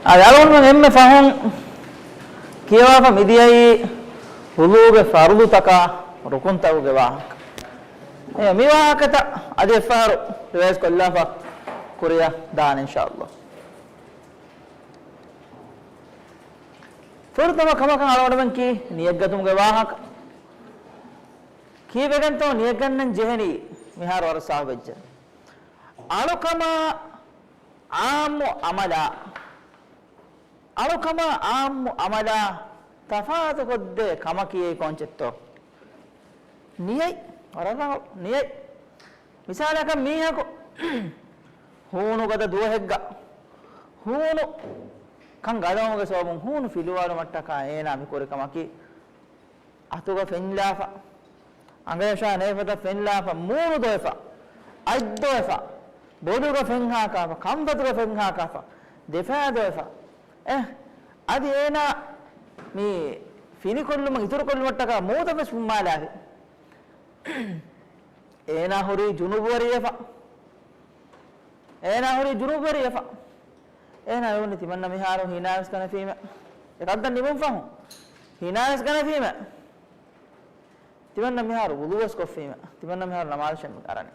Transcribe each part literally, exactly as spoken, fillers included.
އަޅުގަނޑުމެން އެންމެ ފަހުން ކިޔަވާފަ މިދިޔައީ ވުޟޫގެ ފަރުޟުތަކާ ރުކުންތަކުގެ ވާހަކަ. އެ މި ވާހަކަތައް އަދި އެއްފަހަރު ރިވަޔަތް ކޮށްލާފަ ކުރިއަށް ދާނެ އިންޝާﷲ. ފުރަތަމަ ކަމަކަށް އަޅުގަނޑުމެން ކީ ނިޔަތްގަތުމުގެ ވާހަކަ. ކީއްވެގެންތޯ ނިޔަތްގަންނަން ޖެހެނީ؟ މިހާރު ވަރަށް ސާފުވެއްޖެ. އަޅުކަމާ އާއްމު އަމަލާ، އަޅުކަމާ އާއްމު އަމަލާ ތަފާތުކޮށްދޭ ކަމަކީ އެއީ ކޮންޗެއްތޯ؟ ނިޔަތް. ވަރަށް ރަނގަޅު. ނިޔަތް. މިސާލަކަށް މީހަކު ހޫނު ގަދަ ދުވަހެއްގަ ހޫނު ކަން ގަދަވުމުގެ ސަބަބުން ހޫނު ފިލުވާލުމަށްޓަކާ އޭނާ މި ކުރި ކަމަކީ އަތުގަ ފެންލާފަ، އަނގަޔަށާ ނޭފަތަށް ފެންލާފަ، މޫނު ދޮވެފަ، އަތް ދޮވެފަ، ބޮލުގަ ފެންހާކާފަ، ކަންފަތުގަ ފެންހާކާފަ، ދެފައި ދޮވެފަ. އެ، އަދި އޭނާ މި ފިނިކޮށްލުމަށް އިތުރުކޮށްލުމަށްޓަކާ މޫތައް ވެސް ފުއްމާލާފި. އޭނާ ހުރީ ޖުނުބުވެރިވެފަ. އޭނާ ހުރީ ޖުނުބުވެރިވެފަ. އޭނާ ވެވުނީ ތިމަންނަ މިހާރު ހިނާވެސް ގަނެފީމެ. އެކަންތައް ނިމުން ފަހުން ހިނާވެސް ގަނެފީމެ. ތިމަންނަ މިހާރު ވުޟޫވެސް ކޮށްފީމެ. ތިމަންނަ މިހާރު ނަމާދަށެއް އަރަނީ.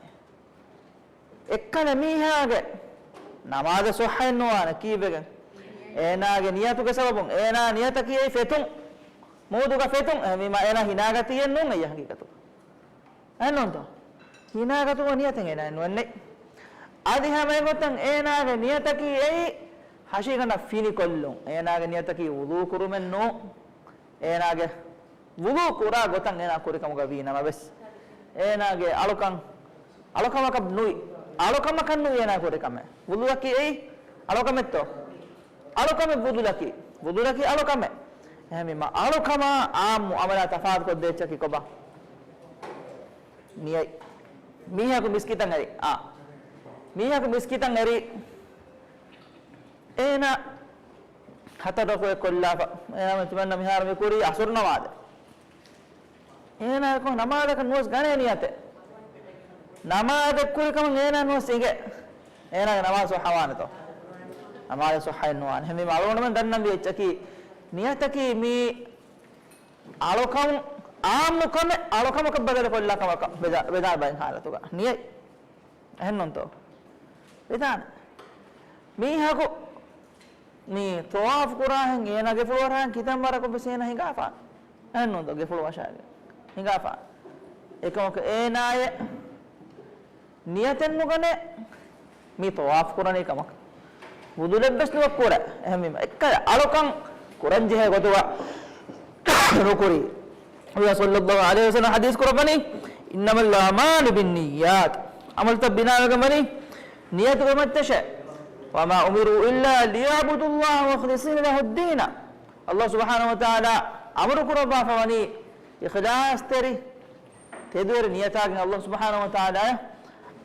އެއްކަލަ މީހާގެ ނަމާދަށް ޞައްޙައެއް ނުވާނެ ކީއްވެގެން؟ އޭނާގެ ނިޔަތުގެ ސަބަބުން. އޭނާ ނިޔަތަކީ އެއީ ފެތުން. މޫދުގަ ފެތުން. އެހެންވީމާ އޭނާ ހިނާގަތީއެއް ނޫން އެއީ ހަގީގަތުގަ. އެހެންނޫންތޯ؟ ހިނާގަތުމަށް ނިޔަތެއް އޭނާއެއް ނުވެންނެ. އަދި ހަމައެގޮތަށް އޭނާގެ ނިޔަތަކީ އެއީ ހަށިގަނޑަށް ފިނިކޮށްލުން. އޭނާގެ ނިޔަތަކީ ވުޟޫ ކުރުމެއް ނޫން. އޭނާގެ ވުޟޫ ކުރާ ގޮތަށް އޭނާ ކުރި ކަމުގަ ވީ ނަމަވެސް، އޭނާގެ އަޅުކަން އަޅުކަމަކަށް ނުވި، އަޅުކަމަކަށް ނުވި އޭނާ ކުރި ކަމެއް. ވުޟޫއަކީ އެއީ އަޅުކަމެއްތޯ؟ އަޅުކަމެއް ވުޟޫއަކީ. ވުޟޫއަކީ އަޅުކަމެއް. އެހެންވީމަ އަޅުކަމާ އާއްމު އަމަލާ ތަފާތުކޮށްދޭ އެއްޗަކީ ކޮބާ؟ ނިޔަތް. މީހަކު މިސްކިތަށް އެރި. އާ. މީހަކު މިސްކިތަށް އެރި. އޭނާ ހަތަރު ރަކުޢަތް ކޮށްލާފަ. އޭނާ ތިމަންނަ މިހާރު މި ކުރީ އަސުރު ނަމާދެއް. އޭނާ ކޮން ނަމާދަކަށް ނުވެސް ގަނޭ ނިޔަތެއް. ނަމާދެއް ކުރި ކަމަށް އޭނާ ނުވެސް އިނގޭ. އޭނާގެ ނަމާދު ޞައްޙަވާނެތޯ؟ ނަމާދު ޞައްޙައެއް ނުވާނެ. އެހެންވީމަ އަޅުގަނޑުމެން ދަންނަންވީ އެއްޗަކީ ނިޔަތަކީ މީ އަޅުކަމު، އާއްމު ކަމެއް އަޅުކަމަކަށް ބަދަލު ކޮށްލާ ކަމަކަށް ވެދާ، ވެދާ ބައި ހާލަތުގަ ނިޔަތް. އެހެންނޫންތޯ؟ ވެދާނެ. މީހަކު މި ޠަވާފު ކުރާހެން އޭނާ ގެފުޅު ވަށާހެން ކިތަންމެ ވަރަކަށް ވެސް އޭނާ ހިނގާފާނެ. އެހެންނޫންތޯ؟ ގެފުޅު ވަށާގެން ހިނގާފާނެ. އެކަމަކު އޭނާއެއް ނިޔަތެއް ނުގަނޭ މި ޠަވާފު ކުރަނީ ކަމަކަށް. ވުޟޫއެއްވެސް ނުވެ ކުރޭ. އެހެންވީމަ އެއްކަލަ އަޅުކަން ކުރަންޖެހޭ ގޮތުގަ ނުކުރީ. ނަބިއްޔާ ޞައްލައްލާހު ޢަލައިހި ވަސައްލަމަ ޙަދީޘް ކުރައްވަނީ، "إنما الأعمال بالنيات." ޢަމަލުތައް ބިނާވެގެން ވަނީ ނިޔަތުގެ މައްޗަށޭ. "وما أمروا إلا ليعبدوا الله مخلصين له الدين." ﷲ ސުބްޙާނަހޫ ވަތަޢާލާ އަމުރު ކުރައްވާފަ ވަނީ އިޚްލާޞްތެރި ތެދުވެރި ނިޔަތާގެން ﷲ ސުބްޙާނަހޫ ވަތަޢާލާއަށް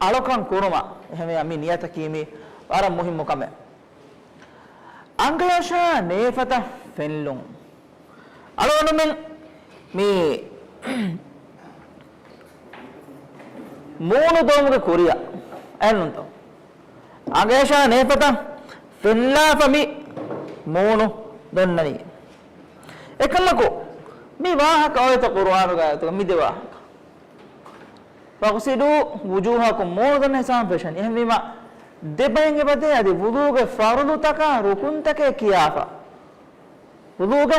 އަޅުކަން ކުރުމަށް. އެހެންވެ މި ނިޔަތަކީ މި ވަރަށް މުހިއްމު ކަމެއް. އަނގަޔަށާ ނޭފަތަށް ފެންލުން. އަޅުގަނޑުމެން މި މޫނު ދޮވުމުގެ ކުރިއަށް އެހެންނޫންތޯ؟ އަނގަޔަށާ ނޭފަތަށް ފެންލާފަ މި މޫނު ދޮންނަނީ. އެކަމަކު މި ވާހަކަ އޮވޭތޯ ޤުރުއާނުގަ އާޔަތުގަ މި ދެ ވާހަކަ؟ "فاغسلوا وجوهكم" މޫނު ދޮންނަ ހިސާބުން ފެށަނީ. އެހެންވީމަ ދެ ބައިން އެބަދޭ އަދި ވުޟޫގެ ފަރުޟުތަކާ ރުކުންތަކެއް ކިޔާފަ. ވުޟޫގެ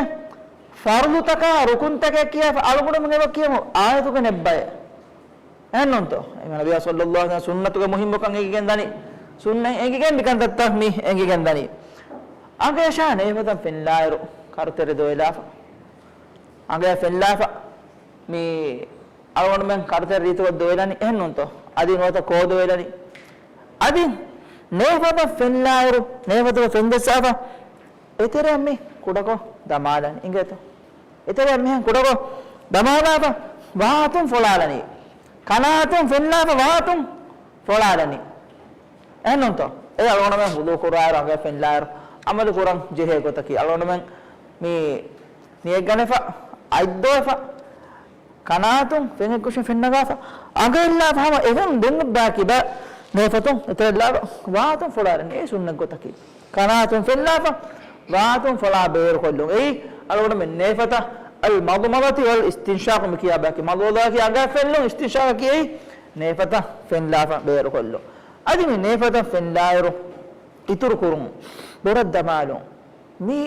ފަރުޟުތަކާ ރުކުންތަކެއް ކިޔާފަ އަޅުގަނޑުމެން އެބަ ކިޔަމު އާޔަތުގެ ނެއްބައެއް. އެހެންނޫންތޯ؟ އެ ނަބިއްޔާ ޞައްލައްލާހު ޢަލައިހި ވަސައްލަމަ ސުންނަތުގެ މުހިއްމުކަން އެނގިގެން ދަނީ. ސުންނަތް އެނގިގެން މިކަންތައްތައް މި އެނގިގެން ދަނީ. އަނގަޔަށާ ނޭފަތަށް ފެންލާއިރު ކަރުތެރެ ދޮވެލާފަ. އަނގަޔަށް ފެންލާފަ މި އަޅުގަނޑުމެން ކަރުތެރެ ރީތިކޮށް ދޮވެލަނީ. އެހެންނޫންތޯ؟ އަދި ނުވަތަ ކޯ ދޮވެލަނީ. އަދި ނޭފަތަށް ފެންލާއިރު ނޭފަތުގަ ފެން ޖައްސާފަ އެތެރެއަށް މި ކުޑަކޮށް ދަމާލަނީ. އިނގޭތޯ؟ އެތެރެއަށް މިހެން ކުޑަކޮށް ދަމާލާފަ ވާތުން ފޮޅާލަނީ. ކަނާތުން ފެންލާފަ ވާތުން ފޮޅާލަނީ. އެހެންނޫންތޯ؟ އެ އަޅުގަނޑުމެން ވުޟޫ ކުރާއިރު އަނގަޔަށް ފެންލާއިރު އަމަލު ކުރަން ޖެހޭ ގޮތަކީ. އަޅުގަނޑުމެން މި ނިޔަތް ގަނެފަ، އަތް ދޮވެފަ، ކަނާތުން ފެން އެއްކޮށިން ފެންނަގާފަ، އަނގައެއްލާފަ ހަމަ އެހެން ދެން ބާކީ ބަ ނޭފަތުން އެތެރެއްލާފަ ވާތުން ފޮޅާލަނީ. އެ ސުންނަތް ގޮތަކީ. ކަނާތުން ފެންލާފަ ވާތުން ފޮޅާ ބޭރުކޮށްލުން. އެއީ އަޅުގަނޑުމެން ނޭފަތަށް އަލް މަޟްމަޟަތި ވަލް އިސްތިންޝާޤު މި ކިޔާ ބަޔަކީ. މަޟްމަޟަތި އަނގައަށް ފެންނުން، އިސްތިންޝާޤަކީ އެއީ ނޭފަތަށް ފެންލާފަ ބޭރުކޮށްލުން. އަދި މި ނޭފަތަށް ފެންލާއިރު އިތުރު ކުރުން، ބޮޑަށް ދަމާލުން. މީ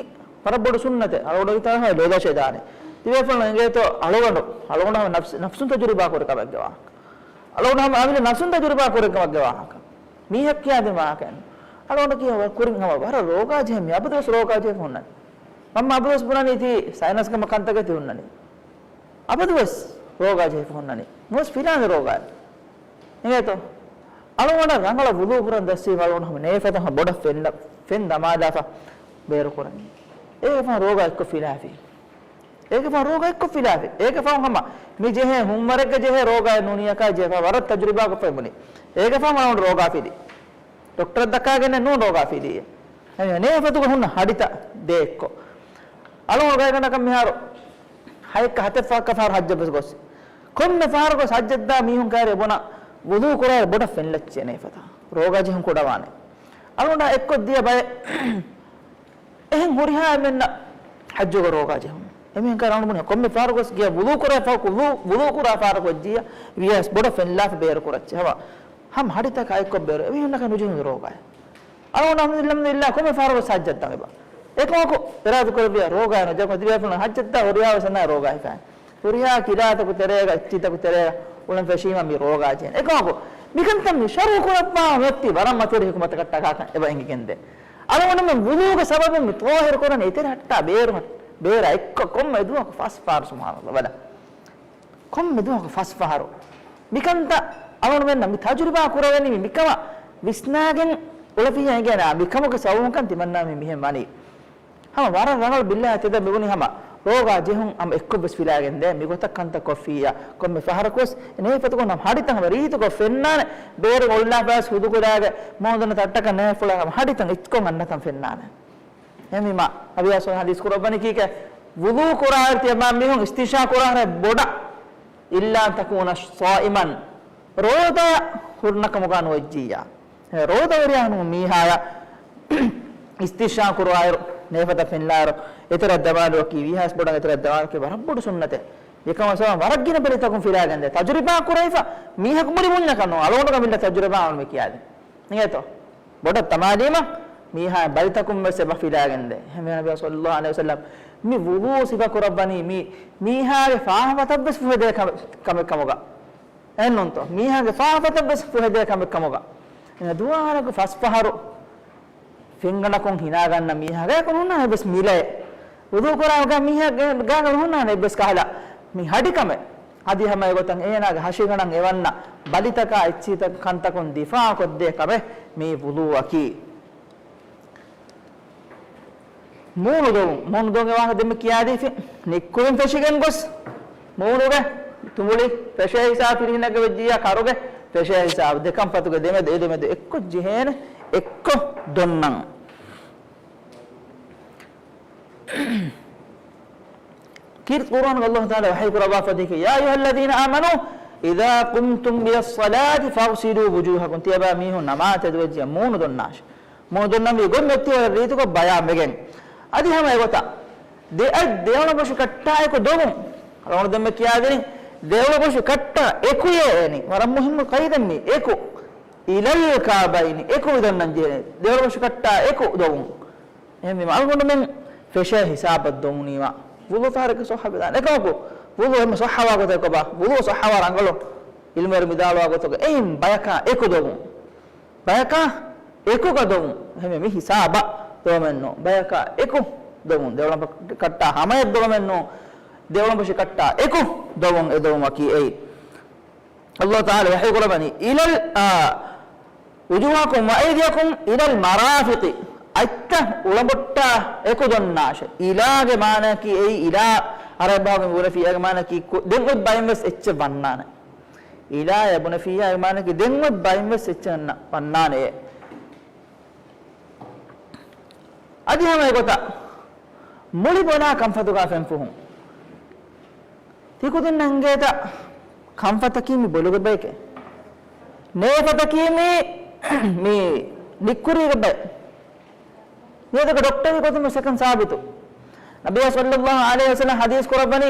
ވަރަށް ބޮޑު ސުންނަތެއް. އަޅުގަނޑު ތަނަހަ ލޯލަށެ ދާނެ. ތިބޭފުޅުން އެނގޭތޯ އަޅުގަނޑު، އަޅުގަނޑު ހަމަ ނަފްސު، ނަފްސުން ތަޖުރިބާ ކުރި ކަމެއްގެ ވާހަކަ. އަޅުގަނޑު ހަމަ އަމިއްލަ ނަފްސުން ތަޖުރިބާ ކުރި ކަމެއްގެ ވާހަކަ. މީހަކު ކިޔާދިން ވާހަކައެއް. އަޅުގަނޑަކީ ކުރިން ހަމަ ވަރަށް ރޯގާ ޖެހޭ މީ. އަބަދުވެސް ރޯގާ ޖެހިފަ ހުންނަނީ. މަންމަ އަބަދުވެސް ބުނަނީ ތީ ސައިނަސް ކަމަށް ކަންތަކެއް ތި ހުންނަނީ. އަބަދުވެސް ރޯގާ ޖެހިފަ ހުންނަނީ. ނުވެސް ފިލާނެ ރޯގާ. އެނގޭތޯ؟ އަޅުގަނޑަށް ރަނގަޅަށް ވުޟޫ ކުރަން ދަސްވީމަ އަޅުގަނޑު ހަމަ ނޭފަތަށް ހަމަ ބޮޑަށް ފެން، ފެން ދަމާލާފަ ބޭރު ކުރަނީ. އޭގެ ފަހުން ރޯގާ އެއްކޮށް ފިލާފި. އޭގެ ފަހުން ރޯގާ އެއްކޮށް ފިލާފި. އޭގެ ފަހުން ހަމަ މި ޖެހޭ ހުންވަރެއްގަ ޖެހޭ ރޯގާއެއް ނޫނިއްޔާ ކާ ޖެހޭ ފަހުން ވަރަށް ތަޖުރިބާކޮށްފައި ބުނި. އޭގެ ފަހުން އަޅުގަނޑު ރޯގާ ފިލީ. ޑޮކްޓަރަށް ދައްކާގެން ނޫން ރޯގާ ފިލީ. އެހެން ނޭފަތުގަ ހުންނަ ހަޑިތައް ދޭ އެއްކޮށް. އަޅުގަނޑު ގާތްގަނޑަކަށް މިހާރު ހައެއްކަ ހަތެއް ފަހަކަށް ފަހަރު ހައްޖަށް ވެސް ގޮސް. ކޮންމެ ފަހަރަކު ހައްޖަށް ދާ މީހުން ކައިރި ބުނާ ވުޟޫ ކުރާއިރު ބޮޑަށް ފެން ލައްޗޭ ނޭފަތަށް. ރޯގާ ޖެހުން ކުޑަވާނެ. އަޅުގަނޑާ އެއްކޮށް ދިޔަ ބައެއް އެހެން ހުރިހާ އެންމެންނަށް ހައްޖުގަ ރޯގާ ޖެހުން. އެމީހުން ކައިރި އަޅުގަނޑު ބުނި ކޮންމެ ފަހަރަކު ވެސް ގެޔަށް ވުޟޫ ކުރާ ފަހަރަކު، ވުޟޫ، ވުޟޫ ކުރާ ފަހަރަކު ވެއްޖިއްޔާ ވިޔަސް ބޮޑަށް ފެން ލާފަ ބޭރު ކުރައްޗޭ. ހަމަ، ހަމަ ހަޑިތަކާ އެއްކޮށް ބޭރު. އެމީހުންނަކަށް ނުޖެހުނު ރޯގާއެއް. އަޅުގަނޑު އަލްޙަމްދުލިއްލާހް ކޮންމެ ފަހަރަކު ހައްޖަށް ދާން އެބަ. އެކަމަކު އިރާދަ ކުރެއްވިޔާ ރޯގާ ނުޖެހުން. ތިބޭފުޅުން ހައްޖަށް ދާ ހުރިހާ ވެސް އަންނަ ރޯގާ ހިފާ. ހުރިހާ ކިލާތަކު ތެރޭގަ، އެއްޗިތަކު ތެރޭގަ އުޅެން ފެށީމަ މި ރޯގާ ޖެހޭނެ. އެކަމަކު މިކަންތައް މި ޝަރުޢު ކުރައްވާ މިއޮތީ ވަރަށް މަތިވެރި ޙިކުމަތަކަށްޓަކާ ކަން އެބަ އެނގިގެންދޭ. އަޅުގަނޑުމެން ވުޟޫގެ ސަބަބުން މި ޠާހިރު ކުރަނީ އެތެރެ ހައްޓާ ބޭރު، ބޭރަށް އެއްކޮށް ކޮންމެ ދުވަހަކު ފަސް ފަހަރު ސުބްޙާނަﷲ ބަލަ. ކޮންމެ ދުވަހަކު ފަސް ފަހަރު. މިކަންތައް އަޅުގަނޑުމެންނަށް މި ތަޖުރިބާ ކުރެވެނީ މި، މިކަމަށް ވިސްނާގެން އުޅެފިއްޔާ އެނގޭނެ. މިކަމުގެ ސަބަބުން ކަން ތިމަންނާ މި މިހެން ވަނީ. ހަމަ ވަރަށް ރަނގަޅު ބިއްލާ ތެދަށް މިބުނީ ހަމަ ރޯގާ ޖެހުން ހަމަ އެއްކޮށް ވެސް ފިލާގެން ދޭ. މި ގޮތަށް ކަންތައް ކޮށްފިއްޔާ ކޮންމެ ފަހަރަކު ވެސް އެ ނޭފަތުގަ ހަމަ ހަޑިތައް ހަމަ ރީތިކޮށް ފެންނާނެ. ބޭރު އޮށްލާފަ ވެސް ހުދުކުލާގެ މޫނުދޮންނަ ތައްޓަކަށް ނޭފުޅާ ހަމަ ހަޑިތައް އެއްކޮށް އަންނަތަން ފެންނާނެ. އެހެންވީމަ، ނަބިއްޔާ ޞައްލައްލާހު ޢަލައިހި ވަސައްލަމަ ޙަދީޘް ކުރައްވަނީ ކީކޭ؟ ވުޟޫ ކުރާއިރު ތިޔަބާ މީހުން އިސްތިންޝާ ކުރާހަރެ ބޮޑަށް، إلا أن تكون صائما. ރޯދަ ހުންނަ ކަމުގަ ނުވެއްޖިއްޔާ. އެ ރޯދަވެރިޔާ ނޫން މީހާޔަށް އިސްތިންޝާ ކުރާއިރު، ނޭފަތަށް ފެންލާއިރު، އެތެރެއަށް ދަމާލުވަކީ، ވީހާވެސް ބޮޑަށް އެތެރެއަށް ދަމާލުވަކީ ވަރަށް ބޮޑު ސުންނަތެއް. އެކަމަށް ވަރަށް ގިނަ ބަލިތަކުން ފިލާގެންދޭ. ތަޖުރިބާ ކުރެވިފަ މީހަކު މުޅި ބުންޏަކަށް ނޫން. އަޅުގަނޑުގެ މިއްލަ ތަޖުރިބާ އަޅުމެ ކިޔާދިން. އިނގޭތޯ؟ ބޮޑަށް ދަމާލީމަ މީހާ ބަލިތަކުން ވެސް އެބަ ފިލާގެންދޭ. އެހެންވެ ނަބިއްޔާ ޞައްލައްލާހު ޢަލައިހި ވަސައްލަމަ މި ވުޟޫ ސިފަ ކުރައްވަނީ މީ، މީހާގެ ފާފަތައް ވެސް ފުހެދޭ ކަމެއް، ކަމެއް ކަމުގަ. އެހެންނޫންތޯ؟ މީހާގެ ފާފަތައް ވެސް ފުހެދޭ ކަމެއް ކަމުގަ. އެހެން ދުވާލަކު ފަސް ފަހަރު ފެންގަނޑަކުން ހިނާގަންނަ މީހާގެ އެކު ނުހުންނާނެ އެއްވެސް މިލައެއް. ވުޟޫ ކުރާ މީހާގެ ގާގަ ނުހުންނާނެ އެއްވެސް ކަހަލަ. މި ހަޑިކަމެއް. އަދި ހަމަ އެގޮތަށް އޭނާގެ ހަށިގަނޑަށް އެވަންނަ ބަލިތަކާ އެއްޗިހިތައް ކަންތަކުން ދިފާޢު ކޮށްދޭ ކަމެއް މީ ވުޟޫއަކީ. މޫނު ދޮވުން. މޫނު ދޮވުންގެ ވާހަކަ ދެންމެ ކިޔާދީފި. ނިއްކުރިން ފެށިގެން ގޮސް މޫނުގެ ތުނބުޅި ފެށޭ ހިސާބު، ފިރިހެނެއްގެ ވެއްޖިއްޔާ ކަރުގެ ފެށޭ ހިސާބު، ދެ ކަންފަތުގެ ދެމެދު، އެ ދެމެދު އެއްކޮށް ޖެހޭނެ، އެއްކޮށް ދޮންނަން. ކީރިތި ޤުރުއާނުގަ ﷲ ތަޢާލާ ވަޙީ ކުރައްވާފަ ދީކީ، يا أيها الذين آمنوا إذا قمتم إلى الصلاة فاغسلوا وجوهكم. ތިޔަބާ މީހުން ނަމާދު ތެދުވެއްޖިއްޔާ މޫނު ދޮންނާށި. މޫނު ދޮންނަންވީ ގޮތް މެއްތިވަރަށް ރީތިކޮށް ބަޔާންވެގެން. އަދި ހަމަ އެގޮތަށް ދެ އަތް ދެވަނަ ބޮށި ކައްޓާ އެކު ދޮވުން. އަޅުގަނޑު ދެންމެ ކިޔާދިނީ ދެވަނަ ބޮށި ކައްޓާ އެކު އޭނި. ވަރަށް މުހިއްމު ޤައިދެއް މީ. އެކު. إلى الكعبين. އެކު ވިދަންނަން ޖެހޭ. ދެވަނަ ބޮށި ކައްޓާ އެކު ދޮވުން. އެހެންވީމަ އަޅުގަނޑުމެން ފެށޭ ހިސާބަށް ދޮވުނީމަ ވުޟޫ ފަހަރަކަށް ޞައްޙަވެދާނެ. އެކަމަކު ވުޟޫ އެންމެ ޞައްޙަވާ ގޮތެއް ކޮބާ؟ ވުޟޫ ޞައްޙަވާ ރަނގަޅު ޢިލްމުވެރިން ވިދާޅުވާ ގޮތުގަ އެއިން ބަޔަކާ އެކު ދޮވުން. ބަޔަކާ އެކުގަ ދޮވުން. އެހެންވެ މި ހިސާބަށް ދޮވަމެއްނޫން. ބަޔަކާ އެކު ދޮވުން. ދެވަނަ ބަ-، ކައްޓާ ހަމަޔަށް ދޮވަމެއްނޫން. ދެވަނަ ބޮށި ކައްޓާ އެކު ދޮވުން. އެ ދޮވުމަކީ އެއީ. ﷲ ތަޢާލާ ވަޙީ ކުރައްވަނީ، إلى ال-، އާ، وجوهكم وأيديكم إلى المرافق. އަތްތައް އުޅަނބޮއްޓާ އެކު ދޮންނާށޭ. إلى ގެ މާނައަކީ އެއީ، إلى ޢަރަބި ބަހުގެ ބުނެފިއްޔާގެ މާނައަކީ ކު-، ދެން އޮތް ބައިން ވެސް އެއްޗެއް ވަންނާނެ. إلى އޭ ބުނެފިއްޔާގެ މާނައަކީ ދެން އޮތް ބައިން ވެސް އެއްޗެއް ވަންނާނެ. އަދި ހަމަ އެގޮތަށް މުޅި ބޮލާ ކަންފަތުގަ ފެންފުހުން. ތިކުދިންނަށް އެނގޭތަ ކަންފަތަކީ މި ބޮލުގެ ބައެކޭ؟ ނޭފަތަކީ މި، މި ނިއްކުރީގެ ބައެއް. މިއަދުގެ ޑޮކްޓަރީ ގޮތުން ސެކަން ސާބިތު. ނަބިޔާ ޞައްލައްލާހު ޢަލައިހި ވަސައްލަމް ޙަދީޘް ކުރައްވަނީ،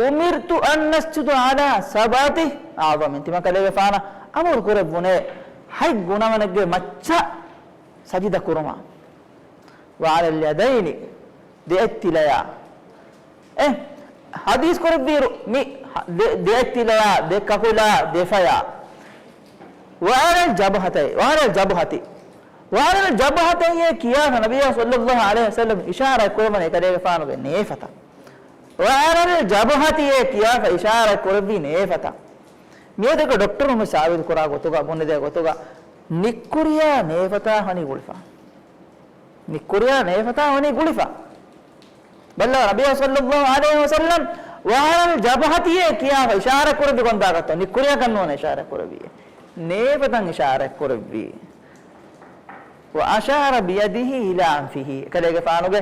"أمرت أن أسجد على سبعة أعظم." ތިމަން ކަލޭގެފާނަށް އަމުރު ކުރެއްވުނޭ، ހަތް ގުނަވަނެއްގެ މައްޗަށް ސަޖިދަ ކުރުމަށް. "وعلى اليدين." ދެ އަތްތިލަޔާ. އެ، ޙަދީޘް ކުރެއްވިއިރު މި ދެ، ދެ އަތްތިލަޔާ، ދެ ކަކުލާ، ދެ ފަޔާ. "وعلى الجبهتين، وعلى الجبهة." "وعلى الجبهتين" ކިޔާފަ ނަބިޔާ ޞައްލައްލާހު ޢަލައިހި ވަސައްލަމް އިޝާރާތް ކުރައްވަނީ ކަލޭގެފާނުގެ ނޭފަތަށް. "وعلى الجبهتين" ކިޔާފަ އިޝާރާތް ކުރެއްވީ ނޭފަތަށް. މިއަދުގެ ޑޮކްޓަރުން މި ސާބިތު ކުރާ ގޮތުގަ، ބުނެދޭ ގޮތުގަ، ނިއްކުރިޔާ ނޭފަތާ ހަނީ ގުޅިފަ. ނިއްކުރިޔާ ނޭފަތާ ވަނީ ގުޅިފަ. ބައްލަވާ ނަބިޔާ ޞައްލައްލާހު ޢަލައިހި ވަސައްލަމް، "وعلى الجبهتين" ކިޔާފަ އިޝާރާތް ކުރެއްވި ކޮންތާކަށްތޯ؟ ނިއްކުރިޔަކަށް ނޫން އިޝާރާތް ކުރެއްވީ. ނޭފަތަށް އިޝާރާތް ކުރެއްވީ. "وأشار بيده إلى أنفه." ކަލޭގެފާނުގެ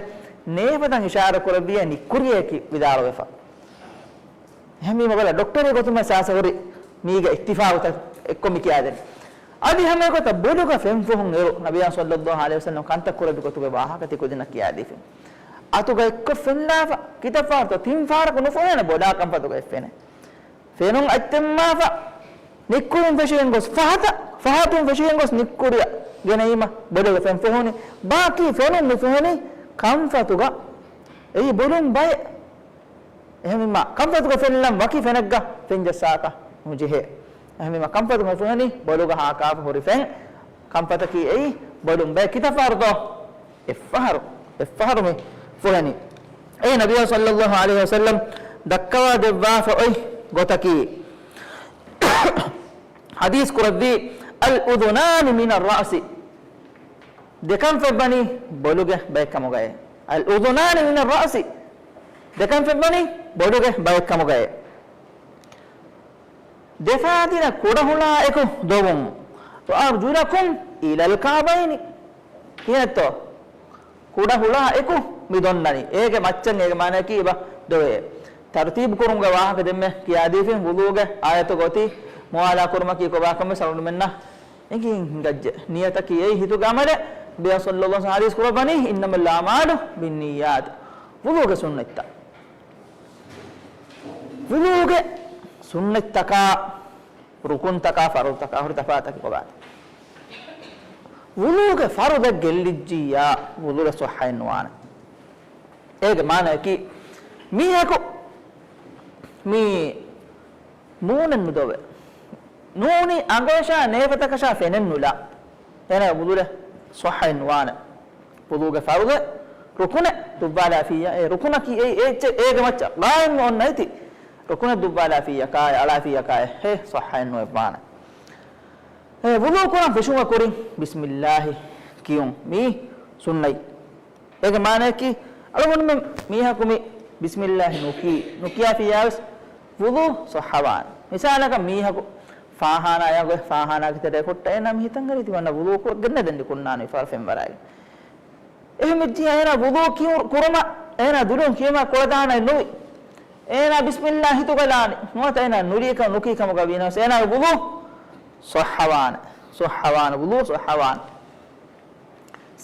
ނޭފަތަށް އިޝާރާތް ކުރެއްވީ ނިއްކުރިޔަކީ ވިދާޅުވެފަ. އެހެންވީމަ ބަލަ، ޑޮކްޓަރީ ގޮތުން ސާސަ ހުރި މީގެ އިއްތިފާގުތައް އެއްކޮށް މި ކިޔާދެނީ. އަދި ހަމައެގޮތަށް ބޮލުގަ ފެން ފޮހުން އިރު، ނަބިޔާ ޞައްލައްލާހު ޢަލައިހި ވަސައްލަމް ކަންތައް ކުރެއްވި ގޮތުގެ ވާހަކަ ތި ކުދިންނަށް ކިޔާދީފިން. އަތުގަ އެއްކޮށް ފެންލާފަ، ކިތައް ފަހަރުތޯ؟ ތިން ފަހަރަކު ނުފޮހޭނެ ބޮލާ ކަންފަތުގަ އެއްފެނެއް. ފެނުން އަތްތެއްމާފަ، ނިއްކުރުން ފެށިގެން ގޮސް ފަހަތަށް، ފަހަތުން ފެށިގެން ގޮސް ނިއްކުރިޔަށް ގެނައީމަ ބޮލުގެ ފެން ފޮހުނީ. ބާކީ ފެނުން މި ފޮހެނީ ކަންފަތުގަ. އެއީ ބޮލުން ބައެއް. އެހެންވީމަ ކަންފަތުގަ ފެންނަން ވަކި ފެނެއްގަ ފެންޖައްސާކަށް ނުޖެހޭ. އެހެންވީމަ ކަންފަތުގަ ފޮހެނީ ބޮލުގަ ހާކާފަ ހުރި ފެން. ކަންފަތަކީ އެއީ ބޮލުން ބައެއް. ކިތައް ފަހަރުތޯ؟ އެއްފަހަރު. އެއްފަހަރު މި ފޮހެނީ. އެއީ ނަބިޔާ ޞައްލައްލާހު ޢަލައިހި ވަސައްލަމް ދައްކަވާ ދެއްވާފަ އޮތް ގޮތަކީ. ޙަދީޘް ކުރެއްވީ، "الأذنان من الرأس." ދެކަން ފެއްވަނީ ބޮލުގެ ބައެއް ކަމުގައޭ. "الأذنان من الرأس." ދެކަން ފެއްވަނީ ބޮލުގެ ބައެއް ކަމުގައޭ. ދެފާދިނަ ކުޑަހުޅާއެކު ދޮވުން. "وأرجلكم إلى الكعبين." ކިހިނެއްތޯ؟ ކުޑަހުޅާއެކު މި ދޮންނަނީ. އޭގެ މައްޗަށް އޭގެ މާނައަކީ އެބަ ދޮވޭ. ތަރުތީބު ކުރުމުގެ ވާހަކަ ދެންމެ ކިޔާދީފިން. ވުޟޫގެ އާޔަތުގަ އޮތީ މުވާލާ ކުރުމަކީ ކޮބާކަމެއް ސަޅުނުމެންނަށް އެނގި ހިނގައްޖެ. ނިޔަތަކީ އެއީ ހިތުގެ ޢަމަލެއް. ނަބިއްޔާ ޞައްލައްލާހު ޢަލައިހި ވަސައްލަމަ ޙަދީޘް ކުރައްވަނީ، "إنما الأعمال بالنيات." ވުޟޫގެ ސުންނަތްތައް. ވުޟޫގެ ސުންނަތްތަކާ، ރުކުންތަކާ، ފަރުޟުތަކާ ހުރި ތަފާތަކީ ކޮބާތަ؟ ވުޟޫގެ ފަރުޟެއް ގެއްލިއްޖިއްޔާ، ވުޟޫގެ ޞައްޙައެއް ނުވާނެ. އޭގެ މާނައަކީ، މީހަކު މި މޫނެއް ނުދޮވެ، ނޫނީ އަނގަޔަށާ ނޭފަތަކަށާ ފެނެއް ނުލާ، އޭނާގެ ވުޟޫއެއް ޞައްޙައެއް ނުވާނެ. ވުޟޫގެ ފަރުޟެއް، ރުކުނެއް ދުއްވާލާފިއްޔާ، އެ ރުކުނަކީ އެއީ އެއްޗެއް އޭގެ މައްޗަށް ޤާއިމް އޮންނަ އެތި. ރުކުނެއް ދުއްވާލާފިއްޔާ ކާއެއް، އަޅާފިއްޔާ ކާއެއް، ހޭ ޞައްޙައެއް ނުވެއްވާނެ. އެ ވުޟޫ ކުރަން ފެށުމަށް ކުރިން ބިސްމިއްލާހި ކިޔުން މީ ސުންނަތް. އޭގެ މާނައަކީ، އަޅުގަނޑުމެން މީހަކު މި ބިސްމިއްލާހި ނުކީ، ނުކިޔާފިއްޔާވެސް ވުޟޫ ޞައްޙަވާނެ. މިސާލަކަށް މީހަކު ފާޚާނާޔަށް ގޮސް، ފާޚާނާގެ ތެރޭ ކޮށްޓަށް އޭނާ މި ހިތަށް އަރީ ތިމަންނަ ވުޟޫ ކުރައްވަން ދެން ނިކުންނާނީ ފަރު ފެންވަރާގެން. އެހެންވެއްޖިއްޔާ އޭނާ ވުޟޫ ކިޔު-، ކުރުމަށް އޭނާ ދުލުން ކިޔުމާ ކުޅަދާނައެއް ނުވި. އޭނާ ބިސްމިއްލާހި ހިތުގަ ލާނީ. ނުވަތަ އޭނާ ނުލިޔެކަން ނުކީ ކަމުގަ ވީނަމަވެސް އޭނާގެ ވުޟޫ ޞައްޙަވާނެ. ޞައްޙަވާނެ. ވުޟޫ ޞައްޙަވާނެ.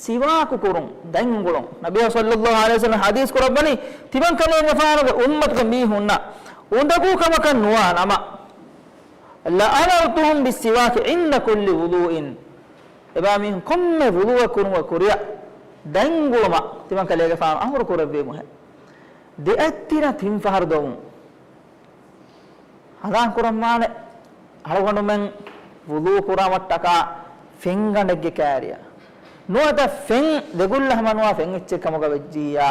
ސިވާކު ކުރުން، ދަތް އުނގުޅުން. ނަބިއްޔާ ޞައްލައްލާހު ޢަލައިހި ވަސައްލަމަ ޙަދީޘް ކުރައްވަނީ، ތިމަން ކަލޭގެފާނުގެ އުއްމަތުގެ މީހުންނަށް އުނދަގޫ ކަމަކަށް ނުވާ ނަމަ، "لأمرتهم بالسواك عند كل وضوء." އެބައިމީހުން ކޮންމެ ވުޟޫއެއް ކުރުމުގެ ކުރިއަށް ދަތް އުނގުޅުމަށް ތިމަން ކަލޭގެފާނު އަމުރު ކުރެއްވީމުހޭ. ދެ އަތްތިރަ ތިން ފަހަރު ދޮވުން. ހަނދާން ކުރަންވާނެ، އަޅުގަނޑުމެން ވުޟޫ ކުރާމަށްޓަކާ ފެންގަނޑެއްގެ ކާރިއަށް ނުވަތަ ފެން ދެގުއްލަ ހަމަނުވާ ފެން އެއްޗެއް ކަމުގަ ވެއްޖިއްޔާ،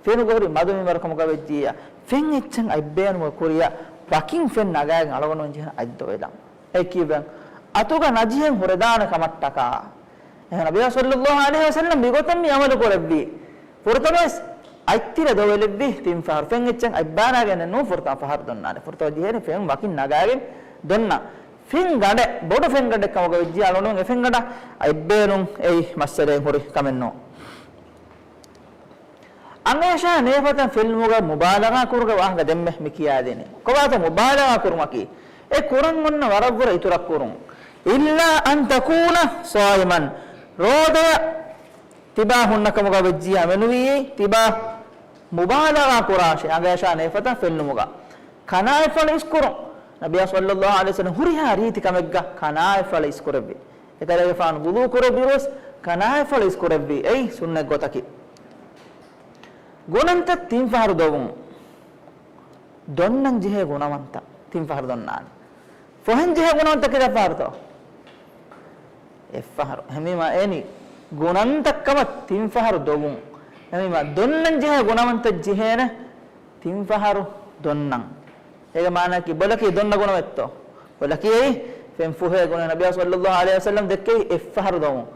ފެނުގެ ހުރި މަދު މިންވަރު ކަމުގަ ވެއްޖިއްޔާ، ފެން އެއްޗެއް އަތްބޭނުމުގެ ކުރިއަށް ވަކިން ފެން ނަގާގެން އަޅުގަނޑުމެން ޖެހޭނެ އަތް ދޮވެލަން. އެ ކީއްވެ؟ އަތުގަ ނަޖިހެއް ހުރެދާނެ ކަމަށްޓަކާ. އެހެން ނަބިއްޔާ ޞައްލައްލާހު ޢަލައިހި ވަސައްލަމް މިގޮތަށް މި ޢަމަލު ކުރެއްވީ. ފުރަތަމަވެސް އަތްތިރަ ދޮވެލެއްވި ތިން ފަހަރު. ފެން އެއްޗެއް އަތްބާނާގެން ނޫން ފުރަތަމަ ފަހަރު ދޮންނާނެ. ފުރަތަމަ ޖެހޭނެ ފެން ވަކިން ނަގާގެން ދޮންނަ. ފެން ގަނޑެއް، ބޮޑު ފެން ގަނޑެއް ކަމުގަ ވެއްޖިއްޔާ އަޅުގަނޑުމެން އެ ފެން ގަނޑަށް އަތްބޭނުން އެއީ މައްސަލައެއް ހުރި ކަމެއް ނޫން. އަނގަޔަށާ ނޭފަތަށް ފެނުމުގަ މުބާލަޣާ ކުރުމުގެ ވާހަކަ ދެންމެ މި ކިޔާދިނީ. ކޮބާތޯ މުބާލަޣާ ކުރުމަކީ؟ އެ ކުރަން އޮންނަ ވަރަށްވުރެ އިތުރަށް ކުރުން. إلا أن تكون صائما. ރޯދަޔަށް ތިބާ ހުންނަ ކަމުގަ ވެއްޖިއްޔާ މެނުވީ، ތިބާ މުބާލަޣާ ކުރާށޭ، އަނގަޔަށާ ނޭފަތަށް ފެންނުމުގަ. ކަނާތްފަޅު އިސްކުރުން. ނަބިއްޔާ ޞައްލައްލާހު ޢަލައިހި ވަސައްލަމަ ހުރިހާ ރީތި ކަމެއްގަ ކަނާތްފަޅު އިސްކުރެއްވި. އެކަލޭގެފާނު ވުޟޫ ކުރެއްވިއިރުވެސް ކަނާތްފަޅު އިސްކުރެއްވި. އެއީ ސުންނަތް ގޮތަކީ. ގުނަންތައް ތިން ފަހަރު ދޮވުން. ދޮންނަން ޖެހޭ ގުނަވަންތައް ތިން ފަހަރު ދޮންނާނެ. ފޮހެން ޖެހޭ ގުނަވަންތައް ކިތައް ފަހަރުތޯ؟ އެއްފަހަރު. އެހެންވީމާ އެނި ގުނަންތައް ކަމަށް ތިން ފަހަރު ދޮވުން. އެހެންވީމާ ދޮންނަން ޖެހޭ ގުނަވަންތައް ޖެހޭނެ ތިން ފަހަރު ދޮންނަން. އޭގެ މާނައަކީ ބޮލަކީ ދޮންނަ ގުނަވަންތޯ؟ ބޮލަކީ އެއީ ފެން ފޮހޭ ގުނަ. ނަބިއްޔާ ޞައްލައްލާހު ޢަލައިހި ވަސައްލަމަ ދެއްކެވި އެއްފަހަރު ދޮވުން.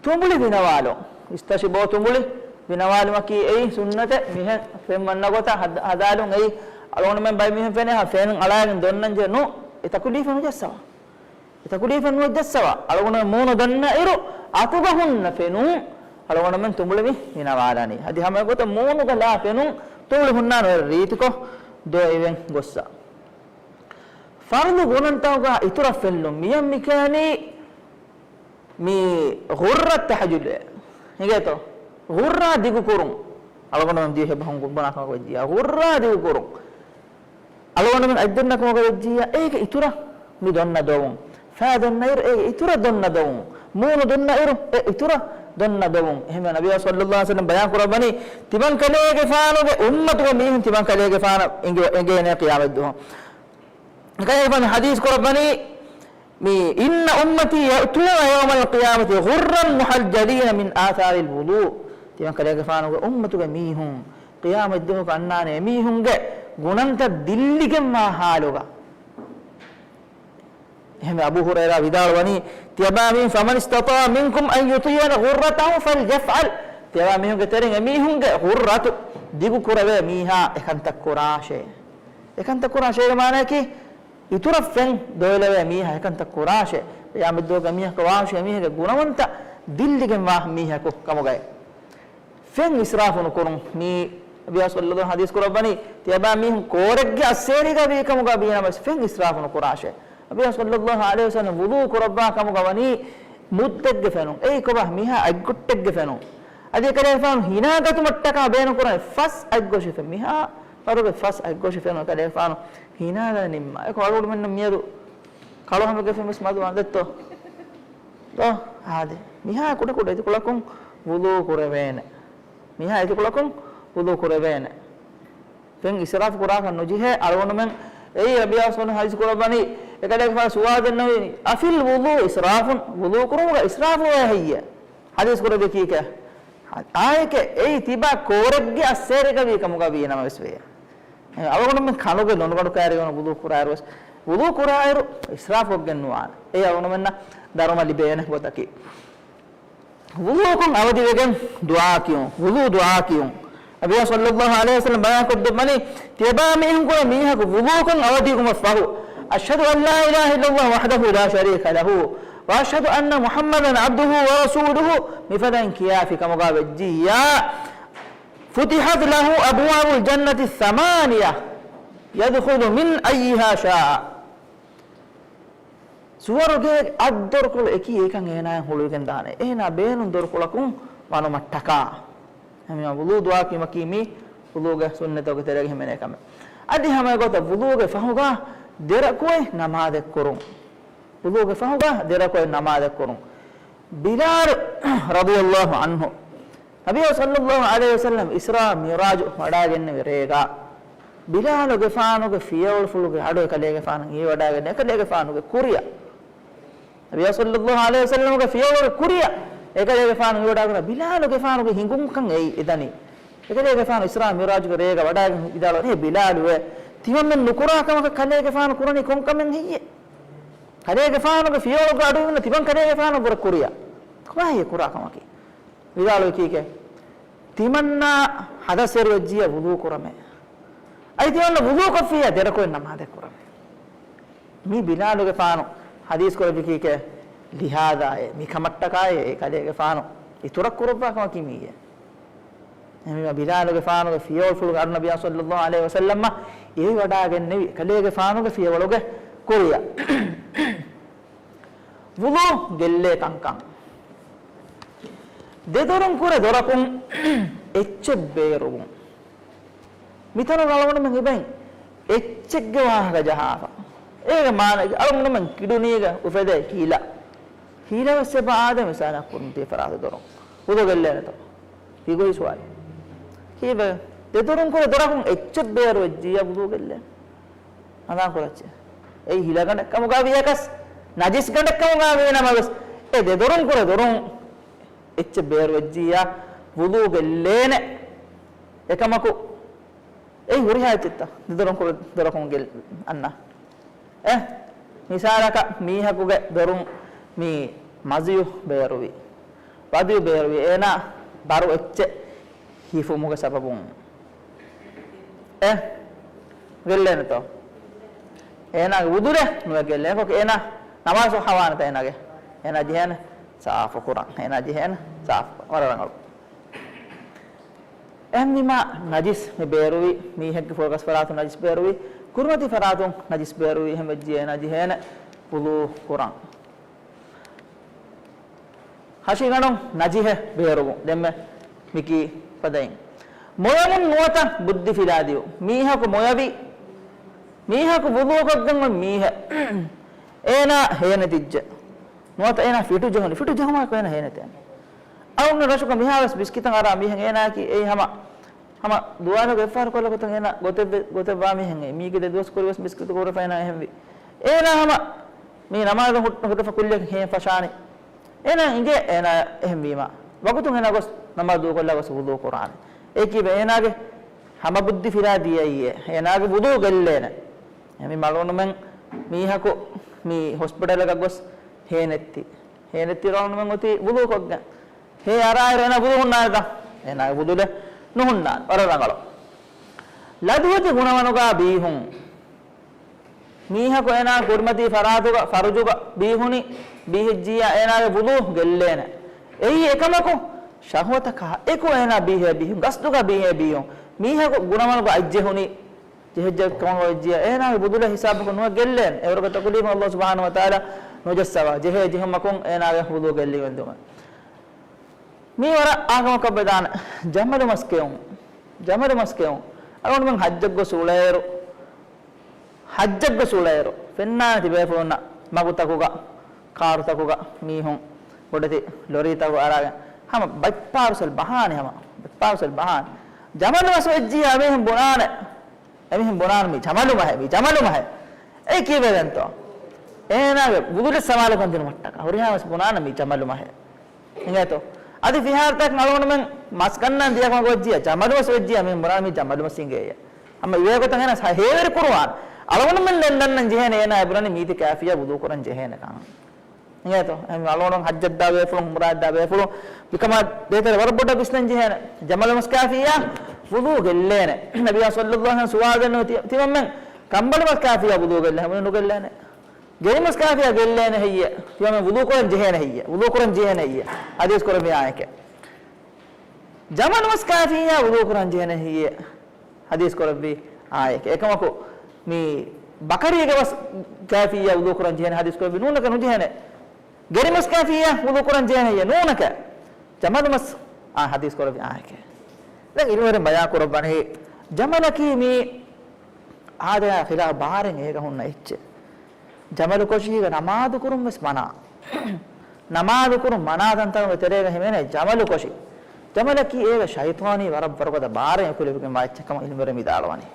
ތުނބުޅި ވިނަވާލުން. އިސްތަށި ބޯ ތުނބުޅި ވިނަވާލުމަކީ އެއީ ސުންނަތެއް. މިހެން ފެން ވަންނަ ގޮތަށް ހަދ-، ހަދާލުން. އެއީ އަޅުގަނޑުމެން ބައެއް މީހުން ފެނޭ ހަ ފެން އަޅާގެން ދޮންނަން ޖެހޭ ނޫން. އެ ތަކުލީފެއް ނުޖައްސަވާ. އެ ތަކުލީފެއް ނުޖައްސަވާ. އަޅުގަނޑުމެން މޫނު ދޮންނަ އިރު އަތުގަ ހުންނަ ފެނުން އަޅުގަނޑުމެން ތުނބުޅި މި ވިނަވާލާނީ. އަދި ހަމަ އެގޮތަށް މޫނުގަ ލާ ފެނުން ތުނބުޅި ހުންނާނެ ރީތިކޮށް ދޯ އިވެން ގޮއްސަ. ފަރުޟު ގުނަންތަކުގަ އިތުރަށް ފެއްލުން. މިޔަށް މި ކިޔަނީ މި ޣުއްރަ ތަހައްޖުދު އިނގޭތޯ؟ ޣުއްރާ ދިގު ކުރުން. އަޅުގަނޑުމެން ދިވެހި ބަހުން ބުނާ ކަމަކަށް ވެއްޖިއްޔާ ޣުއްރާ ދިގު ކުރުން. އަޅުގަނޑުމެން އަތް ދޮންނަ ކަމަކަށް ވެއްޖިއްޔާ އޭގެ އިތުރަށް މި ދޮންނަ ދޮވުން. ފައި ދޮންނަ އިރު އޭގެ އިތުރަށް ދޮންނަ ދޮވުން. މޫނު ދޮންނަ އިރު އެ އިތުރަށް ދޮންނަ ދޮވުން. އެހެންވެ ނަބިއްޔާ ޞައްލައްލާހު ޢަލައިހި ވަސައްލަމަ ބަޔާން ކުރައްވަނީ، ތިމަން ކަލޭގެފާނުގެ އުއްމަތުގަ މީހުން ތިމަން ކަލޭގެފާނަށް އެނގޭ-، އެނގޭނެ ޤިޔާމަތްދުވަހު. ކަލޭގެފާނު ޙަދީޘް ކުރައްވަނީ، މި، إن أمتي يأتون يوم القيامة غرا محجلين من آثار الوضوء. ތިމަން ކަލޭގެފާނުގެ އުއްމަތުގެ މީހުން ޤިޔާމަތްދުވަހު އަންނާނެ އެމީހުންގެ ގުނަންތައް ދިއްލިގެންވާ ޙާލުގަ. އެހެންވެ އަބޫ ހުރައިރާ ވިދާޅުވަނީ، ތިޔަބައިމީހުން، فمن استطاع منكم أن يطيل غرته فليفعل. ތިޔަބައިމީހުންގެ ތެރެއިން އެމީހުންގެ ޣުއްރަތު ދިގު ކުރެވޭ މީހާ އެކަންތައް ކުރާށޭ. އެކަންތައް ކުރާށޭގެ މާނައަކީ، އިތުރަށް ފެން ދޮވެލެވޭ މީހާ އެކަންތައް ކުރާށޭ. ޤިޔާމަތްދުވަހުގެ މީހަކު ވާށޭ، މީހެއްގެ ގުނަވަންތައް ދިއްލިގެންވާ މީހަކު ކަމުގައި. ފެން އިސްރާފު ނުކުރުން. މީ ނަބިއްޔާ ޞައްލައްލާހު ޙަދީޘް ކުރައްވަނީ، ތިޔަބައިމީހުން ކޯރެއްގެ އައްސޭރިގަ ވީ ކަމުގަ ވީނަމަވެސް ފެން އިސްރާފު ނުކުރާށޭ. ނަބިއްޔާ ޞައްލައްލާހު ޢަލައިހި ވަސައްލަމަ ވުޟޫ ކުރައްވާ ކަމުގަ ވަނީ މުއްދެއްގެ ފެނުން. އެއީ ކޮބާ؟ މިހާ އަތްގޮއްޓެއްގެ ފެނުން. އަދި އެކަލޭގެފާނު ހިނާގަތުމަށްޓަކާ ބޭނުންކުރަނީ ފަސް އަތްގޮށި ފެން. މިހާ ވަރުގެ ފަސް އަތްގޮށި ފެނުން އެކަލޭގެފާނު ހިނާގަ ނިންމާ. އެކަމަކު އަޅުގަނޑުމެންނަށް މިއަދު ކަޅު ހަމަގެ ފެން ވެސް މަދު ވާން ދެއްތޯ؟ ދޯ؟ އާދެ. މިހާ ކުޑަކުޑަ އިތުކުޅަކުން ވުޟޫ ކުރެވޭނެ. މިހާ އިތުކުޅަކުން ވުޟޫ ކުރެވޭނެ. ފެން އިސްރާފު ކުރާކަށް ނުޖެހޭ. އަޅުގަނޑުމެން އެއީ ނަބިއްޔާ ޞައްލައްލާހު ޢަލައިހި ވަސައްލަމަ ޙަދީޘް ކުރައްވަނީ، އެކަލޭގެފާނު ސުވާލު ދެންނެވީ، أفي الوضوء إسراف؟ ވުޟޫ ކުރުމުގަ އިސްރާފުވޭ ހެއްޔޭ؟ ޙަދީޘް ކުރެއްވީ ކީކޭ؟ އާއެކޭ، އެއީ ތިބާ ކޯރެއްގެ އައްސޭރިގަ ވީ ކަމުގަ ވީނަމަވެސް ވޭ. އަޅުގަނޑުމެން ކަނުގެ ލޮނުގަނޑު ކައިރި ވަނަ ވުޟޫ ކުރާއިރު ވެސް، ވުޟޫ ކުރާއިރު އިސްރާފުވެގެން ނުވާނެ. އެއީ އަޅުގަނޑުމެންނަށް ދަރުމަ ލިބޭނެ ގޮތަކީ. ވުޟޫކުން އަވަދިވެގެން ދުޢާ ކިޔުން. ވުޟޫ ދުޢާ ކިޔުން. ނަބިއްޔާ ޞައްލައްލާހު ޢަލައިހި ވަސައްލަމަ ބަޔާން ކޮށްދެއްވަނީ، ތިޔަބައިމީހުން ކުރެ މީހަކު ވުޟޫކުން އަވަދިވުމަށްފަހު، أشهد أن لا إله إلا الله وحده لا شريك له وأشهد أن محمدا عبده ورسوله މިފަދައިން ކިޔާފި ކަމުގަ ވެއްޖިއްޔާ، فتحت له أبواب الجنة الثمانية يدخل من أيها شاء. ސުވަރުގޭގެ އަށް ދޮރުކޮޅު އެކީ އެކަން އޭނާއަށް ހުޅުވިގެން ދާނެ. އޭނާ ބޭނުން ދޮރުކޮޅަކުން ވަނުމަށްޓަކާ. އެހެންވީމާ ވުޟޫ ދުޢާ ކިޔުމަކީ މީ ވުޟޫގެ ސުންނަތްތަކުގެ ތެރޭގަ ހިމެނޭ ކަމެއް. އަދި ހަމަ އެގޮތަށް ވުޟޫގެ ފަހުގަ ދެރަކުޢަތް ނަމާދެއް ކުރުން. ވުޟޫގެ ފަހުގަ ދެރަކުޢަތް ނަމާދެއް ކުރުން. ބިލާލު ރަޟިޔައްލާހު ޢަންހު ނަބިއްޔާ ޞައްލައްލާހު ޢަލައިހި ވަސައްލަމަ އިސްރާ މިޢުރާޖު ވަޑައިގެންނެވި ރޭގަ، ބިލާލުގެފާނުގެ ފިޔަވަޅުފުޅުގެ އަޑު އެކަލޭގެފާނު ހީވަޑައިގެން އެކަލޭގެފާނުގެ ކުރިއަށް. ނަބިއްޔާ ޞައްލައްލާހު ޢަލައިހި ވަސައްލަމަގެ ފިޔަވަޅު ކުރިއަށް އެކަލޭގެފާނު ހީވަޑައިގެން ބިލާލުގެފާނުގެ ހިނގުމުކަން އެއީ އެދަނީ. އެކަލޭގެފާނު އިސްރާ މިޢުރާޖުގެ ރޭގަ ވަޑައިގެން ވިދާޅުވަނީ، އޭ ބިލާލުވެ، ތިމަންމެން ނުކުރާ ކަމަކަށް ކަލޭގެފާނު ކުރަނީ ކޮންކަމެއް ހެއްޔޭ؟ ކަލޭގެފާނުގެ ފިޔަވަޅުގެ އަޑު އިންނަ ތިމަން ކަލޭގެފާނު ކުރެ ކުރިއަށް ކޮބާހޭ ކުރާ ކަމަކީ؟ ވިދާޅުވީ ކީކޭ؟ ތިމަންނާ ހަދަސްވެރިވެއްޖިއްޔާ ވުޟޫ ކުރަމޭ. އަދި ތިމަންނަ ވުޟޫ ކޮށްފިއްޔާ ދެރަކުޢަތް ނަމާދެއް ކުރަމޭ. މީ ބިލާލުގެފާނު ޙަދީޘް ކުރެއްވި ކީކޭ؟ ލިހާޒާއޭ، މިކަމަށްޓަކާއޭ އެ ކަލޭގެފާނު އިތުރަށް ކުރައްވާ ކަމަކީ މީއޭ. އެހެންވީމާ ބިލާލުގެފާނުގެ ފިޔަވަޅުފުޅުގެ އަޑު ނަބިއްޔާ ޞައްލައްލާހު ޢަލައިހި ވަސައްލަމަ އެއިވަޑައިގެންނެވި ކަލޭގެފާނުގެ ފިޔަވަޅުގެ ކުރިއަށް. ވުޟޫ ގެއްލޭ ކަންކަން. ދެދޮރުން ކުރެ ދޮރަކުން އެއްޗެއް ބޭރުވުން. މިތަނުގަ އަޅުގަނޑުމެން ހިބައިން އެއްޗެއްގެ ވާހަކަ ޖަހާފަ. އޭގެ މާނައަކީ އަޅުގަނޑުމެން ކިޑުނީގަ އުފެދޭ ހިލަ. ހިލަވެސް އެބަ އާދޭ މިސާލަކަށް ކުރިމަތީ ފަރާތު ދޮރުން. ވުޟޫ ގެއްލޭނެތޯ؟ ކީއްކުރީ ސުވާލެއް؟ ކީއްވެ؟ ދެދޮރުން ކުރެ ދޮރަކުން އެއްޗެއް ބޭރުވެއްޖިއްޔާ ވުޟޫ ގެއްލޭނެ. ހަނދާން ކުރައްޗޭ. އެއީ ހިލަގަނޑެއް ކަމުގަ ވިޔަކަސް، ނަޖިސް ގަނޑެއް ކަމުގަ ވީ ނަމަވެސް، އެ ދެދޮރުން ކުރެ ދޮރުން އެއްޗެއް ބޭރުވެއްޖިއްޔާ ވުޟޫ ގެއްލޭނެ. އެކަމަކު، އެއީ ހުރިހާ އެއްޗެއްތަ؟ ދެދޮރުން ކުރެ ދޮރަކުން ގެއްލި އަންނަ. އެ، މިސާލަކަށް މީހަކުގެ ދޮރުން މި މަޒިޔު ބޭރުވި. ވަދިޔު ބޭރުވި. އޭނާ ބަރު އެއްޗެއް ހިފުމުގެ ސަބަބުން. އެ، ގެއްލޭނެތޯ؟ އޭނާގެ ވުޟޫ ނުވެ ގެއްލޭނެ. ކޮކި އޭނާ ނަމާދު ހަވާނެތަ އޭނާގެ؟ އޭނާ ޖެހޭނެ ސާފު ކުރަން. އޭނާ ޖެހޭނެ ސާފު ކުރަން. ވަރަށް ރަނގަޅު. އެހެންވީމާ، ނަޖިސް މި ބޭރުވި، މީހެއްގެ ފުރަގަސް ފަރާތުން ނަޖިސް ބޭރުވި، ކުރިމަތީ ފަރާތުން ނަޖިސް ބޭރުވި، އެހެން ވެއްޖިއްޔާ އޭނާ ޖެހޭނެ ވުޟޫ ކުރަން. ހަށިގަނޑުން ނަޖިހެއް ބޭރުވުން. ދެންމެ މިކީ ފަދައިން. މޮޔަމުން ނުވަތަ ބުއްދި ފިލާދިޔު. މީހަކު މޮޔަވި، މީހަކު ވުޟޫކޮށްގެން އޮތް މީހެއް. އޭނާ ހޭނެތިއްޖެ. ނުވަތަ އޭނާ ފިޓު ޖެހުނި. ފިޓު ޖެހުމާއެކު އޭނާ ހޭނެތޭނެ. އަޅުގަނޑު ރަށުގަ މިހާވެސް ބިސްކިތަށް އަރާ މީހެއް އޭނާއަކީ އެއީ ހަމަ، ހަމަ ދުވާލުގަ އެއްފަހަރު ކޮށްލަ ގޮތަށް އޭނާ ގޮތެއްވެ، ގޮތެއްވާ މީހެއް އެއީ. މީގެ ދެ ދުވަސް ކުރިވެސް ބިސްކިތު ކުރެފަ އޭނާ އެހެންވީ. އޭނާ ހަމަ މީ ނަމާދު ހުއްޓަ، ހުއްޓަފަ ކުއްލިއަކަށް ހޭން ފަށާނީ. އޭނާ އިނގޭ އޭނާ އެހެންވީމަ. ވަގުތުން އޭނާ ގޮސް ނަމާދު ދޫކޮށްލާ ގޮސް ވުޟޫ ކުރާނެ. އެކީ އޭނާގެ ހަމަ ބުއްދި ފިލާ ދިޔައީ. އޭނާގެ ވުޟޫ ގެއްލޭނެ. އެހެންވީމަ އަޅުގަނޑުމެން މީހަކު މީ ހޮސްޕިޓަލަކަށް ގޮސް ހޭނެއްތި. ހޭނެއްތި އަޅުގަނޑުމެން އޮތީ ވުޟޫކޮށްގެން. ހޭ އަރާއިރު އޭނާ ވުޟޫ ހުންނާނެތަ؟ އޭނާގެ ވުޟޫ ނުހުންނާނެ. ވަރަށް ރަނގަޅު. ލަދުވެތި ގުނަވަނުގާ ބީހުން. މީހަކު އޭނާ ކުރިމަތީ ފަރާތުގަ ފަރުޖުގަ ބީހުނީ، ބީހިއްޖިއްޔާ އޭނާގެ ވުޟޫ ގެއްލޭނެ. އެއީ އެކަމަކު، ޝަހުވަތަކާ އެކު އޭނާ ބީހޭ ބީހުން، ގަސްދުގަ ބީހޭ ބީހުން. މީހަކު ގުނަވަނުގަ އަތްޖެހުނީ، ޖެހިއްޖެ ކަމަކު ވެއްޖިއްޔާ އޭނާގެ ވުޟޫ ހިސާބަކުން ނުވެ ގެއްލޭނެ. އެވަރުގެ ތަކުލީފުން ﷲ ސުބްޙާނަހޫ ވަތަޢާލާ ނުޖައްސަވާ، ޖެހޭ ޖެހުމަކުން އޭނާގެ ވުޟޫ ގެއްލިގެން ދުމެ. މީ ވަރަށް އާކަމަކަށް ވެދާނެ. ޖަމަލު މަސް ކެއުން. ޖަމަލު މަސް ކެއުން. އަޅުގަނޑުމެން ޙައްޖަށް ގޮސް އުޅޭއިރު، ޙައްޖަށް ގޮސް އުޅޭއިރު ފެންނާނެތި ބޭފުޅުންނަށް މަގުތަކުގަ، ކާރުތަކުގަ މީހުން ބޮޑެތި ލޮރީތަކު އަރާގެން ހަމަ ބަތްޕާރުސަލް ބަހާނެ، ހަމަ ބަތްޕާރުސަލް ބަހާނެ. ޖަމަލު މަސް ވެއްޖިއްޔާ މީހުން ބުނާނެ، އެމީހުން ބުނާނެ މީ ޖަމަލު މަހެއް، މީ ޖަމަލު މަހެއް. އެއީ ކީއްވެގެންތޯ؟ އޭނާގެ ވުޟޫ ސަމާލުކަން ދިނުމަށްޓަކާ ހުރިހާ ވެސް ބުނާނެ މީ ޖަމަލު މަހެއް. އިނގޭތޯ؟ އަދި ފިހާރަތަކަށް އަޅުގަނޑުމެން މަސް ގަންނަން ދިޔަ ކަމަކު ވެއްޖިއްޔާ، ޖަމަލު މަސް ވެއްޖިއްޔާ މީހުން ބުނާނެ މީ ޖަމަލު މަސް އިނގޭއޭ. ހަމަ އިވޭ ގޮތަށް އޭނާ ހޭވެރި ކުރުވާނެ. އަޅުގަނޑުމެން ދެން ދަންނަން ޖެހޭނެ އޭނާ އެ ބުނަނީ މީތި ކާފިއްޔާ ވުޟޫ ކުރަން ޖެހޭނެ ކަމަށް. އިނގޭތޯ؟ އެހެން އަޅުގަނޑު ޙައްޖަށް ދާ ބޭފުޅުން، ޢުމްރާއަށް ދާ ބޭފުޅުން މިކަމާ ދޭތެރެ ވަރަށް ބޮޑަށް ވިސްނަން ޖެހޭނެ. ޖަމަލު މަސް ކާފިއްޔާ ވުޟޫ ގެއްލޭނެ. ނަބިއްޔާ ޞައްލައްލާހު ޢަލައިހި ވަސައްލަމަ ތި-، ތިމަންމެން ކަނބަޅި މަސް ކާފިއްޔާ ވުޟޫ ގެއްލޭ، ހަމަ ނުގެއްލޭނެ. ގެރި މަސް ކާފިއްޔާ ގެއްލޭނެ ހެއްޔޭ؟ ތިމަންމެން ވުޟޫ ކުރަން ޖެހޭނެ ހެއްޔޭ؟ ވުޟޫ ކުރަން ޖެހޭނެ ހެއްޔޭ؟ ޙަދީޘް ކުރެއްވި އާޔަތެއް. ޖަމަލު މަސް ކާފިއްޔާ ވުޟޫ ކުރަން ޖެހޭނެ ހެއްޔޭ؟ ޙަދީޘް ކުރެއްވި އާޔަތެއް. އެކަމަކު، މި ބަކަރީގެ މަސް ކާފިއްޔާ ވުޟޫ ކުރަން ޖެހޭނެ ޙަދީޘް ކުރެއްވި ނޫނަކަށް ނުޖެހޭނެ. ގެރި މަސް ކާފިއްޔާ ވުޟޫ ކުރަން ޖެހޭނެ ހެއްޔޭ؟ ނޫނަކަށް. ޖަމަލު މަސް، އާ، ޙަދީޘް ކުރެއްވި އާޔަތެއް. ދެން ޢިލްމުވެރިން ބަޔާން ކުރައްވަނީ، ޖަމަލަކީ މީ އާދަޔާ ޚިލާފު ބާރެއް އޭގަ ހުންނަ އެއްޗެއް. ޖަމަލު ކޮށީގަ ނަމާދު ކުރުން ވެސް މަނާ. ނަމާދު ކުރުން މަނާ ތަންތަނުގެ ތެރޭގަ ހިމެނޭ ޖަމަލު ކޮށި. ޖަމަލަކީ އޭގަ ޝައިޠާނީ ވަރަށް ވަރުގަދަ ބާރެއް އެކުލެވިގެންވާ އެއްޗެއް ކަމަށް ޢިލްމުވެރިން ވިދާޅުވަނީ.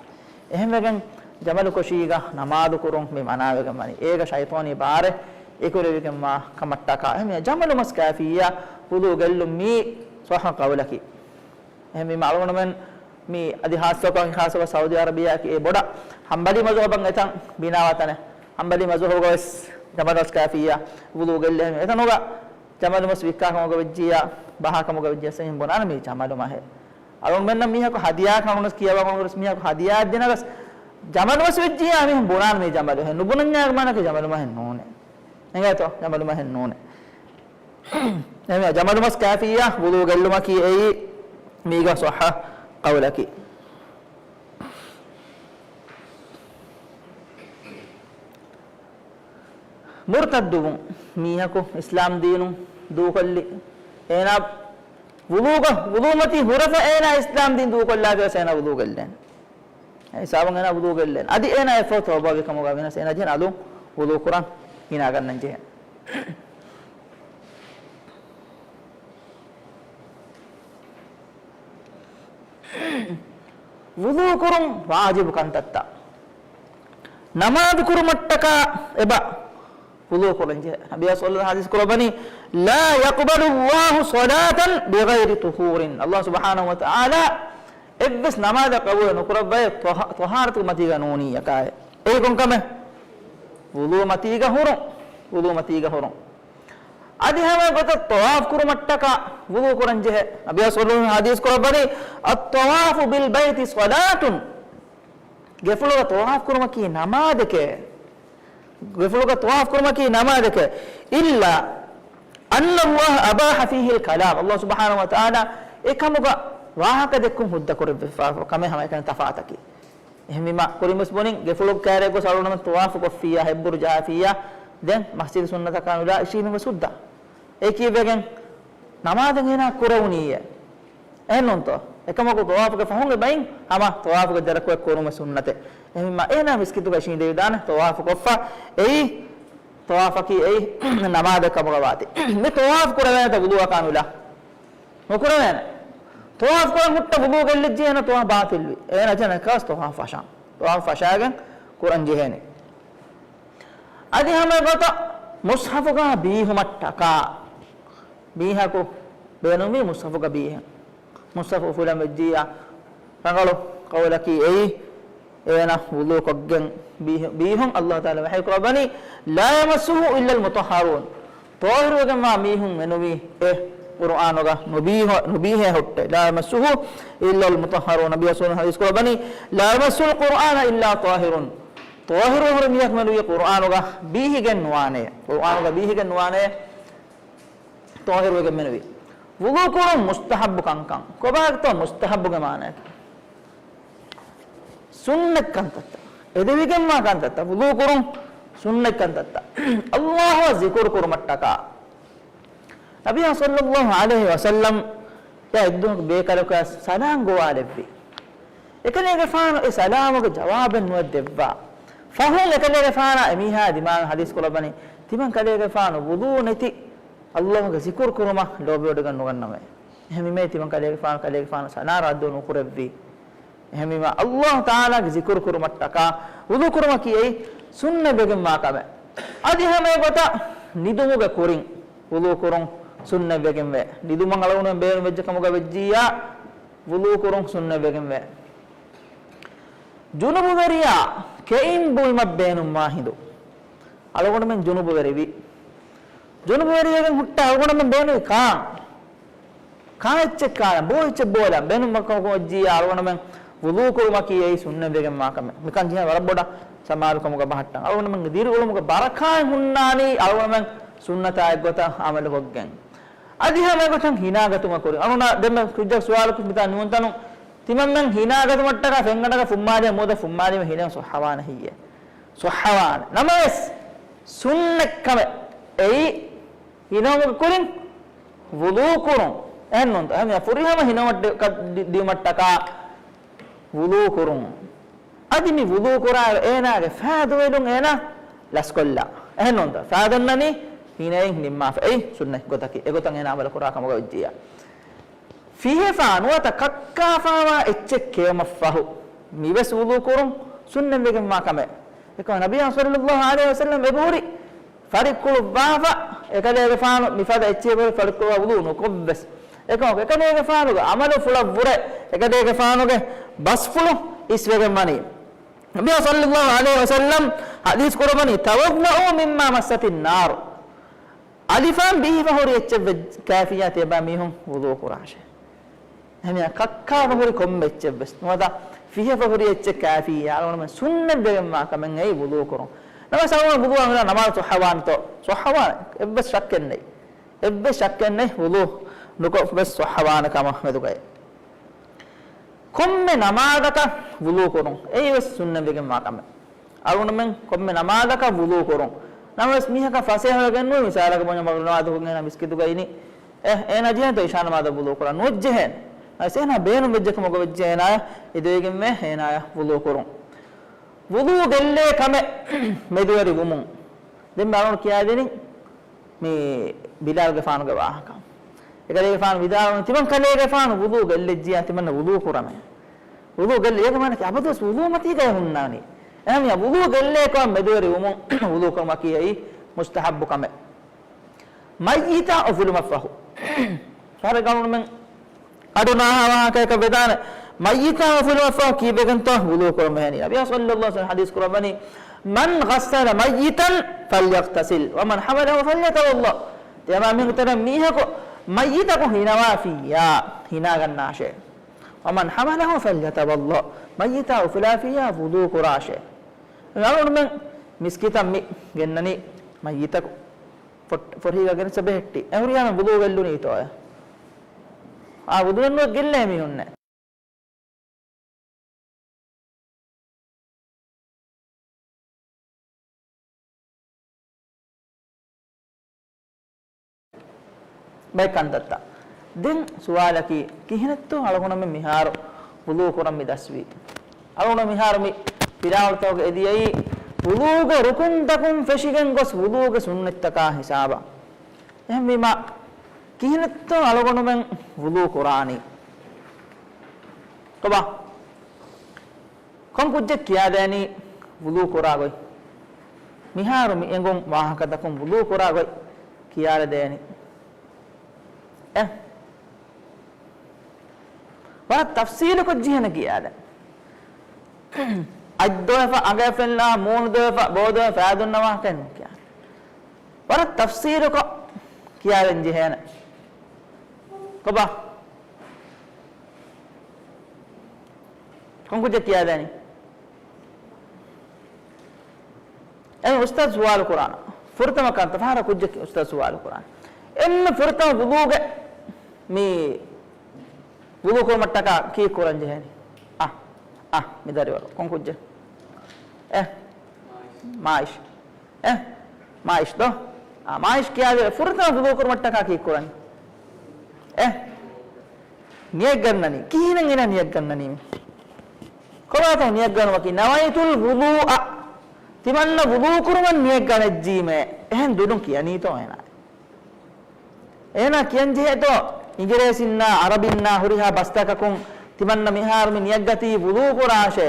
އެހެންވެގެން ޖަމަލު ކޮށީގަ ނަމާދު ކުރުން މި މަނާވެގެން ވަނީ. އޭގަ ޝައިޠާނީ ބާރެއް އެކުލެވިގެންވާ ކަމަށްޓަކާ. އެހެންވެ ޖަމަލު މަސް ކާފިއްޔާ ވުޟޫ ގެއްލުން މީ ޞައްޙަ ޤައުލަކީ. އެހެންވީމަ އަޅުގަނޑުމެން މި އަދި ޚާއްޞަކޮށް، ޚާއްޞަކޮށް ސައުދީ ޢަރަބިއްޔާއަކީ އެ ބޮޑަށް ޙަންބަލީ މަޒުހަބަށް އެތަން ބިނާވާ ތަނެއް. ޙަންބަލީ މަޒުހަބުގަ ވެސް ޖަމަލު މަސް ކާފިއްޔާ ވުޟޫ ގެއްލޭ. އެތަނުގަ ޖަމަލު މަސް ވިއްކާ ކަމުގަ ވެއްޖިއްޔާ، ބަހާ ކަމުގަ ވެއްޖިއްޔާ މީހުން ބުނާނެ މީ ޖަމަލު މަހެއް. އަޅުގަނޑުމެންނަށް މީހަކު ހަދިޔާ ކަނުނަސް ކިޔަވާ ކަމުގަ ވެސް މީހަކު ހަދިޔާ ދިނަގަސް ޖަމަލު މަސް ވެއްޖިއްޔާ މީހުން ބުނާނެ މީ ޖަމަލު ހެއް. ނުބުނަންޏާގެ މާނައަކީ ޖަމަލު މަހެއް ނޫނޭ. އެނގޭތޯ؟ ޖަމަލު މަހެއް ނޫނޭ. އެހެންވެ، ޖަމަލު މަސް ކާފިއްޔާ ވުޟޫ ގެއްލުމަކީ އެއީ މީގަ ޞައްޙަ ޤައުލަކީ. މުރްތައްދުވުން، މީހަކު އިސްލާމް ދީނުން ދޫކޮށްލި، އޭނާ ވުޟޫގަ، ވުޟޫމަތީ ހުރެފަ އޭނާ އިސްލާމް ދީން ދޫކޮށްލާފަ ވެސް އޭނާ ވުޟޫ ގެއްލޭނެ. އެ ހިސާބުން އޭނާ ވުޟޫ ގެއްލޭނެ. އަދި އޭނާ އެއަށްފަހު ތައުބާވި ކަމުގަ ވިޔަސް އޭނާ ޖެހޭނެ އަލުން ވުޟޫ ކުރަން ހިނާގަންނަން ޖެހޭނެ. ވުޟޫ ކުރުން ވާޖިބު ކަންތައްތައް. ނަމާދު ކުރުމަށްޓަކާ އެބަ ވުޟޫ ކުރަން ޖެހޭ. ނަބިއްޔާ ޞައްލައްލާހު ޢަލައިހި ވަސައްލަމް ޙަދީޘް ކުރައްވަނީ، "لا يقبل الله صلاة بغير طهور." ﷲ ސުބްޙާނަހޫ ވަތަޢާލާ އެއްވެސް ނަމާދެއް ޤަބޫލެއް ނުކުރައްވައޭ ޠަހާ-، ޠަހާރަތު މަތީގަ ނޫނީއަކާއެ. އެއީ ކޮންކަމެއް؟ ވުޟޫ މަތީގަ ހުރުން. ވުޟޫ މަތީގަ ހުރުން. އަދި ހަމަ ގޮތަށް ޠަވާފް ކުރުމަށްޓަކާ ވުޟޫ ކުރަން ޖެހޭ. ނަބިއްޔާ ޞައްލައްލާހު ޢަލައިހި ވަސައްލަމް ޙަދީޘް ކުރައްވަނީ، "الطواف بالبيت صلاة." ގެފުޅުގަ ޠަވާފް ކުރުމަކީ ނަމާދެކޭ. ގެފުޅުގަ ޠަވާފް ކުރުމަކީ ނަމާދެކޭ. "إلا أن الله أباح فيه الكلام." ﷲ ސުބްޙާނަހޫ ވަތަޢާލާ އެކަމުގަ ވާހަކަ ދެއްކުން ހުއްދަ ކުރެއްވިފަ ކަމެއް ހަމައެކަނި ތަފާތަކީ. އެހެންވީމާ، ކުރިންވެސް ބުނިން، ގެފުޅުގެ ކައިރިއަށް ގޮސް އަޅުގަނޑުމެން ޠަވާފު ކޮށްފިއްޔާ، ހެއްބުރު ޖަހާފިއްޔާ، ދެން މަސްޖިދު ސުންނަތަކާ ނުލާ އިށީނުންވެސް ހުއްދަ. އެ ކީއްވެގެން؟ ނަމާދެއް އޭނާ ކުރެވުނީއޭ. އެހެންނޫންތޯ؟ އެކަމަކު ޠަވާފުގެ ފަހުން އެބައިން ހަމަ ޠަވާފުގެ ދެރަކުވެ ކުރުމެއް ސުންނަތެއް. އެހެންވީމާ، އޭނާ މިސްކިތުގަ އިށީނދެވިދާނެ ޠަވާފު ކޮށްފަ. އެއީ ޠަވާފަކީ އެއީ ނަމާދެއް ކަމުގަ ވާތީ. މި ޠަވާފު ކުރެވޭނެތަ ވުޟޫއަކާ ނުލާ؟ ނުކުރެވޭނެ. ޠަވާފު ކުރަން ހުއްޓަ ވުޟޫ ގެއްލިއްޖެ އޭނަ ޠަވާފު ބާޠިލްވި. އޭނަ ޖެހޭނެ އެއްކަލަސް ޠަވާފު ފަށާން. ޠަވާފު ފަށާގެން ކުރަން ޖެހޭނެ. އަދި ހަމަ ގޮތަށް މުޞްޙަފުގަ ބީހުމަށްޓަކާ. މީހަކު ބޭނުމީ މުޞްޙަފުގަ ބީހެން. މުޞްޙަފު އުފުލަން ވެއްޖިއްޔާ ރަނގަޅު ޤައުލަކީ އެއީ، އޭނަ ވުޟޫ ކޮށްގެން ބީހު-، ބީހުން. ﷲ ތަޢާލާ ވަޙީ ކުރައްވަނީ، "لا يمسه إلا المطهرون." ޠާހިރުވެގެންވާ މީހުން މެނުވީ އެ ޤުރުއާނުގަ ނުބީހ-، ނުބީހޭ ހުއްޓޭ. "لا يمسه إلا المطهرون." ނަބިއްޔާ ޞައްލައްލާހު ޢަލައިހި ވަސައްލަމް ޙަދީޘް ކުރައްވަނީ، "لا يمس القرآن إلا طاهر." ޠާހިރު ހުރި މީހަކު މެނުވީ ޤުރުއާނުގަ ބީހިގެން ނުވާނެ. ޤުރުއާނުގަ ބީހިގެން ނުވާނެ. ޠާހިރުވެގެން މެނުވީ. ވުޟޫ ކުރުން މުސްތަޙައްބު ކަންކަން. ކޮބާތޯ މުސްތަޙައްބުގެ މާނައަކީ؟ ސުންނަތް ކަންތައްތައް. އެދެވިގެންވާ ކަންތައްތައް. ވުޟޫ ކުރުން ސުންނަތް ކަންތައްތައް. ﷲ އަށް ޒިކުރު ކުރުމަށްޓަކާ. ނަބިއްޔާ ޞައްލައްލާހު ޢަލައިހި ވަސައްލަމް އެއްދުވަހަކު ބޭކަލަކު ސަލާން ގޮވާލެއްވި. އެކަލޭގެފާނު އެ ސަލާމުގެ ޖަވާބެއް ނުވެއްދެއްވާ. ފަހުން އެކަލޭގެފާނާ އެމީހާ ދިމާވެ ޙަދީޘް ކުރައްވަނީ، ތިމަން ކަލޭގެފާނު ވުޟޫ ނެތި ﷲ ގެ ޒިކުރު ކުރުމަށް ލޯބިވޮޑިގަން ނުގަންނަމޭ. އެހެންވީމަ ތިމަން ކަލޭގެފާނު، ކަލޭގެފާނު ސަލާ ރައްދު ނުކުރެއްވީ. އެހެންވީމަ ﷲ ތަޢާލާގެ ޒިކުރު ކުރުމަށްޓަކާ ވުޟޫ ކުރުމަކީ އެއީ ސުންނަތްވެގެންވާ ކަމެއް. އަދި ހަމަ އެގޮތަށް ނިދުމުގެ ކުރިން ވުޟޫ ކުރުން ސުންނަތްވެގެންވޭ. ނިދުމަށް އަޅުގަނޑުމެން ބޭނުންވެއްޖެ ކަމުގަ ވެއްޖިއްޔާ ވުޟޫ ކުރުން ސުންނަތްވެގެންވޭ. ޖުނުބުވެރިޔާ ކެއިން ބުއިމަށް ބޭނުންވާ ހިނދު އަޅުގަނޑުމެން ޖުނުބުވެރިވި. ޖުނުބުވެރިވެގެން ހުއްޓާ އަޅުގަނޑުމެން ބޭނުންވީ ކާން؟ ކާން އެއްޗެއް ކާން؟ ބޯ އެއްޗެއް ބޯލަން. ބޭނުންވާ ކަމަކު ވެއްޖިއްޔާ އަޅުގަނޑުމެން ވުޟޫ ކުރުމަކީ އެއީ ސުންނަތްވެގެންވާ ކަމެއް. މިކަން ޖެހޭ ވަރަށް ބޮޑަށް ސަމާލުކަމުގަ ބަހައްޓަން. އަޅުގަނޑުމެންގެ ދިރިއުޅުމުގެ ބަރަކާތް ހުންނާނީ އަޅުގަނޑުމެން ސުންނަތާ އެއްގޮތަށް ޢަމަލުކޮށްގެން. އަދި ހަމަ އެގޮތަށް ހިނާގަތުމަށް ކުރިން. އަޅުގަނޑު ދެންމެ ކުއްޖަކު ސުވާލަކު މިތާ ނިމުންތަނު ތިމަންމެން ހިނާގަތުމަށްޓަކާ ފެންގަނޑަކަށް ފުއްމާލީމަ މޫދަށް ފުއްމާލީމަ ހިނެއް ސޮއްހަވާނެ ހިއްޔޭ؟ ސޮއްހަވާނެ. ނަމަވެސް، ސުންނަތްކަމެއް އެއީ ހިނަވުމުގެ ކުރިން ވުޟޫ ކުރުން. އެހެންނޫންތަ؟ އެހެން ފުރިހަމަ ހިނަވައްޓެ-، ކަށް ދި-، ދިއުމަށްޓަކާ ވުޟޫ ކުރުން. އަދި މި ވުޟޫ ކުރާއިރު އޭނާގެ ފައިދުވެލުން އޭނާ ލަސްކޮށްލާ. އެހެންނޫންތަ؟ ފައިދަންނަނީ ހިނައިން ނިންމާފަ. އެއީ ސުންނަތް ގޮތަކީ. އެގޮތަށް އޭނާ ޢަމަލު ކުރާ ކަމުގަ ވެއްޖިއްޔާ. ފިހެފާ ނުވަތަ ކައްކާފާވާ އެއްޗެއް ކެއުމަށްފަހު މިވެސް ވުޟޫ ކުރުން ސުންނަތްވެގެންވާ ކަމެއް. އެކަމަ ނަބިއްޔާ ޞައްލައްލާހު ޢަލައިހި ވަސައްލަމް އެބަހުރި ފަރިއްކުޅުއްވާފަ، އެކަލޭގެފާނު މިފަދަ އެއްޗެއް އެބަހުރި ފަރިއްކުޅުއްވާ ވުޟޫ ނުކޮށްވެސް. އެކަމަކު އެކަލޭގެފާނުގެ ޢަމަލުފުޅަށްވުރެ އެކަލޭގެފާނުގެ ބަސްފުޅު އިސްވެގެންވަނީ. ނަބިއްޔާ ޞައްލައްލާހު ޢަލައިހި ވަސައްލަމް ޙަދީޘް ކުރައްވަނީ، "توضؤوا مما مست النار." އަލިފާން ބީފަ ހުރި އެއްޗެއް ވެ-، ކާފިއްޔާ ތިޔަބައިމީހުން ވުޟޫ ކުރާށޭ. އެހެންވެ ކައްކާފަ ހުރި ކޮންމެ އެއްޗެއް ވެސް ނުވަތަ ފިހެފަ ހުރި އެއްޗެއް ކާފިއްޔާ އަޅުގަނޑުމެން ސުންނަތްވެގެންވާ ކަމެއް އެއީ ވުޟޫ ކުރުން. ނަމަވެސް އަޅުގަނޑު ވުޟޫއާ ނުލާ ނަމާދު ޞައްޙަވާނެތޯ؟ ޞައްޙަވާނެ. އެއްވެސް ޝައްކެއް ނެތް. އެއްވެސް ޝައްކެއް ނެތް ވުޟޫ ނުކޮށް ވެސް ޞައްޙަވާނެ ކަމަށް މެދުގައި. ކޮންމެ ނަމާދަކަށް ވުޟޫ ކުރުން. އެއީވެސް ސުންނަތްވެގެންވާ ކަމެއް. އަޅުގަނޑުމެން ކޮންމެ ނަމާދަކަށް ވުޟޫ ކުރުން. ނަމަވެސް މީހަކަށް ފަސޭހަވެގެން ނުވި، މިސާލަކަށް ބުނަން މަގްރިބު ނަމާދު ކުރަން އޭނާ މިސްކިތުގަ އިނީ. އެ، އޭނާ ޖެހޭނެތޯ އިޝާ ނަމާދަށް ވުޟޫ ކުރާ؟ ނުޖެހޭނެ. އައިސް އޭނާ ބޭނުން ވެއްޖެ ކަމަކަށް ވެއްޖެ އޭނާޔަށް އެދެވިގެންވޭ އޭނާޔަށް ވުޟޫ ކުރުން. ވުޟޫ ގެއްލޭ ކަމެއް މެދުވެރި ވުމުން. ދެން މި އަޅުން ކިޔާދިނީ މި ބިލާލްގެފާނުގެ ވާހަކަ. އެކަލޭގެފާނު ވިދާޅުވަނީ ތިމަން ކަލޭގެފާނު ވުޟޫ ގެއްލެއްޖިޔާ ތިމަންނަ ވުޟޫ ކުރަމޭ. ވުޟޫ ގެއްލި، އޭގެ މާނައަކީ އަބަދުވެސް ވުޟޫ މަތީގައި ހުންނާނީ. އެހެންވެ ވުޟޫ ގެއްލޭ ކަމަށް މެދުވެރި ވުމުން ވުޟޫ ކުރުމަކީ އެއީ މުސްތަޙައްބު ކަމެއް. މައްޔިތާ އުފުލުމަށްފަހު. ފަހަރެއްގަ އަޅުގަނޑުމެން އަޑު ނާހާ ވާހަކައަކަށް ވެދާނެ. މައްޔިތާ އުފުލުމަށްފަހު ކީއްވެގެންތޯ ވުޟޫ ކުރަން ވެހެނީ؟ ނަބިއްޔާ ޞައްލައްލާހު ޢަލައިހި ވަސައްލަމަ ޙަދީޘް ކުރައްވަނީ، مَنْ غَسَّلَ مَيِّتًا فَلْيَغْتَسِلْ وَمَنْ حَمَلَهُ فَلْيَتَوَضَّأْ. ތިޔަމާމެން ތެރެ މީހަކު މައްޔިތަކު ހިނަވާފިއްޔާ، ހިނާގަންނާށޭ. وَمَنْ حَمَلَهُ فَلْيَتَوَضَّأْ. މައްޔިތާ އުފުލާފިއްޔާ ވުޟޫ ކުރާށޭ. އަޅުގަނޑުމެން މިސްކިތަށް މި ގެންނަނީ މައްޔިތަކު. ފޮޓް-، ފޮރިހީގަ ގެނެސް ބެހެއްޓި. އެ ހުރިހާ މި ވުޟޫ ގެއްލުނީތޯއޭ؟ އާ، ވުޟޫ ނުވެ ގެއްލޭ މީހުންނޭ. ބައެއް ކަންތައްތައް. ދެން ސުވާލަކީ، ކިހިނެއްތޯ އަޅުގަނޑުމެން މިހާރު ވުޟޫ ކުރަން މި ދަސްވީ؟ އަޅުގަނޑު މިހާރު މި ފިލާވަޅުތަކުގަ އެދިޔައީ ވުޟޫގެ ރުކުންތަކުން ފެށިގެން ގޮސް ވުޟޫގެ ސުންނަތްތަކާ ހިސާބަށް. އެހެންވީމާ، ކިހިނެއްތޯ އަޅުގަނޑުމެން ވުޟޫ ކުރާނީ؟ ކޮބާ؟ ކޮން ކުއްޖެއް ކިޔާދޭނީ ވުޟޫ ކުރާ ގޮތް؟ މިހާރު މި އެނގުން ވާހަކަތަކުން ވުޟޫ ކުރާ ގޮތް ކިޔާލަދޭނީ. އެ ވަރަށް ތަފްސީލުކޮށް ޖެހޭނެ ކިޔާދޭން. އަތް ދޮވެފަ، އަނގަޔަށް ފެންނާ، މޫނު ދޮވެފަ، ބޯ ދޮވެފަ، ފައިދުންނަ ވާހަކައެއް ނޫން ކިޔާނެ. ވަރަށް ތަފްސީލުކޮށް ކިޔާލަން ޖެހޭނެ. ކޮބާ؟ ކޮން ކުއްޖެއް ކިޔާދޭނީ؟ އެ އުސްތާޛު ސުވާލު ކުރާނަ. ފުރަތަމަ ކަންތައް ފަހަރަށް ކުއްޖެއް އުސްތާޛު ސުވާލު ކުރާނަ. އެންމެ ފުރަތަމަ ވުޟޫގެ މި ވުޟޫ ކުރުމަށްޓަކާ ކީއް ކުރަން ޖެހޭނީ؟ އަ، އަ، މި ދަރިވަރު. ކޮން ކުއްޖެއް؟ އެ، މާއިޝް. އެ، މާއިޝް ދޯ؟ އާ، މާއިޝް ކިޔާދޭ ފުރަތަމަ ވުޟޫ ކުރުމަށްޓަކާ ކީއް ކުރަނީ؟ އެ، ނިޔަތް ގަންނަނީ. ކިހިނެއް އޭނާ ނިޔަތް ގަންނަނީ؟ ކޮބާތޯ ނިޔަތް ގަންނުމަކީ؟ ނަވައިތުލް ވުޟޫއަ. ތިމަންނަ ވުޟޫ ކުރުމަށް ނިޔަތް ގަނެއްޖީމޭ. އެހެން ދުލުން ކިޔަނީތޯ އޭނާ؟ އޭނާ ކިޔަން ޖެހޭތޯ، އިނގިރޭސިންނާ، އަރަބިންނާ، ހުރިހާ ބަސްތަކަކުން ތިމަންނަ މިހާރު މި ނިޔަތްގަތީ ވުޟޫ ކުރާށޭ.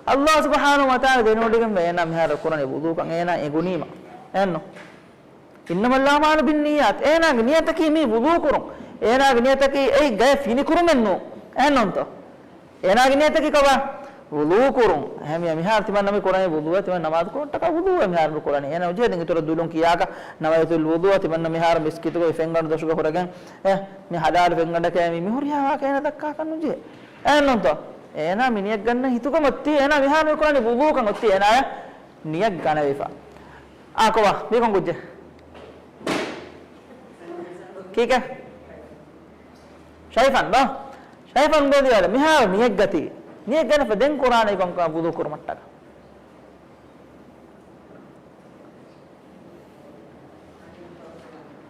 ﷲ ސުބްޙާނަހޫ ވަތަޢާލާ ދެނެވޮޑިގެންވޭ އޭނާ މިހާރު ކުރަނީ ވުޟޫކަން އޭނާ އެނގުނީމަ. އެއްނު؟ إِنَّمَا الْأَعْمَالُ بِالنِّيَّاتِ. އޭނާގެ ނިޔަތަކީ މީ ވުޟޫ ކުރުން. އޭނާގެ ނިޔަތަކީ އެއީ ގަޔަށް ފިނިކުރުމެއް ނޫން. އެހެންނޫންތޯ؟ އޭނާގެ ނިޔަތަކީ ކޮބާ؟ ވުޟޫ ކުރުން. އެހެންވެ މިހާރު ތިމަން ނަމި ކުރަނީ ވުޟޫއެއް، ތިމަން ނަމާދު ކުރުންޓަކާ ވުޟޫއެއް މިހާރު މި ކުރަނީ. އޭނާ ނުޖެހޭ ދެން އިތުރަށް ދުލުން ކިޔާކަށް ނަވައިތުލް ވުޟޫއަ ތިމަންނަ މިހާރު މިސްކިތުގައި ފެންގަނޑު ދޮށުގަ ހުރެގެން އެ މި ހަލާލު ފެންގަނޑަކަށް މި މި ހުރިހާ ވާހަކަ އޭނާ ދައްކާކަށް ނުޖެހޭ. އެހެންނޫންތޯ؟ އޭނާ މި ނިޔަތް ގަންނަ ހިތުގަ މައްތީ އޭނާ މިހާރު މި ކުރަނީ ވުޟޫކަން އޮތީ އޭނާޔަށް ނިޔަތް ގަނެވިފަ. އާ، ކޮބާ؟ މީ ކޮން ކުއްޖެއް؟ ކީކޭ؟ ޝައިފަން ދޯ؟ ޝައިފަން ބޭދިވާލެ. މިހާރު ނިޔަތްގަތީ. ނިޔަތް ގަނެފަ ދެން ކުރާނީ ކޮންކަމެއް ވުޟޫ ކުރުމަށްޓަކާ؟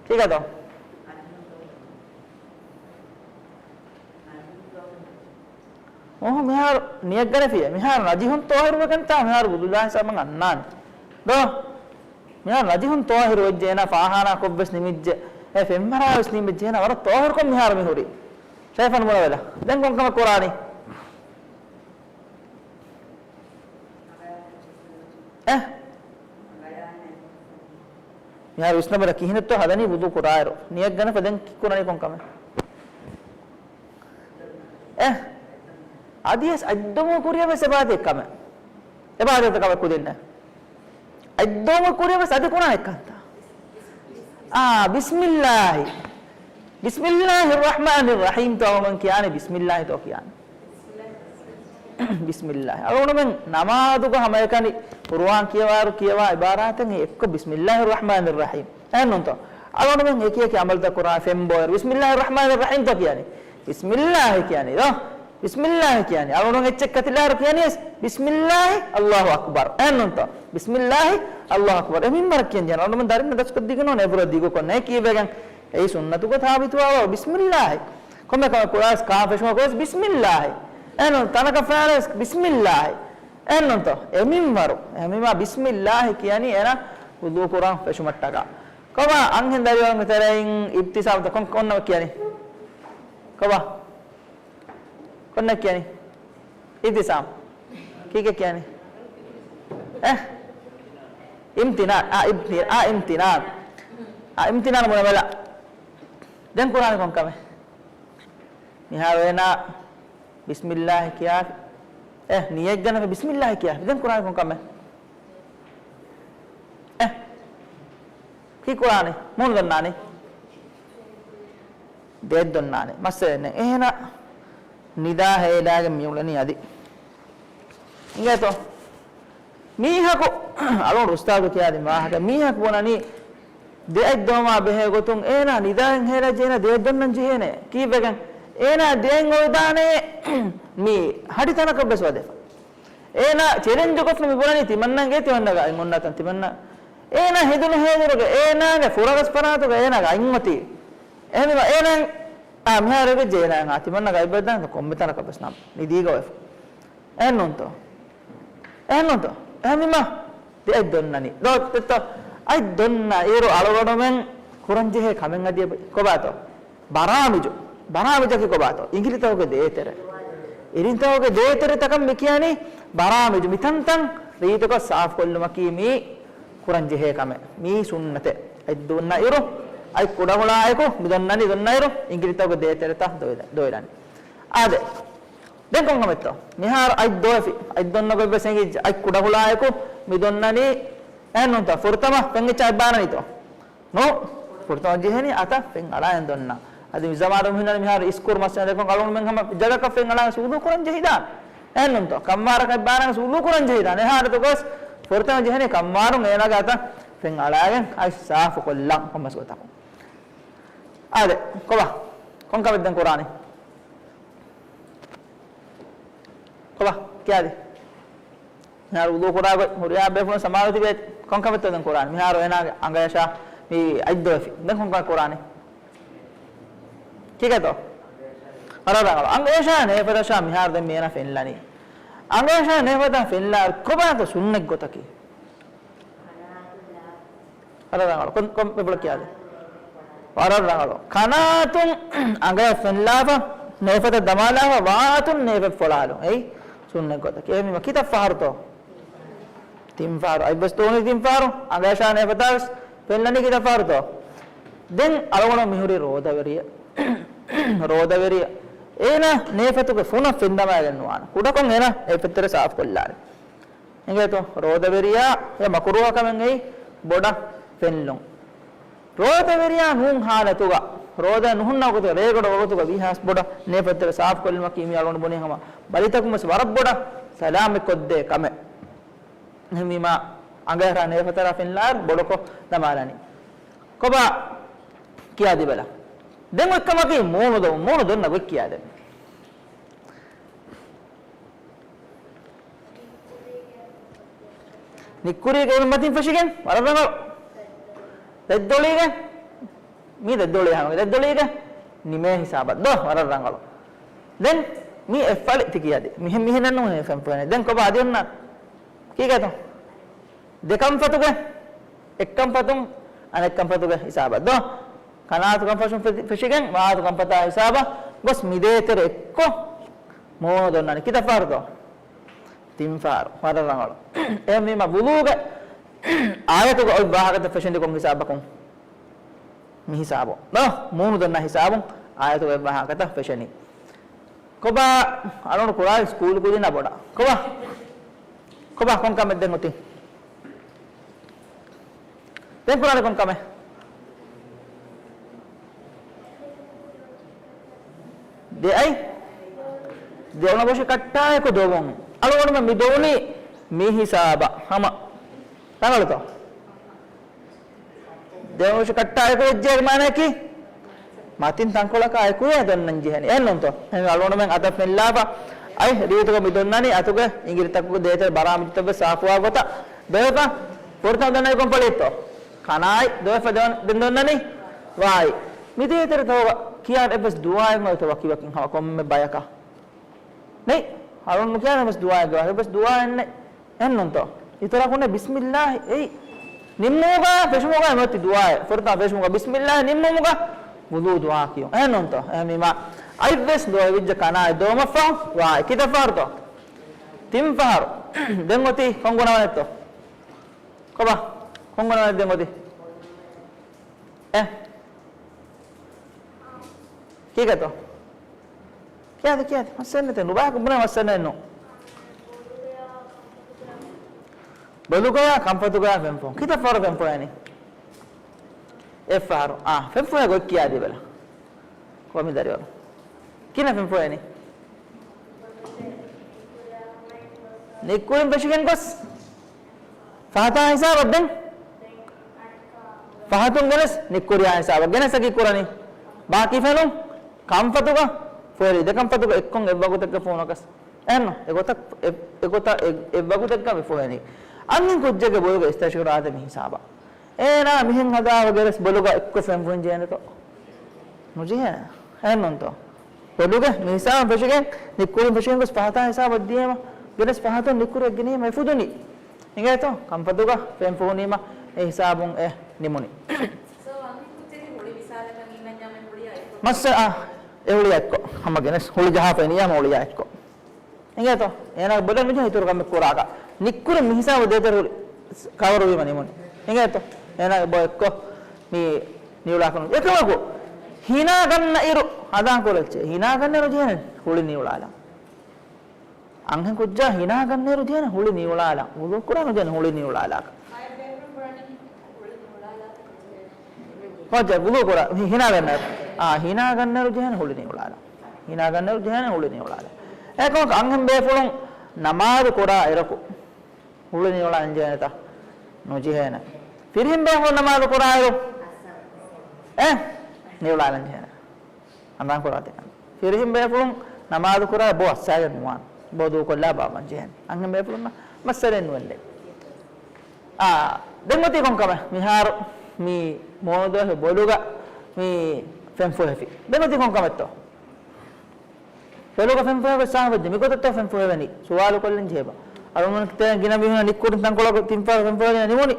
ކީކޭތޯ؟ އޮހޮ، މިހާރު ނިޔަތް ގަނެފިޔޭ. މިހާރު ނަޖިހުން ޠާހިރުވެގެންތާ މިހާރު ވުޟޫ ދާ ހިސާބަށް އަންނާނެ. ދޯ؟ މިހާރު ނަޖިހުން ޠާހިރު ވެއްޖެ އޭނާ ފާޚާނާ ކޮށްވެސް ނިމިއްޖެ. އެ ފެންމަރާވެސް ނިމިއްޖެ. އޭނާ ވަރަށް ޠާހިރުކޮށް މިހާރު މި ހުރީ. ޝައިފަން ބުނެވޭ. ދެން ކޮންކަމެއް ކުރާނީ؟ އެ؟ މިހާރު ވިސްނަބަލަ ކިހިނެއްތޯ ހަދަނީ ވުޟޫ ކުރާއިރު. ނިޔަތް ގަނެފަ ދެން ކުރަނީ ކޮންކަމެއް؟ އެ؟ އަދިވެސް އަތްދޮވުމުގެ ކުރިއަށް ވެސް އެބައަދި އެއްކަމެއް. އެބައަދި އެއްކަމެއް ކުދިންނެއް. އަތްދޮވުމުގެ ކުރިއަށް ވެސް އަދި ކުރާނެ އެއްކަންތަ؟ އާ، ބިސްމިއްލާހި. ބިސްމިއްލާހި ރަޙްމާނި ރަޙީމް ތޯ އަޅުގަނޑުމެން ކިޔާނީ، ބިސްމިއްލާހި ތޯ ކިޔާނީ؟ ބިސްމިއްލާހި. އަޅުގަނޑުމެން ނަމާދުގަ ހަމައެކަނި ޤުރުއާން ކިޔަވާއިރު ކިޔަވާ ޢިބާރާތެއް އެއްކޮށް، ބިސްމިއްލާހި ރަޙްމާނި ރަޙީމް. އެހެންނޫންތޯ؟ އަޅުގަނޑުމެން އެކި އެކި ޢަމަލުތައް ކުރާ ފެންބޮއި، ބިސްމިއްލާހި ރަޙްމާނި ރަޙީމް ތޯ ކިޔާނީ؟ ބިސްމިއްލާހި ކިޔާނީ ދޯ؟ ބިސްމިއްލާހި ކިޔާނީ. އަޅުގަނޑު އެއްޗެއް ކަތިލާއިރު ކިޔަނީވެސް، ބިސްމިއްލާހި އައްލާހު އަކްބަރު. އެހެންނޫންތޯ؟ ބިސްމިއްލާހި އައްލާހު އަކްބަރު. އެ މިންވަރަށް ކިޔަން ޖެހޭނެ. އަޅުގަނޑުމެން ދަރިންނަށް ދަސްކޮށްދީގެން ނޫން އެބުރަ ދިގުކޮށް ނޭ ކީއްވެގެން އެއީ ސުންނަތުގަ ސާބިތުވާ ބިސްމިއްލާހި. ކޮންމެ ކަމެއް ކުރާސް ކާން ފެށުމަށް ގޮސް ބިސްމިއްލާހި. އެހެން ތަނަކަށް ފައިނަސް ބިސްމިއްލާހި. އެހެންނުންތޯ؟ އެ މިންވަރު. އެހެންވީމާ ބިސްމިއްލާހި ކިޔަނީ އޭނާ ވުޟޫ ކުރަން ފެށުމަށްޓަކާ. ކޮބާ އަންހެން ދަރިވަރުންގެ ތެރެއިން އިބްތިސާމްތަ ކޮން ކޮންނަ ކިޔަނީ؟ ކޮބާ؟ ކޮންނަ ކިޔަނީ؟ އިބްތިސާމް. ކީކޭ ކިޔަނީ؟ އެ؟ އިމްތިނާން. އާ، އިމްތި-، އާ، އިމްތިނާން. އާ، އިމްތިނާން ބުނެބަލަ. ދެން ކުރާނީ ކޮން ކަމެއް؟ މިހާރު އޭނާ ބިސްމިއްލާހި ކިޔާފި. އެ، ނިޔަތް ގަނެފި ބިސްމިއްލާހި ކިޔާފި. ދެން ކުރާނީ ކޮން ކަމެއް؟ އެ، ކީ ކުރާނީ؟ މޫނު ދޮންނާނީ؟ ދެއަތް ދޮންނާނީ. މައްސަލައެއް ނެތް. އޭނާ ނިދާ ހޭލާގެން މިއުޅެނީ އަދި. އިނގޭތޯ؟ މީހަކު، އަޅުގަނޑު އުސްތާޛު ކިޔާދިން ވާހަކަ، މީހަކު ބުނަނީ ދެއަތް ދޮވަމާ ބެހޭ ގޮތުން އޭނާ ނިދާއިން ހޭލާ ޖެހޭނާ ދެއަތް ދޮންނަން ޖެހޭނެ. ކީއްވެގެން؟ އޭނާ ދެއަތް އޮވެދާނެ މި ހަޑި ތަނަކަށް ވެސް ވަދެފަ. އޭނާ ޗެލެންޖުކޮށްފަ މި ބުނަނީ ތިމަންނަގެ އަތް އޮންނަތަން ތިމަންނަ. އޭނާ ހެދުނު ހޭދުރުގަ އޭނާގެ ފުރަގަސް ފަރާތުގަ އޭނާގެ އަތް އޮތީ. އެހެންވީމަ އޭނާ، އާ، މިހާރު އެބަޖެހޭ އޭނާ ތިމަންނަގެ އަތް ބައްދާން ކޮންމެ ތަނަކަށް ވެސް ނަމަ ނިދީގަ އޮތްފަ. އެހެންނޫންތޯ؟ އެހެންނޫންތޯ؟ އެހެންވީމަ ދެއަތް ދޮންނަނީ. ދޯ، ދެއްތޯ؟ އަތް ދޮންނަ އިރު އަޅުގަނޑުމެން ކުރަންޖެހޭ ކަމެއް އަދި އެބަ-، ކޮބާތޯ؟ ބަރާމިޖު. ބަރާމިޖަކީ ކޮބާތޯ؟ އިނގިލިތަކުގެ ދޭތެރެ. އިރިންތަކުގެ ދޭތެރެތަކަށް މި ކިޔަނީ ބަރާމިޖު. މިތަންތަން ރީތިކޮށް ސާފުކޮށްލުމަކީ މީ ކުރަންޖެހޭ ކަމެއް. މީ ސުންނަތެއް. އަތް ދޮންނަ އިރު، އަތް ކުޑަހުޅާއެކު މި ދޮންނަނީ، ދޮންނަ އިރު އިނގިލިތަކުގެ ދޭތެރެތައް ދޮވެލަ-، ދޮވެލަނީ. އާދެ. ދެން ކޮންކަމެއްތޯ؟ މިހާރު އަތް ދޮވެފި. އަތް ދޮންނަ ގޮތްވެސް އެނގިއްޖެ. އަތް ކުޑަހުޅާއެކު މި ދޮންނަނީ. އެހެންނޫންތޯ؟ ފުރަތަމަ ފެން އެއްޗާ އަތް ބާނަނީތޯ؟ ނޫ. ފުރަތަމަ ޖެހެނީ އަތަށް ފެން އަޅާއިން ދޮންނަ. އަދި މި ޒަމާނު ހިންނަނީ މިހާރު އިސްކުރު މައްސަލަ ދެކޮން އަޅުގަނޑުމެން ހަމަ ޖަލަކަށް ފެން އަޅާން ވުޟޫ ކުރަން ޖެހިދާނެ. އެހެންނޫންތޯ؟ ކަންވާރަކަށް ބާނަން ވުޟޫ ކުރަން ޖެހިދާނެ. އެހާ އަޑަދު ގޮސް ފުރަތަމަ ޖެހެނީ ކަންވާރުން އޭނާގެ އަތަށް ފެން އަޅާގެން އަތް ސާފު ކޮށްލަން ކޮންމެސް ގޮތަކުން. އާދެ، ކޮބާ؟ ކޮންކަމެއް ދެން ކުރާނީ؟ ކޮބާ؟ ކިޔާދި. މިހާރު ވުޟޫ ކުރާ ގޮތް ހުރިހާ ބޭފުޅުން ސަމާލު ތިބޭތި. ކޮންކަމެއްތޯ ދެން ކުރާނީ؟ މިހާރު އޭނާގެ އަނގަޔަށާ މި އަތް ދޮވެފި. ދެން ކޮންކަމެއް ކުރާނީ؟ ކީކޭތޯ؟ ވަރަށް ރަނގަޅު. އަނގަޔަށާ ނޭފަތަށާ މިހާރު ދެން މި އޭނާ ފެންލަނީ. އަނގަޔަށާ ނޭފަތަށް ފެންލާ ކޮބާތޯ ސުންނަތް ގޮތަކީ؟ ވަރަށް ރަނގަޅު. ކޮން، ކޮން ބޭފުޅަކީ އާދެ؟ ވަރަށް ރަނގަޅު. ކަނާތުން އަނގަޔަށް ފެންލާފަ، ނޭފަތަށް ދަމާލާފަ، ވާތުން ނޭފަތް ފޮޅާލުން. އެއީ ސުންނަތް ގޮތަކީ. އެހެންވީމަ ކިތައް ފަހަރުތޯ؟ ތިން ފަހަރު. އަތްވެސް ދޮވުނީ ތިން ފަހަރު. އަނގަޔަށާ ނޭފަތަށް ވެސް ފެންލަނީ ކިތައް ފަހަރުތޯ؟ ދެން އަޅުގަނޑު މިހުރީ ރޯދަވެރިއަށް. ރޯދަވެރިއަށް. އޭނާ ނޭފަތުގެ ފުނަށް ފެން ދަމާގެން ނުވާނެ. ކުޑަކޮށް އޭނާ ނޭފަތްތެރެ ސާފުކޮށްލާނެ. އިނގޭތޯ؟ ރޯދަވެރިޔާ އެ މަކުރޫހަކަމެއް އެއީ ބޮޑަށް ފެންލުން. ރޯދަވެރިޔާ ނޫން ހާލަތުގަ، ރޯދަ ނުހުންނަ ވަގުތު، ރޭގަޑު ވަގުތުގަ ވީހާސް ބޮޑަށް ނޭފަތްތެރެ ސާފުކޮށްލުމަކީ މި އަޅުގަނޑު ބުނީ ހަމަ ބަލިތަކުން ވެސް ވަރަށް ބޮޑަށް ސަލާމަތްކޮށްދޭ ކަމެއް. އެހެންވީމާ އަނގަޔަށާ ނޭފަތަށާ ފެންލާއިރު ބޮޑުކޮށް ދަމާލަނީ. ކޮބާ ކިޔާދީބަލަ. ދެން އޮތްކަމަކީ މޫނު ދޮ-، މޫނު ދޮންނަ ގޮތް ކިޔާދެން. ނިއްކުރީގެ މަތިން ފެށިގެން ވަރަށް ރަނގަޅު. ދެއްދޮޅީގެ، މީ ދެއްދޮޅީ ހަމަ ދެއްދޮޅީގެ ނިމޭ ހިސާބަށް ދޯ ވަރަށް ރަނގަޅު. ދެން މީ އެއްފަޅި ތި ކިޔަދި. މިހެން، މިހެން ނޫން ފެން ފެނެ. ދެން ކޮބާ އަދި އޮންނަ ކީގޭތޯ؟ ދެކަންފަތުގެ އެއްކަންފަތުން އަނެއްކަންފަތުގެ ހިސާބަށް ދޯ. ކަނާތު ކަންފަށުން ފެ-، ފެށިގެން ވާތު ކަންފަތާ ހިސާބަށް ގޮސް މިދޭތެރެ އެއްކޮށް މޫނު ދޮންނަނީ. ކިތައް ފަހަރުތޯ؟ ތިން ފަހަރު. ވަރަށް ރަނގަޅު. އެހެންވީމަ ވުޟޫގެ އާޔަތުގަ އޮތް ވާހަކަތައް ފެށެނީ ކޮން ހިސާބަކުން؟ މި ހިސާބު. ދޯ؟ މޫނު ދޮންނަ ހިސާބުން އާޔަތުގަ އޮތް ވާހަކަތައް ފެށެނީ. ކޮބާ އަޅުން ކުރާ ސްކޫލް ކުދިންނަށް ބޮޑަށް. ކޮބާ؟ ކޮބާ ކޮން ކަމެއް ދެން އޮތީ؟ ދެން ކުރާނެ ކޮން ކަމެއް؟ ދެއަތް، ދެ އޮނަ ބޮށި ކައްޓާއެކު ދޮވުން. އަޅުގަނޑުމެން މި ދޮވުނީ މި ހިސާބަށް ހަމަ. ރަނގަޅުތޯ؟ ދެ އޮނަ ބޮށި ކައްޓާއެކު ވެއްޖެ މާނައަކީ މަތިން ތަންކޮޅަކާ އެކުވެ ދޮންނަން ޖެހެނީ. އެހެންނޫންތޯ؟ އެހެން އަޅުގަނޑުމެން އަތަށް ފެންލާފަ އަތް ރީތިކޮށް މި ދޮންނަނީ އަތުގެ އިނގިރިތަކުގެ ދޭތެރެ ބަރާމިޖުތައްވެސް ސާފުވާ ގޮތަށް. ދޮވެފަ ފުރަތަމަ ދޮންނަނީ ކޮން ފަޅިއެއްތޯ؟ ކަނާތް. ދޮވެފަ ދެ އޮނަ-، ދެން ދޮންނަނީ ވާތް. މިދޭތެރެ ތަވަ ކިޔާން އެއްވެސް ދުޢާއެއް އޮތް ތަވަ ކިބަކިން ހަމަ ކޮންމެ ބަޔަކަށް. ނެތް. އަޅުން ނުކިޔާނެ އެއްވެސް ދުޢާއެއް އެއްވެސް ދުޢާއެއް ނެތް. އެއްނުންތޯ؟ އިތުރަކުންނެ ބިސްމިއްލާހި އެއީ. ނިންމުމުގަ ފެށުމުގަ މިއޮތީ ދުޢާއެއް. ފުރަތަމަ ފެށުމުގަ ބިސްމިއްލާހި ނިންމުމުގަ ވުޟޫ ދުޢާ ކިޔުން. އެހެންނޫންތޯ؟ އެހެންވީމާ އަތްވެސް ލޯތްވިއްޖެ ކަނާތް ދޮވުމަށްފަހު ދުޢާއެއް. ކިތައް ފަހަރުތޯ؟ ތިން ފަހަރު. ދެން އޮތީ ކޮން ގުނަވަނެއްތޯ؟ ކޮބާ؟ ކޮން ގުނަވަނެއް ދެން އޮތީ؟ އެ. ކީކޭތޯ؟ ކިޔާދެ، ކިޔާދެ. މައްސަލައެއް ނެތޭ. ނުބައިކު ބުނޭ މައްސަލައެއް ނޫން. ބޮލުގަޔާ ކަންފަތުގަޔާ ފެންފުހުން. ކިތައް ފަހަރު ފެންފުހޭނީ؟ އެއްފަހަރު. އާ، ފެންފުހޭ ގޮތް ކިޔާދީބަލަ. ކޮމި ދަރިވަރު. ކިހިނެއް ފެންފުހޭނީ؟ ނިއްކުޅިން ފެށިގެން ގޮސް. ފަހަތާ ހިސާބަށް ދެން. ފަހަތުން ގެނެސް ނިއްކުރިޔާ ހިސާބަށް ގެނެސް އަކީ ކުރަނީ. ބާކީ ފެނުން ކަންފަތުގަ ފުހެރި. ދެ ކަންފަތުގަ އެއްކޮން އެއްވަގުތެއްގަ ފުހުނަކަސް. އެހެންނު؟ އެގޮތަށް، އެ، އެގޮތަށް، އެ، އެއްވަގުތެއްގަ މި ފުހެނީ. އަންހެން ކުއްޖެއްގެ ބޮލުގަ އިސްތަށިގަ ރާދެ މި ހިސާބަށް. އޭނާ މިހެން ހަދާފަ ގެނެސް ބޮލުގަ އެއްކޮށް ފެންފުހިން ޖެހޭނެތޯ؟ ނުޖެހޭ. އެހެންނޫންތޯ؟ ބޮލުގެ މި ހިސާބަށް ފެށިގެން، ނިއްކުޅިން ފެށިގެން ގޮސް ފަހަތާ ހިސާބަށް ދިޔައިމަ، ގެނެސް ފަހަތުން ނިއްކުރިއަށް ގެނީމަ އެ ފުދުނީ. އިނގޭތޯ؟ ކަންފަތުގަ ފެން ފުހުނީމަ އެ ހިސާބުން އެ ނިމުނީ. މައްސަ، އާ، އެ ހުޅިއާ އެއްކޮށް. ހަމަ ގެނެސް ހުޅި ޖަހާފަ އިނިޔާމަ ހުޅިއާ އެއްކޮށް. އިނގޭތޯ؟ އޭނާގެ ބޮލަށް ނުޖެހޭ އިތުރު ކަމެއް ކުރާކަށް. ނިއްކުރި މި ހިސާބު ދޭތެރެ ހުޅި ކަވަރުވީމަ ނިމުނީ. އިނގޭތޯ؟ އޭނާގެ ބޮ އެއްކޮށް މި ނިއުޅާކަށް ނުޖެހޭ. އެކަމަކު، ހިނާ ގަންނަ އިރު ހަދާން ކުރައްޗޭ. ހިނާ ގަންނަ އިރު ޖެހޭނެ ހުޅި ނިއުޅާލަން. އަންހެން ކުއްޖާ ހިނާ ގަންނައިރު ޖެހޭނެ ހުޅި ނިއުޅާލަން. ވުޟޫ ކުރާ ނުޖެހޭނެ ހުޅި ނިއުޅާލާކަށް. ހޯއްޗެ، ވުޟޫ ކުރާ، ހި، ހިނާ ގަންނައިރު. އާ، ހިނާ ގަންނައިރު ޖެހޭނެ ހުޅި ނިއުޅާލަން. ހިނާ ގަންނައިރު ޖެހޭނެ ހުޅި ނިއުޅާލަން. އެކަމަކު އަންހެން ބޭފުޅުން ނަމާދު ކުރާ އިރަކު ހުޅި ނިއުޅާލަން ޖެހޭނެތަ؟ ނުޖެހޭނެ. ފިރިހެން ބޭފުޅުން ނަމާދު ކުރާއިރު، އެ، ނިއުޅާލަން ޖެހޭނެ. ހަނދާން ކުރާތި ކަން. ފިރިހެން ބޭފުޅުން ނަމާދު ކުރާ ބޯ އައްސާގެން ނުވާން. ބޯ ދޫކޮށްލާ ބާއްވަން ޖެހޭނެ. އަންހެން ބޭފުޅުންނަށް މައްސަލައެއް ނުވެންދެން. އާ، ދެން އޮތީ ކޮން ކަމެއް؟ މިހާރު މި މޯދޯހެ ބޮލުގަ މި ފެން ފުހެފި. ދެން އޮތީ ކޮން ކަމެއްތޯ؟ ބޮލުގަ ފެން ފުހެވެ ސާފު ދެ މިގޮތަށްތޯ ފެން ފުހެވެނީ؟ ސުވާލު ކޮށްލަން ޖެހޭބަ. އަޅުގަނޑު ގިނަ މީހުން ނިއްކުރި ތަންކޮޅަކު ތިން ފަހަރު ފެން ފުހެވެނީ ނިމުނީ.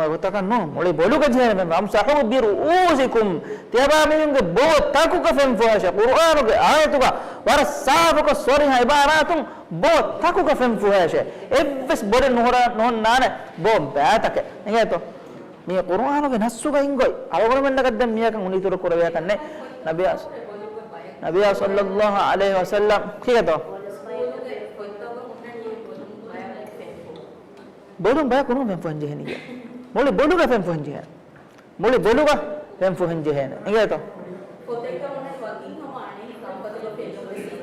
އެގޮތަކަށް ނޫން. މުޅި ބޮލުގަ ޖެހޭނެ ފެން. فامسحوا برؤوسكم. ތިޔަބާ މީހުންގެ ބޯ ތަކުގަ ފެން ފުހަށޭ. ޤުރުއާނުގެ އާޔަތުގަ ވަރަށް ސާފުކޮށް ޞަރީޙަ ޢިބާރާތުން ބޯ ތަކުގަ ފެން ފުހަށޭ. އެއްވެސް ބޮޑެއް ނުހުރަ، ނުހުންނާނެ ބޯ ބައިތަކެއް. އިނގޭތޯ؟ މީ ޤުރުއާނުގެ ނައްޞުގަ އިނގޮތް. އަޅުގަނޑުމެންނަކަށް ދެން މިޔަކަށް އުނިތުރު ކުރެވޭކަށް ނެތް. ނަބިޔާ، ނަބިޔާ ޞައްލައްލާހު ޢަލައިހި ވަސައްލަމް ކީކޭތޯ؟ ބޮލުން ބަޔަކު ނޫން ފެން ފުހަން ޖެހެނީ. މުޅި ބޮލުގަ ފެން ފުހަން ޖެހޭ. މުޅި ބޮލުގަ ފެން ފުހަން ޖެހޭނެ. އިނގޭތޯ؟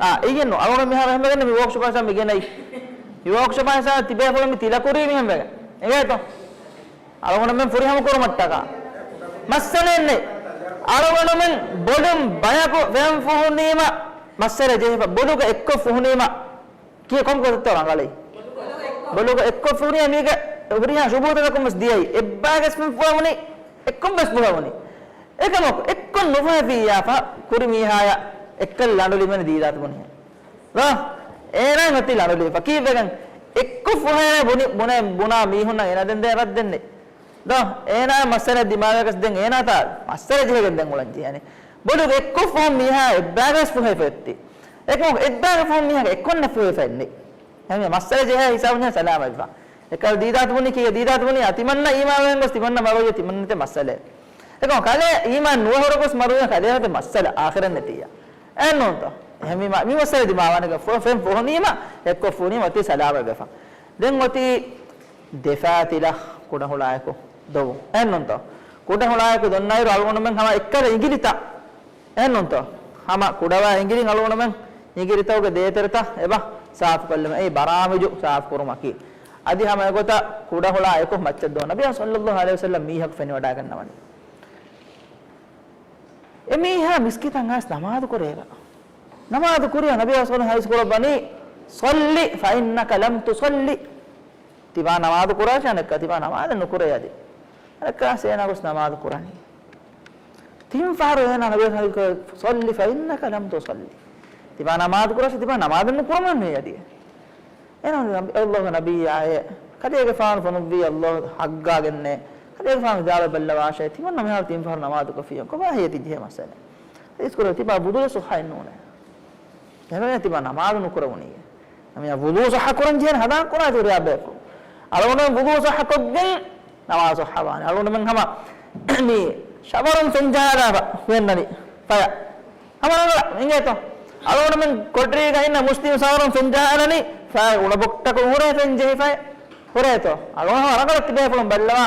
އާ، އިގެންނު. އަޅުގަނޑު މިހާރު އެހެންވެގެން މި ވޯކްޝޮޕާ މި ގެނައި. މި ވޯކްޝޮޕާ މި ތިބޭފުޅުން މި ތިލަކުރީ މިހެންވެގެން. އިނގޭތޯ؟ އަޅުގަނޑުމެން ފުރިހަމަ ކުރުމަށްޓަކާ. މައްސަލައެއް ނެތް. އަޅުގަނޑުމެން ބޮލުން ބަޔަކު ފެން ފުހުނީމަ މައްސަލަ ޖެހިފަ. ބޮލުގަ އެއްކޮށް ފުހުނީމަ ކިޔެ ކޮން ގޮތަށްތޯ ރަނގަޅީ؟ ބޮލުގަ އެއްކޮށް ފުރިޔާ މީގެ ހުރިހާ ޝުބޫހުތަކުން ވެސް ދިޔައީ. އެއްބާގެސް ފެން ފުހެވުނީ، އެއްކޮން ވެސް ފުހެވުނީ. އެކަމަކު، އެއްކޮން ނުފުހެފިއްޔާފަ ކުރި މީހާޔަށް އެއްކަލަ ލަނޑު ލިބެނީ ދީދާތު ބުނިހެން. ރާ، އޭނާ އޮތީ ލަނޑު ލިބިފަ. ކީއްވެގެން؟ އެއްކޮށް ފުހޭނެ ބުނި، ބުނެ، ބުނާ މީހުންނަށް އޭނާ ދެން ދޭ ރައްދެއް ނެތް. ދޯ، އޭނާ މައްސަލަ ދިމާވޭގަސް ދެން އޭނާ ތާ މައްސަލަ ޖެހިގެން ދެން އުޅަން ޖެހޭނެ. ބޮލުގަ އެއްކޮށް ފުހުން މީހާ އެއްބާގަސް ފުހެފަ އެއްތި. އެކަމަކު އެއްބާގަ ފުހުން މީހާގެ އެއްކޮންނަށް ފުހެފަ އެއްނެ. އެހެންވެ މައްސަލަ ޖެހޭ ހިސާބުން ޖެހޭ ސަލާމަތްވާ. އެކަލް ދީދާތު ބުނީ ކީއް ދީދާތު ބުނީ އަ ތިމަންނަ އީމާންވެގެން ގޮސް ތިމަންނަ މަރުވި ތިމަންނަތެ މައްސަލަ. އެކަމަކު ކަލޭ އީމާން ނުވެ ހުރަ ގޮސް މަރުވި ކަލޭ ހަތެ މައްސަލަ އާޚިރަށް ނެތިއްޔާ. އެއްނޫންތޯ؟ އެހެންވީމާ މި މައްސަލަ ދިމާވާނެގެ ފު-، ފެން ފުހުނީމަ އެއްކޮށް ފުހުނީމަ އޮތީ ސަލާމަތްވެފަ. ދެން އޮތީ ދެފާތިލަ ކުޑަހުޅާއެކު ދޮވުން. އެއްނޫންތޯ؟ ކުޑަހުޅާއެކު ދޮންނައިރު އަޅުގަނޑުމެން ހަމަ އެއްކަލަ އިނގިލިތައް. އެއްނޫންތޯ؟ ހަމަ ކުޑަވާ އިނގިލިން އަޅުގަނޑުމެން އިނގިލިތައުގެ ދޭތެރެތައް އެބަ ސާފުކޮށްލުމެއް. އެއީ ބަރާމިޖު ސާފުކުރުމަކީ. އަދި ހަމަ އެގޮތަށް ކުޑަހުޅާއެކު މައްޗަށް ދޮވުން. ނަބިއްޔާ ޞައްލައްލާހު ޢަލައިހި ވަސައްލަމް މީހަކު ފެނިވަޑައިގަންނަވަނީ. އެމީހާ މިސްކިތަށް އައިސް ނަމާދު ކުރޭގަ. ނަމާދު ކުރިޔާ ނަބިއްޔާ ޞައްލައްލާހު ޢަލައިހި ވަސައްލަމް ޙަދީޘް ކުރައްވަނީ، "صل فإنك لم تصل." ތިބާ ނަމާދު ކުރާށޭ، އަނެއްކާ ތިބާ ނަމާދެއް ނުކުރޭ އަދި. އަނެއްކާ އައިސް އޭނާ ގޮސް ނަމާދު ކުރަނީ. ތިން ފަހަރު އޭނާ ނަބީ ސައްލައްލާހު ޢަލައިހި ވަސައްލަމަ، "فإنك لم تصل." ތިބާ ނަމާދު ކުރަސް، ތިބާ ނަމާދު ނުކުރަމުން ނުވޭ އަދި. އޭނާ ނަބީ، ﷲ ގެ ނަބިއްޔާއޭ، ކަލޭގެފާނު ފޮނުއްވީ ﷲ ގެ ޙައްޤާ ގެންނޭ. ކަލޭގެފާނު ވިދާޅުވެ ބައްލަވާށޭ، ތިމަންނަ މިހާރު ތިން ފަހަރު ނަމާދު ކޮށްފިޔަން ކޮބާ ހެޔޮ ތި ޖެހޭ މައްސަލަ؟ އިސްކުރެ ތިބާ ވުޟޫ ޞައްޙައެއް ނޫނޭ. އެހެންވެ ތިބާ ނަމާދު ނުކުރެވުނީ. ނަމަ ވުޟޫ ޞައްޙަ ކުރަން ޖެހޭނެ ހަދާން ކުރާތި ރިޔާ ބޭފުޅުން. އަޅުގަނޑުމެން ވުޟޫ ޞައްޙަ ކޮށްގެން ނަމާދު ޞައްޙަ ވާނެ. އަޅުގަނޑުމެން ހަމަ މި ޝަވަރުން ފެން ޖަހާލާފަ ހުއެންނަނީ ފަޔަށް. ހަމަ ރަނގަޅަށް އިނގޭތޯ. އަޅުގަނޑުމެން ކޮޓަރީގަ އިންނަ މުސްލިމް ޝަވަރުން ފެން ޖަހާލަނީ ފަޔަށް އުޅަބޮއްޓަކުން ހުރޭ ފެން ޖެހިފައި ހުރޭތޯ. އަޅުގަނޑު ރަނގަޅަށް ތިބޭފުޅުން ބައްލަވާ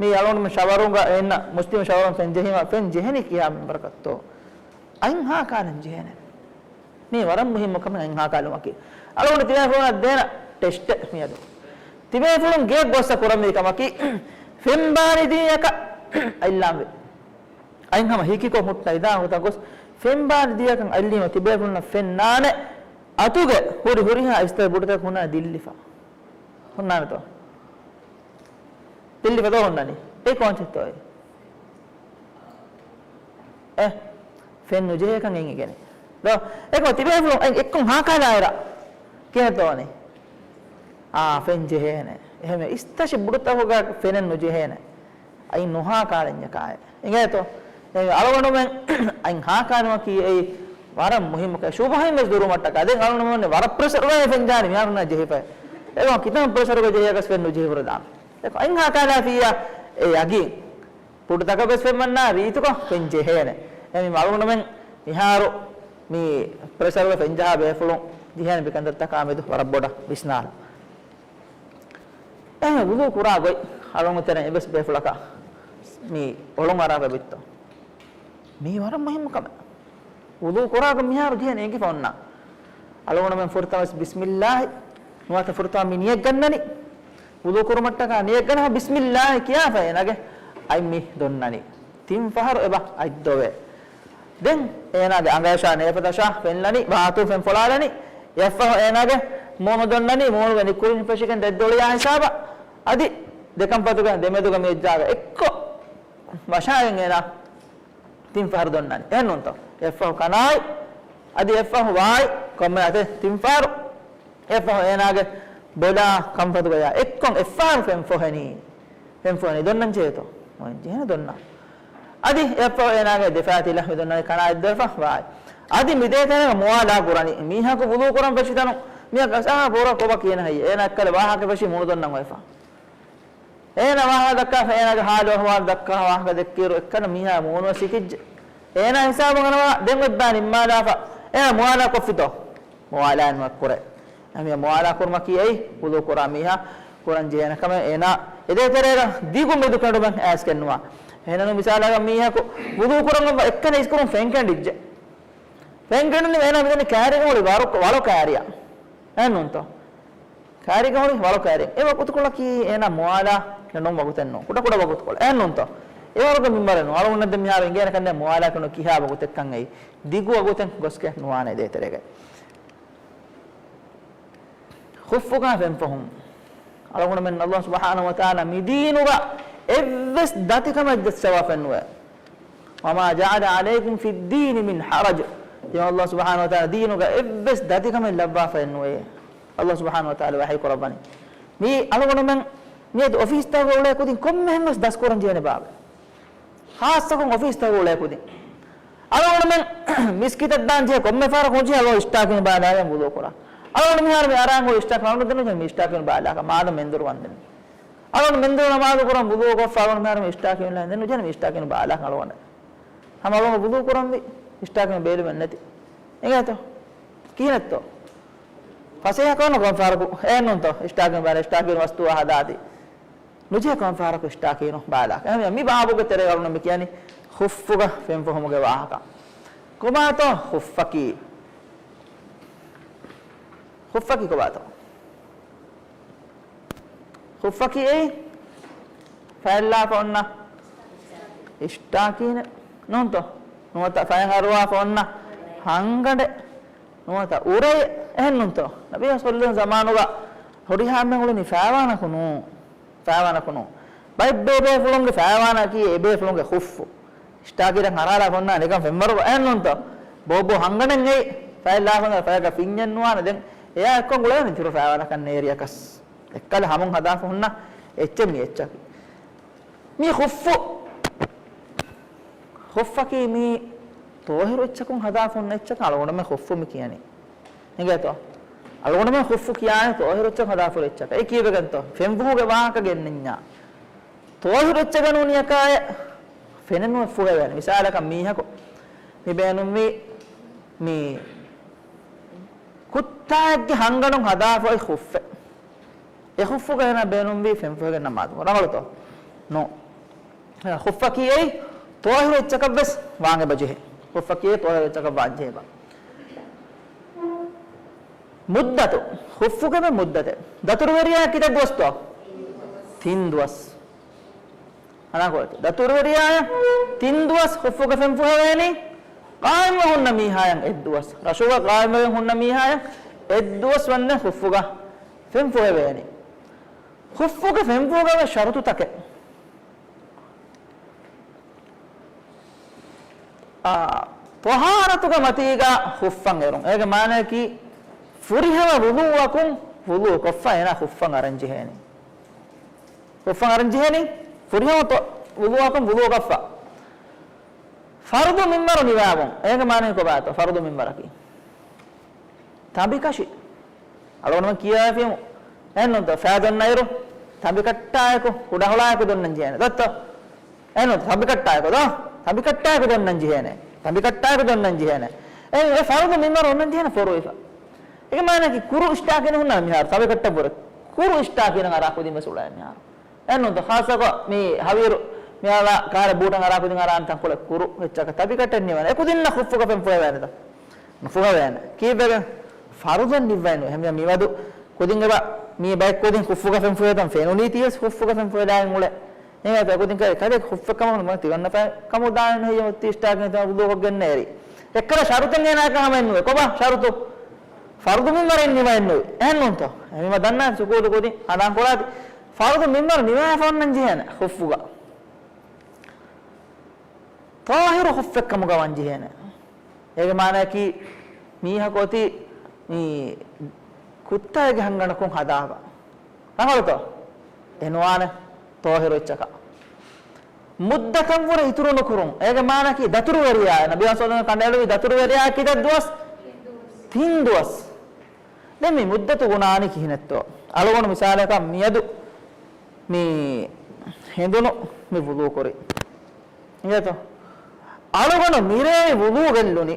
މި އަޅުގަނޑުމެން ޝަވަރުގަ އިންނަ މުސްލިމް ޝަވަރުން ފެން ޖެހީމަ ފެން ޖެހެނީ ކިހާ މިންވަރަކަށްތޯ. އަތް ހާ ކާލަން ޖެހޭނެ. މީ ވަރަށް މުހިއްމު ކަމެއް އަތް ހާ ކާލުމަކީ. އަޅުގަނޑު ތިބޭފުޅުންނަށް ދޭނަ ޓެސްޓެއް މިއަދު. ތިބޭފުޅުން ގެއަށް ގޮއްސަ ކުރަންވީ ކަމަކީ، ފެން ބާނިދީއަކަށް އަތްލާންވީ. އަތް ހަމަ ހިކިކޮށް ހުއްޓައިދާ ހުތަ ގޮސް، ފެން ބާނިދީއަކަށް އަތްލީމަ ތިބޭފުޅުންނަށް ފެން ނާނެ އަތުގެ ހުރި ހުރިހާ އިސްތަށި ބުޑުތަކަށް ހުންނާނެ ދިއްލިފަ. ހުންނާނެތޯ؟ ދިއްލިފަ ދޯ ހުންނަނީ. އެ ކޯންޗެއްތޯ އެ؟ އެ، ފެން ނުޖެހޭކަން އެނގިގެން. ދޯ، އެކަމަ ތިބޭފުޅުން އެ އެއްކޮށް ހާކާލާއިރަށް ކިހިނެއްތޯ ވަނީ؟ އާ، ފެން ޖެހޭނެ. އެހެންވެ އިސްތަށި ބުޑުތަކުގަ ފެނެއް ނުޖެހޭނެ. އަތް ނުހާކާލަންޏަކާއެ. އިނގޭތޯ؟ އެ އަޅުގަނޑުމެން އަތް ހާކާލުމަކީ އެއީ ވަރަށް މުހިއްމު ކަމެއް. ޝުބުހައިން ވެސް ދުރުވުމަށްޓަކާ. ދެން އަޅުގަނޑުމެން ވަރަށް ޕްރެޝަރުގައި ފެން ޖަހާނީ މިހާރުންނާ ޖެހިފައި. އެވަން ކިތަން ޕްރެޝަރުގަ ޖެހިޔަކަސް ފެން ނުޖެހިފަ ދާނެ. އަތް ހާކާލާފިއްޔާ އެ ޔަގީން. ބުޑުތަކަށް ވެސް ފެން ވަންނާ ރީތިކޮށް ފެން ޖެހޭނެ. އެ މި އަޅުގަނޑުމެން މިހާރު މި ޕްރެޝަރުގަ ފެން ޖަހާ ބޭފުޅުން ޖެހޭނެ މި ކަންތައްތަކާ މެދު ވަރަށް ބޮޑަށް ވިސްނާލަން. އެހެން ވުޟޫ ކުރާ ގޮތް އަޅުގަނޑު ތެރެއިން އެއްވެސް ބޭފުޅަކަށް މި އޮޅުން އަރާފަ ވިއްތޯ؟ މީ ވަރަށް މުހިއްމު ކަމެއް. ވުޟޫ ކުރާ ގޮތް މިހާރު ޖެހޭނެ އެނގިފަ އޮންނަ. އަޅުގަނޑުމެން ފުރަތަމަ ވެސް ބިސްމިއްލާހި ނުވަތަ ފުރަތަމަ މި ނިޔަތް ގަންނަނީ. ވުޟޫ ކުރުމަށްޓަކާ ނިޔަތް ގަންނަ ބިސްމިއްލާހި ކިޔާފަ އޭނާގެ އަތް މި ދޮންނަނީ. ތިން ފަހަރު އެބަ އަތް ދޮވޭ. ދެން އޭނާގެ އަނގަޔަށާ ނޭފަތަށާ ފެން ލަނީ، ވައްތު ފެން ފޮޅާލަނީ، އެއަށްފަހު އޭނާގެ މޫނު ދޮންނަނީ، މޫނުގެ ނިކުޅިން ފެށިގެން ދެއްދޮޅިޔާ ހިސާބަށް، އަދި ދެކަންފަތުގެ ދެމެދުގެ މި އެއްޖާގަ އެއްކޮށް ވަށާގެން އޭނާ ތިން ފަހަރު ދޮންނަނީ. އެހެންނޫންތޯ؟ އެއްފަހު ކަނާތް، އަދި އެއްފަހު ވާތް، ކޮންމެ އަތެއް ތިން ފަހަރު. އެއަށްފަހު އޭނާގެ ބޮލާ ކަންފަތުގަޔާ އެއްކޮށް އެއްފަހަރު ފެން ފޮހެނީ. ފެން ފޮހެނީ ދޮންނަން ޖެހޭތޯ؟ އޮތް ޖެހޭނެ ދޮންނަން. އަދި އެއަށްފަހު އޭނާގެ ދެފަޔާ ތިލަ މި ދޮންނަނީ ކަނާތް ދެފަ ވާތް. އަދި މި ދޭތެރޭގަ މުވާލާ ކުރަނީ. މީހަކު ވުޟޫ ކުރަން ފެށިތަނު މީހަކަށް އަސާ ބޯރަ ކޮބަ ކިޔޭނެ ހައްޔަ. އޭނާ އެއްކަލަ ވާހަކަ ފެށީ މޫނު ދޮންނަން އޮތްފަ. އޭނާ ވާހަކަ ދައްކާފަ، އޭނާގެ ހާލު އަހުވާލު ދައްކާ ވާހަކަ ދެއްކިއިރު އެއްކަލަ މީހާ މޫނުވެސް ސިކިއްޖެ. އޭނާ ހިސާބުން އަންނަވާ ދެން އޮތްބާ ނިންމާލާފަ. އޭނާ މުވާލާ ކޮށްފިތޯ؟ މުވާލާ ނުވެ ކުރޭ. އެހެންވެ މުވާލާ ކުރުމަކީ އެއީ ވުޟޫ ކުރާ މީހާ ކުރަން ޖެހޭނެ ކަމެއް. އޭނާ އެދޭތެރޭގަ ދިގު މެދު ކެނޑުމެއް އައިސްގެންނުވާ. އެހެންނޫން މިސާލަކަށް މީހަކު ވުޟޫ ކުރަން އޮއްވާ އެއްކަލަ އިސްކުރުން ފެން ކެނޑިއްޖެ. ފެން ކެނޑުނީމަ އޭނާ މިދަނީ ކައިރީގަ ހުރި ވަރު، ވަޅު ކައިރިއަށް. އެހެންނޫންތޯ؟ ކައިރީގަ ހުރި ވަޅު ކައިރި. އެ ވަގުތުކޮޅަކީ އޭނާ މުވާލާ ކެނޑުން ވަގުތެއް ނޫން. ކުޑަ ކުޑަ ވަގުތުކޮޅެއް. އެހެންނޫންތޯ؟ އެވަރުގެ މިންވަރެއް ނޫން. އަޅުގަނޑަށް ދެން މިހާރު އިނގޭނެ ކަންނޭނގެ މުވާލާ ކެނޑުން ކިހާ ވަގުތެއްކަން އެއީ. ދިގު ވަގުތެއް ގޮސްގެން ނުވާނެ ދޭތެރޭގައި. ޚުއްފުގަ ފެން ފޮހުން. އަޅުގަނޑުމެން ﷲ ސުބްޙާނަހޫ ވަތަޢާލާ މި ދީނުގަ އެއްވެސް ދަތިކަމެއް ޖައްސަވާފައެއް ނުވޭ. وما جعل عليكم في الدين من حرج. ތިމަން ﷲ ސުބްޙާނަހޫ ވަތަޢާލާ ދީނުގަ އެއްވެސް ދަތިކަމެއް ލައްވާފައެއް ނުވޭ. ﷲ ސުބްޙާނަހޫ ވަތަޢާލާ ވަޙީ ކުރައްވަނީ. މީ އަޅުގަނޑުމެން މިއަދު އޮފީސްތަކުގަ އުޅޭ ކުދިން ކޮންމެހެން ވެސް ދަސްކުރަން ޖެހޭނެ ބާބެއް. ޚާއްޞަކޮށް އޮފީސްތަކުގަ އުޅޭ ކުދިން. އަޅުގަނޑުމެން މިސްކިތަށް ދާން ޖެހޭ ކޮންމެ ފަހަރަކު ހުށި އަޅުގަނޑު އިސްޓާކިން ބާލާގެން ވުޟޫ ކުރާ. އަޅުގަނޑު މިހާރު މި އަރާން ހުރި އިސްޓާކިން އަޅުގަނޑު ދެން މި އިސްޓާކިން ބާލާކަށް މާދަމަ މެންދުރު ވަންދެން. އަޅުގަނޑު މެންދުރު ނަމާދު ކުރަން ވުޟޫ ކޮށްފަ އަޅުގަނޑު މިހާރު މި އިސްޓާކިން ލައިން ދެން ނުޖެހޭނެ މި އިސްޓާކިން ބާލާކަށް އަޅުގަނޑަށް. ހަމަ އަޅުގަނޑު ވުޟޫ ކުރަންވީ އިސްޓާކިން ބޭލުމެއް ނެތި. އެނގޭތޯ؟ ކިހިނެއްތޯ؟ ފަސޭހަކޮށް ނުކޮން ފަހަރަކު އެހެންނޫންތޯ؟ އިސްޓާކިން ބާލާ އިސްޓާކިން ވަސްތުވާ ހަދާތީ. ނުޖެހޭ ކޮން ފަހަރަކު އިސްޓާކީނު ބާލާކަށް. އެހެންވެ، މި ބާބުގެ ތެރޭގަ އަޅުގަނޑު މި ކިޔަނީ ޚުއްފުގަ ފެން ފޮހުމުގެ ވާހަކަ. ކޮބާތޯ ޚުއްފަކީ؟ ޚުއްފަކީ ކޮބާތޯ؟ ޚުއްފަކީ އެއީ ފައިލާފަ އޮންނަ އިސްޓާކީނެއް ނޫންތޯ؟ ނުވަތަ ފައިން އަރުވާފަ އޮންނަ ހަންގަނޑެއް ނުވަތަ އުރައެއް. އެހެންނޫންތޯ؟ ނަބީ ސައްލައްލާހު ޢަލައިހި ވަސައްލަމަ ވަސްލަމަ އުޅެނީ ފައިވާނަކު ނޫން. ފައިވާނަކު ނޫން. ބައެއް ބޭބޭފުޅުންގެ ފައިވާނަކީ އެބޭފުޅުންގެ ޚުއްފު. އިސްޓާކީ ދެން ހަރާލާފަ ހުންނާނެ ނިކަން ފެންވަރު އެހެންނޫންތޯ؟ ބޯ ބޯ ހަންގަނޑެއް އެއީ ފައިލާފަ ހުންނާ ފަޔަކަށް ފިންޏެއް ނުވާނެ. ދެން އެއާ އެއްކޮށް ގުޅޭނެ ތިރު ފައިވަރަކަށް ނޭރިޔަކަސް. އެއްކަލަ ހަމުން ހަދާފަ ހުންނަ އެއްޗެއް މި އެއްޗަކީ. މީ ޚުއްފު. ޚުއްފަކީ މީ ޠާހިރު އެއްޗަކުން ހަދާފަ ހުންނަ އެއްޗަކަށް އަޅުގަނޑުމެން ޚުއްފު މި ކިޔަނީ. އިނގޭތޯ؟ އަޅުގަނޑުމެން ޚުއްފު ކިޔާނެ ޠާހިރު އެއްޗަކުން ހަދާފަ ހުރި އެއްޗަކަށް. އެ ކީއްވެގެންތޯ؟ ފެންފުހުގެ ވާހަކަ ގެންނެންޏާ. ޠާހިރު އެއްޗެއް ނޫނިއަކާއެއް ފެނެއްނު ފުހެވޭނެ. މިސާލަކަށް މީހަކު މި ބޭނުންވީ މި ކުއްތާއެއްގެ ހަންގަނޑުން ހަދާފައި ޚުއްފެއް. އެ ޚުއްފުގަ އޭނާ ބޭނުންވީ ފެންފުހެގެން ނަމާދު ކުރަން. ރަނގަޅުތޯ؟ ނޯ. ޚުއްފަކީ އެއީ ޠާހިރު އެއްޗަކަށް ވެސް ވާން އެބަޖެހޭ. ޚުއްފަކީ އެއީ ޠާހިރު އެއްޗަކަށް ވާން ޖެހޭ ބާ. މުއްދަތު. ޚުއްފުގެ މި މުއްދަތެއް. ދަތުރުވެރިޔާ ކިތައް ދުވަސްތޯ؟ ތިން ދުވަސް. އަނާކޮޅެތި. ދަތުރުވެރިޔާއަށް ތިން ދުވަސް ޚުއްފުގަ ފެން ފުހެވޭނީ. ޤާއިމްވެ ހުންނަ މީހާއަށް އެއް ދުވަސް. ރަށުގަ ޤާއިމްވެ ހުންނަ މީހާއަށް އެއް ދުވަސް ވަންދެން ޚުއްފުގަ ފެން ފުހެވޭނީ. ޚުއްފުގެ ފެން ފުހުގަ ޝަރުތުތަކެއް. އާ، ޠަހާރަތުގެ މަތީގަ ޚުއްފަށް އެރުން. އޭގެ މާނައަކީ، ފުރިހަމަ ވުޟޫއަކުން ވުޟޫ ކޮށްފަ އޭނާ ޚުއްފަށް އަރަން ޖެހޭނީ. ޚުއްފަށް އަރަން ޖެހޭނީ، ފުރިހަމަ ތޮ-، ވުޟޫއަކުން ވުޟޫ ކޮށްފަ. ފަރުޟު މިންވަރު ނިވާގޮން. އޭގެ މާނައީ ކޮބާތޯ؟ ފަރުޟު މިންވަރަކީ ތަނބިކަށި. އަޅުގަނޑުމެން ކިޔަވައިފިއްޔާމު އެހެންނޫންތޯ؟ ފައި ދޮންނައިރު ތަނބިކައްޓާއެކު، ކުޑަހޮޅާއެކު ދޮންނަން ޖެހޭނެ. ދޮއްތޯ؟ އެހެންނޫންތޯ؟ ތަނބިކައްޓާއެކު ދޯ؟ ތަނބިކައްޓާއެކު ދޮންނަން ޖެހޭނެ. ތަނބިކައްޓާއެކު ދޮންނަން ޖެހޭނެ. އެ، އެ ފަރުޟު މިންވަރު އޮންނަން ޖެހޭނެ ފޮރުވިފަ. އޭގެ މާނައަކީ ކުރު އިސްޓާކީނު ހުންނާނެ މިހާރު ތަނބިކައްޓަށްވުރެ. ކުރު އިސްޓާކީނަށް އަރާ ކުދިން ވެސް އުޅޭ މިހާރު. އެހެންނޫންތޯ؟ ޚާއްޞަކޮށް މި ހަވީރު މިއަޅާ ކާރެއް ބޫޓަށް އަރާ ކުދިން އަރާން ތަންކޮޅެއް ކުރު އެއްޗަކަށް ތަނބިކައްޓެއް ނިވާނެ. އެ ކުދިންނަށް ޚުއްފުގަ ފެން ފުހެވޭނެތަ؟ ނުފުހެވޭނެ. ކީއްވެގެން؟ ފަރުޟެއް ނިއްވައެއް ނުވޭ. ހަމަ މިވަދު ކުދިން އެބަ މީ ބައެއް ކުދިން ޚުއްފުގަ ފެން ފުހެދަން ފެނުނީތީވެސް ޚުއްފުގަ ފެން ފުހެދާގެން އުޅޭ. އެހެން އެތަ ކުދިން ކައި ކަލޭ ޚުއްފެއް ކަމަކު ނުވަން ތިގަންނަ ފައި ކަމު ދާން ހެއްޔެ ހޮއްތީ އިސްޓާކީން ތަން ވުޟޫކޮށް ގެންނޭރި. އެއްކަލަ ޝަރުތެއް އޭނާއަކަށް ހަމައެއް ނުވޭ. ކޮބާ ޝަރުތު؟ ފަރުޟު މިންވަރެއް ނިވައެއް ނުވޭ. އެހެންނޫންތޯ؟ އެހެންވީމަ ދަންނާ ސުކޫލު ކުދިން ހަނދާން ކުރާތި. ފަރުޟު މިންވަރު ނިވާފަ އޮންނަން ޖެހޭނެ ޚުއްފުގަ. ޠާހިރު ޚުއްފެއްކަމުގަ ވަން ޖެހޭނެ. އޭގެ މާނައަކީ، މީހަކު އޮތީ މި ކުއްތާގެ ހަންގަނޑަކުން ހަދާފަ. ރަނގަޅުތޯ؟ އެ ނުވާނެ ޠާހިރު އެއްޗަކަށް. މުއްދަތަށްވުރެ އިތުރު ނުކުރުން. އޭގެ މާނައަކީ ދަތުރުވެރިޔާ، ނަބީ ސައްލަﷲ ޢަލައިހި ވަސައްލަމަ ކަނޑައެޅުއްވީ ދަތުރުވެރިޔާ ކިތައް ދުވަސް؟ ތިން ދުވަސް. ދެން މި މުއްދަތު ގުނާނީ ކިހިނެއްތޯ؟ އަޅުގަނޑު މިސާލަކަށް މިއަދު މި ހެނދުނު މި ވުޟޫ ކުރި. އިނގޭތޯ؟ އަޅުގަނޑު މިރޭ ވުޟޫ ގެއްލުނީ.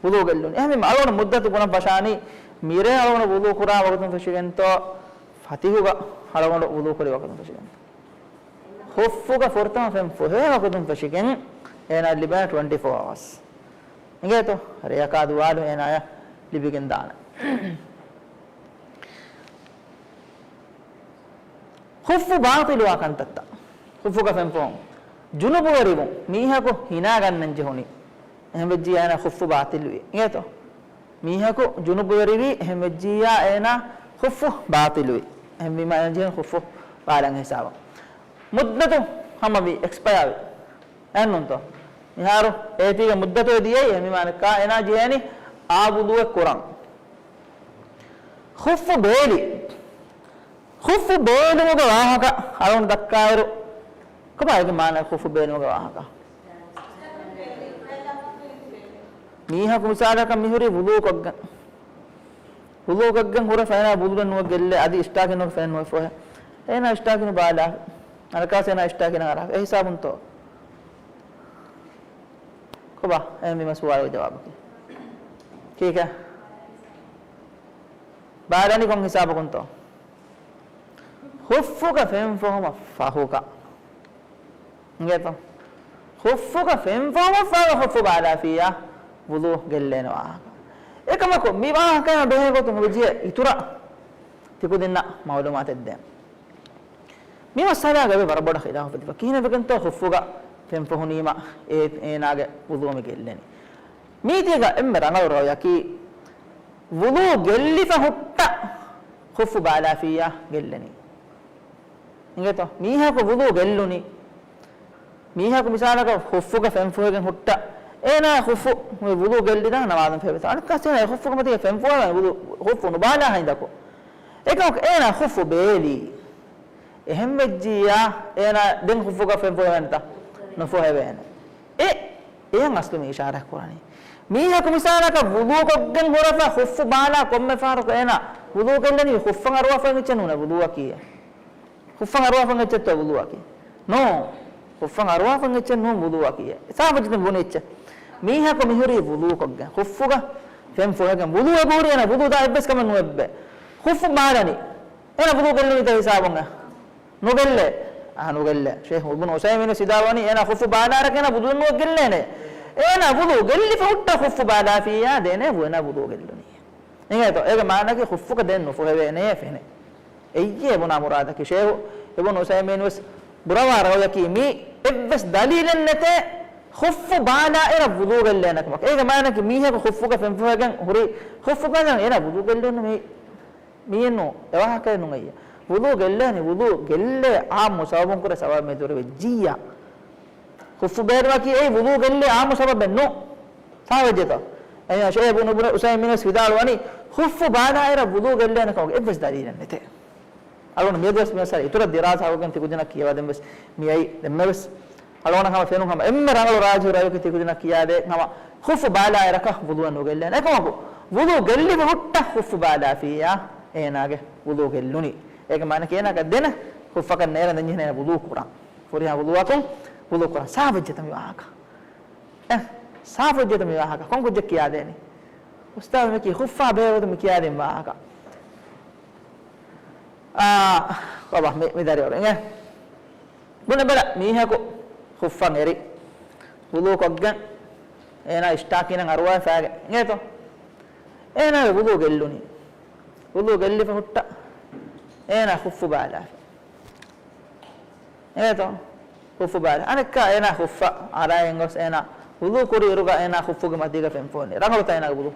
ވުޟޫ ގެއްލުނީ. އެހެންވީމަ އަޅުގަނޑު މުއްދަތު ގުނަން ފަށާނީ މިރޭ އަޅުގަނޑު ވުޟޫ ކުރާ ވަގުތުން ފެށިގެންތޯ ފަތިހުގަ އަޅުގަނޑު ވުޟޫ ކުރި ވަގުތުން ފެށިގެންތޯ. ޚުއްފުގަ ފުރަތަމަ ފެން ފުހޭ ވަގުތުން ފެށިގެން އޭނާ ލިބޭ ޓްވެންޓީ ފޯ އަވާސް. އިނގޭތޯ؟ ރެޔަކާ ދުވާލު އޭނާޔަށް ލިބިގެން ދާނެ. ޚުއްފު ބާޠިލުވާ ކަންތައްތައް. ޚުއްފުގަ ފެންފުހުން. ޖުނުބުވެރިވުން. މީހަކު ހިނާ ގަންނަން ޖެހުނީ. އެހެން ވެއްޖިއްޔާ އޭނާ ޚުއްފު ބާޠިލުވި. އިނގޭތޯ؟ މީހަކު ޖުނުބުވެރިވީ، އެހެން ވެއްޖިއްޔާ އޭނާ ޚުއްފު ބާޠިލުވި. އެހެންވީމަ އޭނާ ޖެހުނީ ޚުއްފު ބާލަން ހިސާބަށް. މުއްދަތު ހަމަވި، އެކްސްޕަޔާ ވި. އެހެންނޫންތޯ؟ މިހާރު އޭތީގެ މުއްދަތު ދިޔައީ، އެހެންވީމަ އަނެއްކާ އޭނާ ޖެހޭނީ އާ ވުޟޫއެއް ކުރަން. ޚުއްފު ބޭލި. ޚުއްފު ބޭލުމުގެ ވާހަކަ އަޅުގަނޑު ދައްކާއިރު، ކޮބާ އޭގެ މާނަ ޚުއްފު ބޭލުމުގެ ވާހަކަ؟ މީހަކު މިސާލަކަށް މިހުރީ ވުޟޫކޮށްގެން. ވުޟޫކޮށްގެން ހުރެފަ އޭނާ ވުޟޫއެއް ނުވެ ގެއްލޭ، އަދި އިސްޓާކެއް ނުވެ ފެން ނުވެ ފޮހެ. އޭނާ އިސްޓާކީނު ބާލާ. އަނެއްކާސް އޭނާ އިސްޓާކީނަށް އަރާ. އެ ހިސާބުންތޯ؟ ކޮބާ؟ އެހެންވީމަ ސުވާލުގެ ޖަވާބަކީ. ކީކޭ؟ ބާލަނީ ކޮން ހިސާބަކުންތޯ؟ ޚުއްފުގަ ފެން ފޮހުމަށް ފަހުގަ. އިނގޭތޯ؟ ޚުއްފުގަ ފެން ފޮހުމަށް ފަހުގަ ޚުއްފު ބާލާފިއްޔާ ވުޟޫ ގެއްލޭނެ ވާހަކަ. އެކަމަކު މި ވާހަކައާ ބެހޭ ގޮތުން ހުރި ޖެހޭ އިތުރަށް ތިކުދިންނަށް މައުލޫމާތެއް ދޭން. މި މައްސަލާގައި ވަރަށް ބޮޑަށް ޚިލާފު ތިބި. ކިހިނެއްވެގެންތޯ ޚުއްފުގަ ފެން ފޮހުނީމަ އޭ، އޭނާގެ ވުޟޫ މި ގެއްލެނީ؟ މީތީގަ އެންމެ ރަނގަޅު ރައުޔަކީ، ވުޟޫ ގެއްލިފަ ހުއްޓަ ޚުއްފު ބާލާފިއްޔާ ގެއްލެނީ. އިނގޭތޯ؟ މީހަކު ވުޟޫ ގެއްލުނީ. މީހަކު މިސާލަކަށް ޚުއްފުގަ ފެންފުހެގެން ހުއްޓަ، އޭނާ ޚުއްފު ވުޟޫ ގެއްލިދާ ނަމާދުން ފެވެތޯ. އަނެއްކާސް އޭނާ ޚުއްފުގަ މަތީގަ ފެންފުހެގެން ވުޟޫ، ޚުއްފު ނުބާލާ ހިނދަކު. އެކަމަކު އޭނާ ޚުއްފު ބޭލީ. އެހެން ވެއްޖިއްޔާ އޭނާ ދެން ޚުއްފުގަ ފެންފުހެވޭނެތަ؟ ނުފުހެވޭނެ. އެ، އެޔަށް އަސްލު މި އިޝާރާތް ކުރަނީ. މީހަކު މިސާލަކަށް ވުޟޫކޮށްގެން ހުރެފަ ޚުއްފު ބާލާ ކޮންމެ ފަހަރަކު އޭނާ ވުޟޫ ގެއްލެނީ ޚުއްފަށް އަރުވާފަ އެއްޗެއް ނޫނޭ ވުޟޫއަކީ. ޚުއްފަށް އަރުވާފަ އެއްޗެއްތޯ ވުޟޫއަކީ؟ ނޯ. ޚުއްފަށް އަރުވާފަ އެއްޗެއް ނޫން ވުޟޫއަކީ. ސާފު ޖެހިގެން ބުނި އެއްޗެއް. މީހަކު މިހުރީ ވުޟޫކޮށްގެން ޚުއްފުގަ ފެންފުހެގެން ވުޟޫއެއް ހުރި އޭނާ ވުޟޫ ދާ އެއްވެސް ކަމެއް ނުވެއްބެ. ޚުއްފު ބާލަނީ. އޭނާ ވުޟޫ ގެއްލުނީތަ ހިސާބުން އެ؟ ނުގެއްލޭ. އާ، ނުގެއްލޭ. ޝޭޚް އިބްނު ޢުސައިމީން ވިދާޅުވަނީ އޭނާ ޚުއްފު ބާލާއިރަކު އޭނާ ވުޟޫ ނުވެ ގެއްލޭނެ. އޭނާ ވުޟޫ ގެއްލިފަ ހުއްޓާ ޚުއްފު ބާލާފިއްޔާ ދެން އޭނާ ވުޟޫ ގެއްލުނީ. އިނގޭތޯ؟ އޭގެ މާނައަކީ ޚުއްފުގަ ދެން ނުފުހެވޭނެޔޭ ފެނޭ. އެއީ އެބުނާ މުރާދަކީ. ޝޭޚް އިބްނު ޢުސައިމީން ވެސް ބުރަވާ ރައުޔަކީ މީ އެއްވެސް ދަލީލެއް ނެތޭ ޚުއްފު ބާލާއިރަށް ވުޟޫ ގެއްލޭނެ ކަމަކަށް. އޭގެ މާނައަކީ މީހަކު ޚުއްފުގަ ފެންފުހެގެން ހުރި ޚުއްފު ބާލާ އޭނާ ވުޟޫ ގެއްލުން މީ މީއެއްނު، އެވާހަކައެއް ނޫން އެއީ. ވުޟޫ ގެއްލޭނީ، ވުޟޫ ގެއްލޭ އާއްމު ސަބަބުން ކުރެ ސަބަބެއް ދުރުވެއްޖިއްޔާ. ޚުއްފު ބޭލުމަކީ އެއީ ވުޟޫ ގެއްލޭ އާއްމު ސަބަބެއް ނޫން. ސާވެއްޖެތޯ؟ އެހެން ޝޭޚް އިބްނު ޢުސައިމީން ވެސް ވިދާޅުވަނީ ޚުއްފު ބާލާއިރަށް ވުޟޫ ގެއްލޭނެ ކަމުގެ އެއްވެސް ދަލީލެއް ނެތޭ. އަޅުގަނޑު މިއަދުވެސް މި މައްސަލަ އިތުރަށް ދިރާސާކޮށްގެން ތިކުދިންނަށް ކިޔަވަދެން ވެސް މިއައީ ދެންމެވެސް. އަޅުގަނޑަށް ހަމަ ފެނުނު ހަމަ އެންމެ ރަނގަޅު ރާޖިޙު ރައުޔަކީ ތިކުދިންނަށް ކިޔާދޭ ހަމަ ޚުއްފު ބާލާއިރަކަށް ވުޟޫއެއް ނުގެއްލޭނެ. އެކަމަކު ވުޟޫ ގެއްލިފަ ހުއްޓަ ޚުއްފު ބާލާފިއްޔާ އޭނާގެ ވުޟޫ ގެއްލުނީ. އޭގެ މާނައަކީ އޭނާގެ ދެން ޚުއްފަކަށް ނޭރަން ދެން ޖެހޭނެ ވުޟޫ ކުރަން. ފުރިހަމަ ވުޟޫއަކުން ވުޟޫ ކުރަން. ސާފުވެއްޖެތަ މި ވާހަކަ؟ އެ، ސާފުވެއްޖެތަ މި ވާހަކަ؟ ކޮން ކުއްޖެއް ކިޔާދޭނީ؟ އުސްތާޛު މިކީ ޚުއްފާ ބެހޭގޮތުން މި ކިޔާދިން ވާހަކަ. އާ، ބާބާ، މި، މި ދަރިވަރު އިނގޭ. ބުނެބަލަ، މީހަކު ޚުއްފަށް އެރި، ވުޟޫ ކޮށްގެން، އޭނާ އިޝްޓާކީނަށް އަރުވާފަ އިނގޭތޯ؟ އޭނާގެ ވުޟޫ ގެއްލުނީ. ވުޟޫ ގެއްލިފަ ހުއްޓަ، އޭނާ ޚުއްފު ބާލާފަ. އޭތޯ؟ ޚުއްފު ބާލާ. އަނެއްކާ އޭނާ ޚުއްފަށް އަރާގެން ގޮސް އޭނާ ވުޟޫ ކުރި އިރުގަ އޭނާ ޚުއްފުގެ މަތީގަ ފެންފުހެނީ. ރަނގަޅުތަ އޭނާގެ ވުޟޫ؟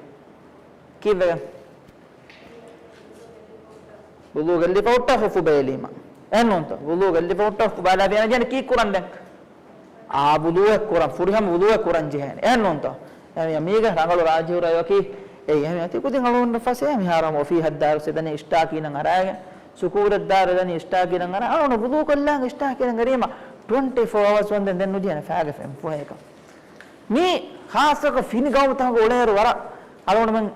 ކީއްވެގެން؟ ވުޟޫ ގެއްލިފަ ހުއްޓާ ޚުއްފު ބޭލީމަ. އެހެންނޫންތޯ؟ ވުޟޫ ގެއްލިފަ ހުއްޓާ ޚުއްފު ބާލާފިއްޔާ އޭނާ ކީއްކުރަން ދެން؟ އާ ވުޟޫއެއް ކުރަން، ފުރިހަމަ ވުޟޫއެއް ކުރަން ޖެހޭނެ. އެހެންނޫންތޯ؟ އެހެންވީމަ މީގެ ރަނގަޅު ރާޖިޙު ރައުޔަކީ އެއީ. އެހެންވީމަ ތިކުދިން އަޅުގަނޑަށް ފަސޭހަ މިހާރު ހަމަ އޮފީހަށް ދާއިރު ސެދަނީ އިޝްޓާކީނަށް އަރާގެން، ސުކޫލަށް ދާއިރު ދަނީ އިޝްޓާކީނަށް އަރާ، އަޅުގަނޑު ވުޟޫ ކޮށްލާން އިޝްޓާކީނަށް އެރީމަ ޓްވެންޓީ ފޯ އަވަރސް ވަންދެން ދެން ނުޖެހޭނެ ފައިގަ ފެންފުހޭކަށް. މީ ޚާއްޞަކޮށް ފިނި ގައުމުތަކުގެ އުޅޭއިރު ވަރަށް އަޅުގަނޑުމެން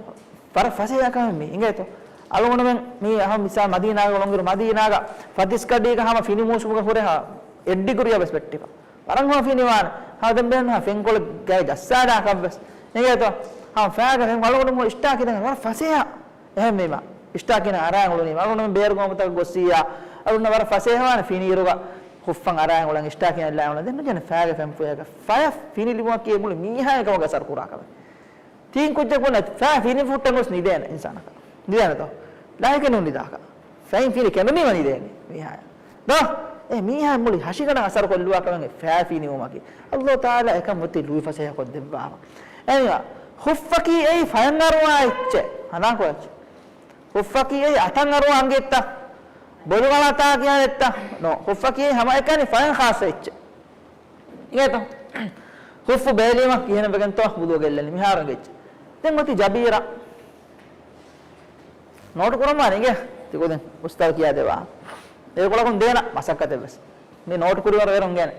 ވަރަށް ފަސޭހަ ކަމެއް މީ އިނގޭތޯ. އަޅުގަނޑުމެން މީ އަހަ މިސާ މަދީނާގަ އުޅުނުއިރު މަދީނާގަ ފަތިސް ގަޑީގަ ހަމަ ފިނި މޫސުމުގަ ހުރެ ހަ އެއް ޑިގްރީއަށް ވެސް ވެއްޓިފަ. ވަރަށް ހަމަ ފިނިވާނެ. ހަމަ ދެން ބޭނުން ހަމަ ފެންކޮޅެއް ގައި ޖައްސާލާކަށް ވެސް. އިނގޭތޯ؟ ހަމަ ފައިގަ ފެން އަޅުގަނޑު މުޅި އިޝްޓާކީނަށް ވަރަށް ފަސޭހަ. އެހެންވީމަ އިޝްޓާކީނަށް އަރާ އުޅުނީމަ އަޅުގަނޑުމެން ބޭރު ގައުމުތަކަށް ގޮއްސިއްޔާ އަޅުންނަށް ވަރަށް ފަސޭހަވާނެ ފިނިއިރުގަ ހުއްފަން އަރާ އުޅެން އިޝްޓާކީނަށް އަރާ އުޅެން. ދެން ނުޖެހޭނެ ފައިގަ ފެންފުހޭކަށް. ފަޔަށް ފިނި ލިބުމަކީ މުޅި މީހާގެ ކަމަކަށް އަސަރު ކުރާ ކަމެއް. ތިން ކުއްޖަކު ވަންޏާ ފައި ފިނި ފުއްޓަން ގޮސް ނިދޭނެ އިންސާނަކަށް. ނިދޭނެތޯ؟ ލާހިކެއް ނޫން ނިދާކަށް. ފައިން ފިނި ކެނޑުނީމަ ނިދޭނެ މީހާޔަށް. ދޯ؟ އެ މީހާ މުޅި ހަށިގަނޑަށް އަސަރު ކޮށްލުވާ ކަމެއް ފައި ފިނިވުމަކީ. އައްލާހު ތަޢާލާ އެކަން އޮތީ ލުއިފަސޭހަ ކޮށްދެއްވާފަ. އެހެންވީމަ ޚުއްފަކީ އެއީ ފަޔަށް އަރުވާ އެއްޗެއް. ހަނދާންކޮށް އެއްޗެއް. ޚުއްފަކީ އެއީ އަތަށް އަރުވާ އަނގައެއްތަ؟ ބޮލުގަނޑަށް އަތާ ކިޔާ އެއްތަ؟ ނޯ. ޚުއްފަކީ ހަމައެކަނި ފަޔަށް ޚާއްޞަ އެއްޗެއް. އިނގޭތޯ؟ ޚުއްފު ބޭލީމަ ކިހިނެއްވެގެންތޯ ވުޟޫ ގެއްލެނީ؟ މިހާރު އަނގަ އެއްޗެއް. ދެން އޮތީ ޖަބީރާ. ނޯޓު ކުރަންވާނެ އިނގޭ؟ ތިކުދިން އުސްތާޛު ކިޔާދެއްވާ. އޭރުކޮޅަކުން ދޭނަ މަސައްކަތެއްވެސް. މި ނޯޓު ކުރިވަރު އޭރުން ގޭނެ.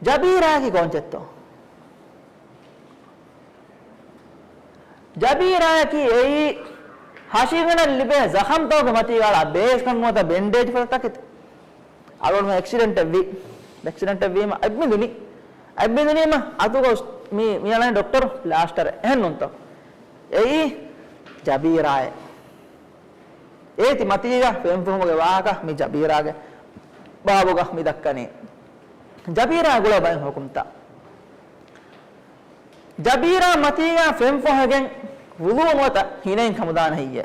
ޖަބީރާއަކީ ކޯންޗެއްތޯ؟ ޖަބީރާއަކީ އެއީ ހަށިގަނޑަށް ލިބޭ ޒަޚަމްތަކުގެ މަތީގަ އަޅާ ބޭސްކަން ނުވަތަ ބެންޑޭޖް ފަދަ ތަކެތި. އަޅުގަނޑުމެން އެކްސިޑެންޓެއް ވީ. އެކްސިޑެންޓެއް ވީމަ އަތް ބިނދުނީ. އަތް ބިނދުނީމަ އަތުގަ މީ، މި އަޅަނީ ޑޮކްޓަރު ޕްލާސްޓަރެއް. އެހެންނޫންތޯ؟ އެއީ ޖަބީރާއެއް. އޭތި މަތީގަ ފެންފުހުމުގެ ވާހަކަ މި ޖަބީރާގެ ބާބުގަ މި ދައްކަނީ. ޖަބީރާ ގުޅޭ ބައެއް ހުކުމްތައް. ޖަބީރާ މަތީގަ ފެންފޮހެގެން ވުޟޫ ނުވަތަ ހިނައިން ކަމުދާނެ ހެއްޔޭ؟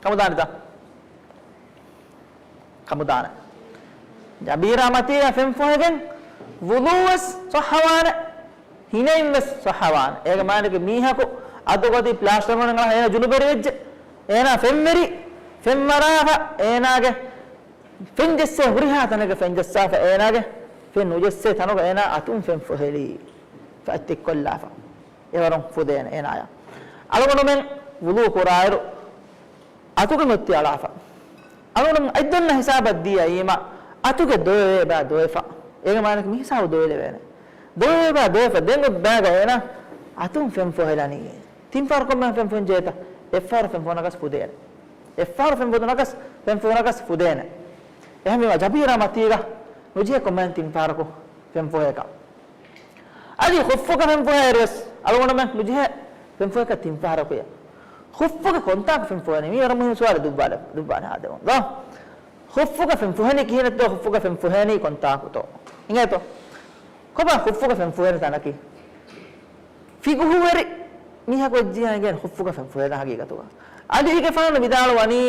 ކަމުދާނެތަ؟ ކަމުދާނެ. ޖަބީރާ މަތީގަ ފެންފޮހެގެން ވުޟޫވެސް ޞައްޙަވާނެ، ހިނައިންވެސް ޞައްޙަވާނެ. އޭގެ މާނައަކީ މީހަކު އަތުގަ އޮތީ ޕްލާސްޓަރު މަނަ އަޅާ އޭނާ ޖުނުބެރިވެއްޖެ. އޭނާ ފެންވެރި، ފެންމަރާފަ އޭނާގެ ފެން ޖެއްސޭ ހުރިހާ ތަނަކަށް ފެން ޖައްސާފަ، އޭނާގެ ފެން ނުޖެއްސޭ ތަނުގަ އޭނާ އަތުން ފެން ފޮހެލީ. ފައްތިއްކޮށްލާފަ. އެވަރުން ފުދޭނެ އޭނާޔަށް. އަޅުގަނޑުމެން ވުޟޫ ކުރާއިރު އަތުގެ މޮތި އަޅާފަ. އަޅުގަނޑުމެން އަތްދޮންނަ ހިސާބަށް ދިޔައީމަ އަތުގެ ދޮވެވޭ ބާ ދޮވެފަ. އޭގެ މާނައަކީ މި ހިސާބު ދޮވެލެވޭނެ. ދޮވެވޭ ބާ ދޮވެފަ. ދެން އޮތް ބާގަ އޭނާ އަތުން ފެން ފޮހެލަނީ. ތިން ފަހަރަކުން މެން ފެން ފޮހެން ޖެހޭތަ؟ އެއްފަހަރު ފެން ފޮހުނަކަސް ފުދޭނެ. އެއްފަހަރު ފެން ފޮހުނަކަސް، ފެން ފޮހުނަކަސް ފުދޭނެ. އެހެންވީމަ ޖަބީރާ މަތީގަ ނުޖެހޭ ކޮންމެހެން ތިން ފަހަރަކު ފެން ފޮހޭކަށް. އަދި ޚުއްފުގަ ފެން ފޮހޭއިރުވެސް އަޅުގަނޑުމެން ނުޖެހޭ ފެން ފޮހޭކަށް ތިން ފަހަރަކުޔަށް. ޚުއްފުގަ ކޮންތާކު ފެން ފޮހޭނީ؟ މީ ވަރަށް މުހިންމު ސުވާލެއް ދުއްވާލަ-، ދުއްވާނެ ހާދަވުން. ދޯ؟ ޚުއްފުގަ ފެން ފޮހެނީ ކިހިނެއްތޯ؟ ޚުއްފުގަ ފެން ފޮހޭނީ ކޮންތާކުތޯ؟ އިނގޭތޯ؟ ކޮބާ ޚުއްފުގަ ފެން ފޮހޭނެ ތަނަކީ؟ ފިޤުހުވެރި މީހަކު ވެއްޖިއްޔާ އިނގޭނެ ޚުއްފުގަ ފެން ފޮހޭ ތަން ހަގީގަތުގަ. އަލީގެފާނު ވިދާޅުވަނީ،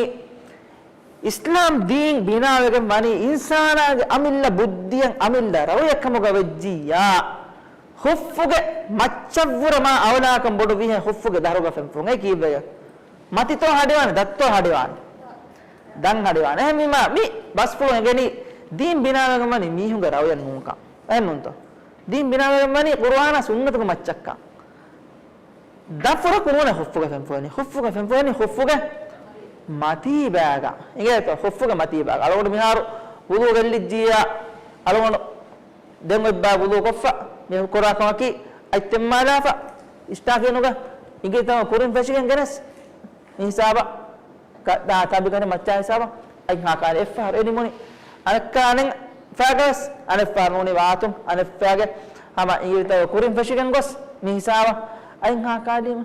އިސްލާމް ދީން ބިނާވެގެން ވަނީ އިންސާނާގެ އަމިއްލަ ބުއްދިއަށް އަމިއްލަ ރައުޔަށް ކަމުގަ ވެއްޖިއްޔާ، ޚުއްފުގެ މައްޗަށްވުރެ މާ އައުލާކަން ބޮޑު ވީހޭ ޚުއްފުގެ ދަށުގަ ފެން ފޮހުން. އެއީ ކީއްވެގެން؟ މަތިތޯ ހަޑިވާނެ، ދަށްތޯ ހަޑިވާނެ؟ ދަށް ހަޑިވާނެ. އެހެންވީމާ މި ބަސްފުޅު އެނގެނީ ދީން ބިނާވެގެން ވަނީ މީހުންގެ ރައުޔަށް ނޫންކަން. އެހެންނޫންތޯ؟ ދީން ބިނާވެގެން ވަނީ ޤުރުއާނާ ސުންނަތުގެ މައްޗަށްކަން. ދަށްފުޅަކު ނޫނޭ ޚުއްފުގަ ފެން ފޮހެނީ. ޚުއްފުގަ ފެން ފޮހެނީ ޚުއްފުގެ މަތީ ބާގަ. އިނގޭތޯ؟ ޚުއްފުގެ މަތީ ބާގަ. އަޅުގަނޑު މިހާރު ވުޟޫ ގެއްލިއްޖިއްޔާ، އަޅުގަނޑު ދެން އޮތް ބާ ވުޟޫ ކޮށްފަ، މި ކުރާ ކަމަކީ އަތް ތެންމާލާފަ، އިސްތާކީނުގަ އިނގިލިތަނުގަ ކުރިން ފެށިގެން ގެނެސް މި ހިސާބަށް ކަ-، ދާ ތަނބިކަނި މައްޗާ ހިސާބަށް އަތް ހާ ކާލި އެއްފަހަރު އެ ނިމުނީ. އަނެއްކާ އަނެއް ފާގަސް އަނެއްފަހަރު ނޫނީ ވާތު އަނެއްފާގެ ހަމަ އިނގިލިތަނުގަ ކުރިން ފެށިގެން ގޮސް މި ހިސާބަށް އަތް ހާ ކާލީމަ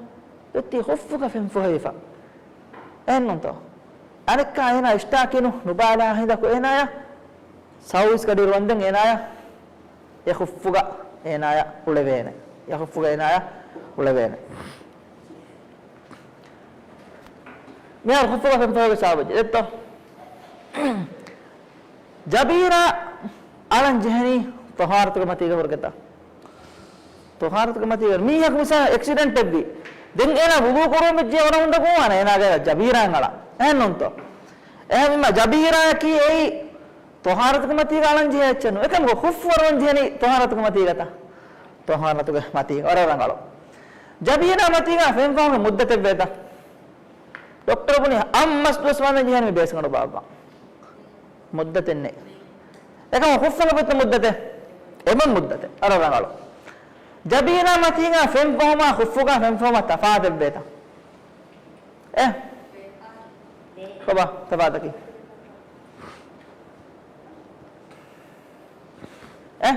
ދޮތީ ޚުއްފުގަ ފެން ފޮހެވިފަ. އެހެންނޫންތޯ؟ އަނެއްކާ އޭނާ އިސްތާކީނު ނުބާލާ ހިނދަކު އޭނާޔަށް ސައުވީސް ގަޑި ރުވަންދެން އޭނާޔަށް އެ ޚުއްފުގަ އޭނާޔަށް އުޅެވޭނެ. އެ ޚުއްފުގަ އޭނާޔަށް އުޅެވޭނެ. މިހާރު ޚުއްފުގަ ފެން ފޮހެވި ސަބަބެއް ދެއްތޯ؟ ޖަބީރާ އަޅަން ޖެހެނީ ޠަހާރަތުގެ މަތީގަ ހުރެގެންތަ؟ ޠަހާރަތުގެ މަތީގަ. މީހަކު މިސާލަށް އެކްސިޑެންޓެއްވީ. ދެން އޭނާ ވުޟޫ ކުރުވަން ވެއްޖެ އޮނަ ހުންދަ ގޮވާނެ އޭނާގެ ޖަބީރާއަށް އަޅާ. އެހެންނޫންތޯ؟ އެހެންވީމަ ޖަބީރާއަކީ އެއީ ޠަހާރަތުގެ މަތީގަ އަޅަން ޖެހޭ އެއްޗެއް ނޫން. އެކަމަކު ޚުއްފު އަޅަން ޖެހެނީ ޠަހާރަތުގެ މަތީގަތަ؟ ޠަހާރަތުގެ މަތީގަ. ވަރަށް ރަނގަޅު. ޖަބީރާ މަތީގަ ފެން ފޮހުމުގެ މުއްދަތެއްވޭތަ؟ ޑޮކްޓަރު ބުނި އަށް މަސް ދުވަސް ވާންދެން ޖެހޭނެ މި ބޭސްގަނޑު ބާއްވާ. މުއްދަތެއް ނެތް. އެކަމަކު ޚުއްފުގެ ބުއްތަ މުއްދަތެއް؟ އެބަ މުއްދަތެއް. ވަރަށް ރަނގަޅު. ޖަބީރާ މަތީގަ ފެން ފޮހުމާ ޚުއްފުގަ ފެން ފޮހުމަށް ތަފާތެއްވޭތަ؟ އެ؟ ކޮބާ ތަފާތަކީ؟ އެ؟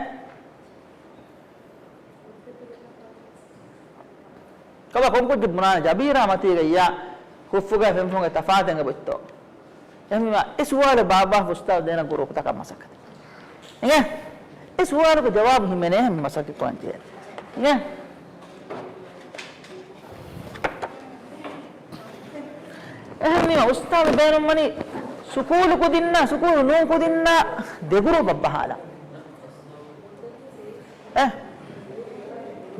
ކޮބާ ކޮން ކުއްޖެއް ބުނާނެ ޖަބީރާ މަތީގައްޔާ ޚުއްފުގަ ފެން ފޮހުމުގެ ތަފާތެއް އެބައޮތްތޯ؟ އެހެންވީމަ އެ ސުވާލު ބާއްވާފަ އުސްތާޛު ދޭނަ ގުރޫޕުތަކަށް މަސައްކަތެއް. އިނގޭ؟ އެ ސުވާލުގެ ޖަވާބު ހިމެނޭ މި މަސައްކަތް ކުރަން ޖެހޭ. އިނގޭ؟ އެހެންވީމަ އުސްތާޛު ބޭނުންވަނީ ސުކޫލު ކުދިންނާ ސުކޫލު ނޫން ކުދިންނާ ދެ ގުރޫޕަށް ބަހާލާ. އެ؟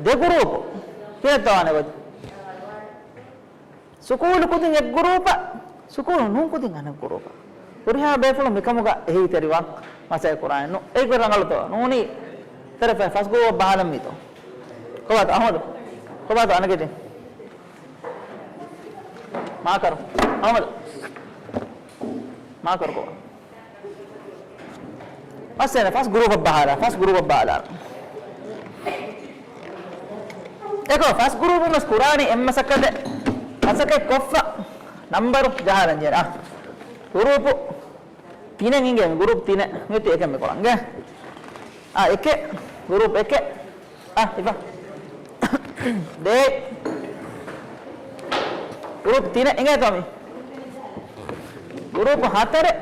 ދެ ގުރޫޕު. ކިހިނެއްތޯ ވާނެ ގޮތް؟ ސުކޫލު ކުދިން އެއް ގުރޫޕަށް، ސުކޫލު ނޫން ކުދިން އަނެއް ގުރޫޕަށް. ހުރިހާ ބޭފުޅުން މިކަމުގަ އެހީތެރިވާން މަސައްކަތް ކުރާނެ. ނޫނީ ތެރެފަ ފަސް ގުރޫޕަށް ބަހާލަން މީތޯ؟ ކޮބާތޯ އަހުމަދު؟ ކޮބާތޯ އަނެކެތި؟ މާކަރު. އަހުމަދު. މާކަރު ކޮބާ؟ މައްސަލަ ފަސް ގުރޫޕަށް ބަހާލާ، ފަސް ގުރޫޕަށް ބަހާލާ. އެކޮ ފަސް ގުރޫޕުން ވެސް ކުރާނީ އެއް މަސައްކަތެއް، މަސައްކަތް ކޮށްފަ ނަންބަރު ޖަހާލަން ޖެހޭ. އާ، ގުރޫޕު ތިނެއް އިނގޭ، ގުރޫޕް ތިނެއް. މިތި އެކެއް މި ކޮޅަނގެ. އާ، އެކެއް، ގުރޫޕް އެކެއް. އާ، އިބަ. ދޭ. ގުރޫޕް ތިނެއް އިނގޭތޯ މި؟ ގުރޫޕް ހަތަރެއް.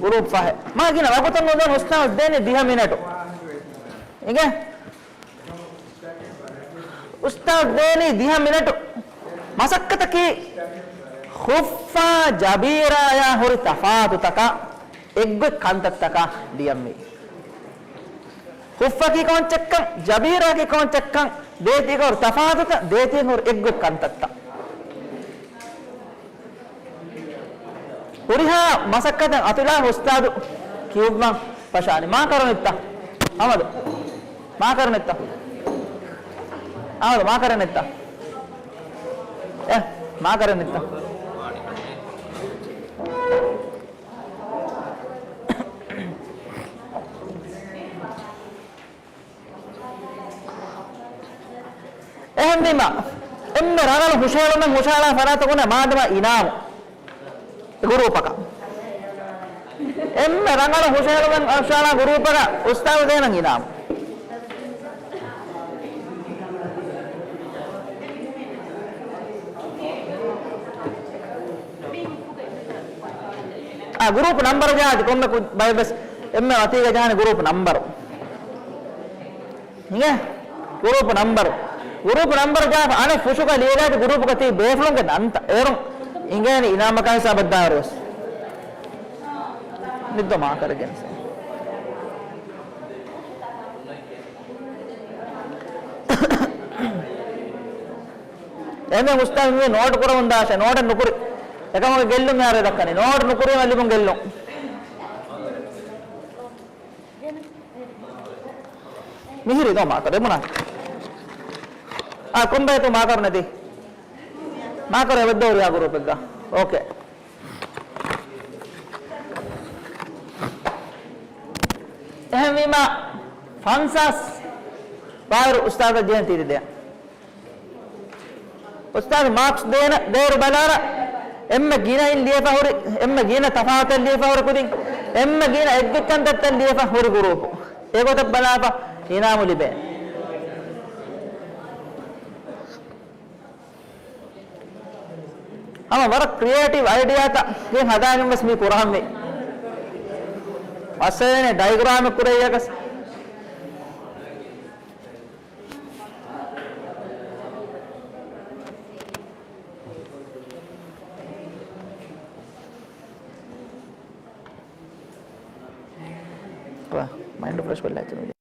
ގުރޫޕް ފަހެއް. މާ ގިނަ ވަގުތެއް ނުދޭން އުސްތާޛު ދޭނީ ދިހަ މިނެޓު. އިނގޭ؟ އުސްތާޛު ދޭނީ ދިހަ މިނެޓު. މަސައްކަތަކީ ޚުއްފާ ޖަބީރާޔާ ހުރި ތަފާތުތަކާ އެއްގޮތް ކަންތައްތަކާ ލިޔަންވީ. ޚުއްފަކީ ކޯންޗެއްކަން، ޖަބީރާކީ ކޯންޗެއްކަން، ދޭތީގަ ހުރި ތަފާތުތައް، ދޭތީގަ ހުރި އެއްގޮތް ކަންތައްތައް. ހުރިހާ މަސައްކަތެއް އަތުލާ އުސްތާދު ކިޔުއްވަން ފަށާނެ. މާކަރު ނެއްތަ؟ އަހްމަދު. މާކަރު ނެއްތަ؟ އަހްމަދު، މާކަރު ނެއްތަ؟ އެ، މާކަރު ނެއްތަ؟ އެހެންވީމަ، އެންމެ ރަނގަޅު ހުށަހެޅުމެއް ހުށަހަޅާ ފަރާތަކުން މާދަމާ އިނާމު ގުރޫޕަކަށް. އެންމެ ރަނގަޅު ހުށަހެޅުމެއް ހުށަހަޅާ ގުރޫޕަކަށް އުސްތާޒު ދޭނަން އިނާމު. އާ، ގުރޫޕް ނަންބަރު ޖާދި ކޮންމެ ކު-، ބައެއްވެސް އެންމެ މަތީގަ ޖާނެ ގުރޫޕް ނަންބަރު. ހިނގޭ؟ ގުރޫޕް ނަންބަރު. ގުރޫޕް ނަންބަރު ޖާފަ އަނެއް ފުށުގަ ލިޔެލާތި ގުރޫޕުގަ ތިބި ބޭފުޅުންގެ ނަންތައް އޭރުން އިނގޭނެ އިނާމަކާ ހިސާބަށް ދާއިރުވެސް. މިއްދޯ މާކަރެއް ގެނެސް. އެމެ އުސްތާޒު މި ނޯޓް ކުރަމުން ދާށޭ، ނޯޓެއް ނުކުރި. އެކަމަކު ގެއްލުން އާރެ ދައްކަނީ. ނޯޓް ނުކުރީމަ ލިބުން ގެއްލުން. މިހިރީ ދޯ މާކަރު އެބުނާ. އާ، ކޮންބައިތޯ މާކަރު ނެތި؟ މާކަރު އެބައްދޯރި އާ ގުރޫޕެއްގަ. އޯކޭ. އެހެންވީމަ، ފަންސާސް ވާއިރު އުސްތާޒަށް ޖެހެން ތީރި ދޭ. އުސްތާޒު މާކްސް ދޭނަ، ދޭރު ބަލާރަ، އެންމެ ގިނައިން ލިޔެފަ ހުރި، އެންމެ ގިނަ ތަފާތެއް ލިޔެފަ ހުރި ކުދިން، އެންމެ ގިނަ އެއްގެ ކަންތައްތައް ލިޔެފަ ހުރި ގުރޫޕު. އެގޮތަށް ބަލާފަ އިނާމު ލިބޭ. ހަމަ ވަރަށް ކްރިއޭޓިވް އައިޑިއާތައް ގެން ހަދާގެން ވެސް މީ ކުރަހަންވީ. މައްސަލައެއް ނެތް ޑައިގްރާމެއް ކުރެއްޔަކަސް. މައިންޑް ރިފްރެޝް ކޮށްލާ އެތަނުގެ.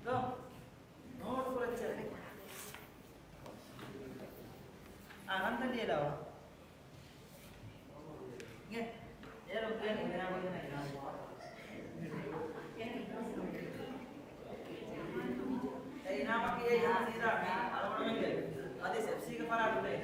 ނޯޓު ކުރައްޗޭ. އާ، ނަންތަން ލިޔެލަވާ. އިނގޭ. އޭރު ކިޔަނީ އިނާމު ދޭން އިނާމު. އެ އިނާމަކީ އެ އިނާމު ސީދާ މި އަޅުގަނޑުމެންގެ އަދި އެފްސީގެ ފަރާތުގައި.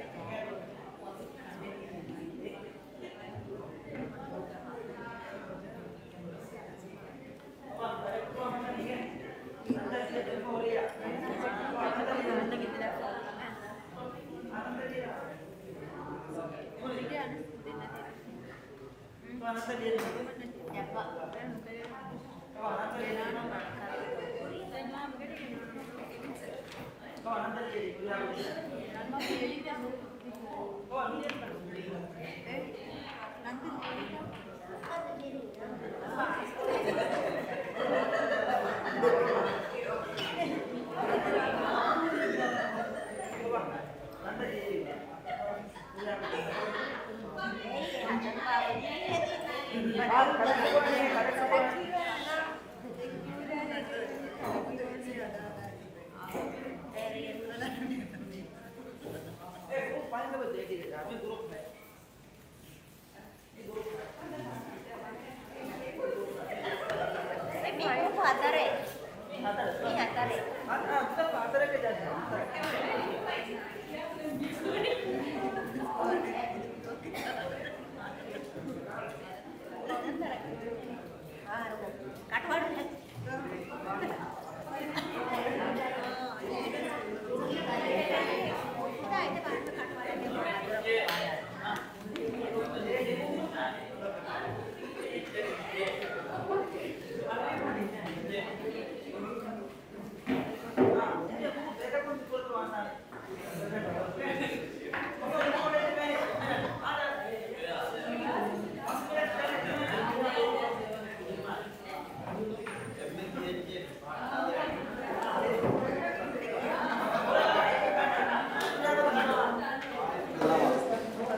މި ގްރޫޕް ހަތަރެއް. މި ހަތަރެއް.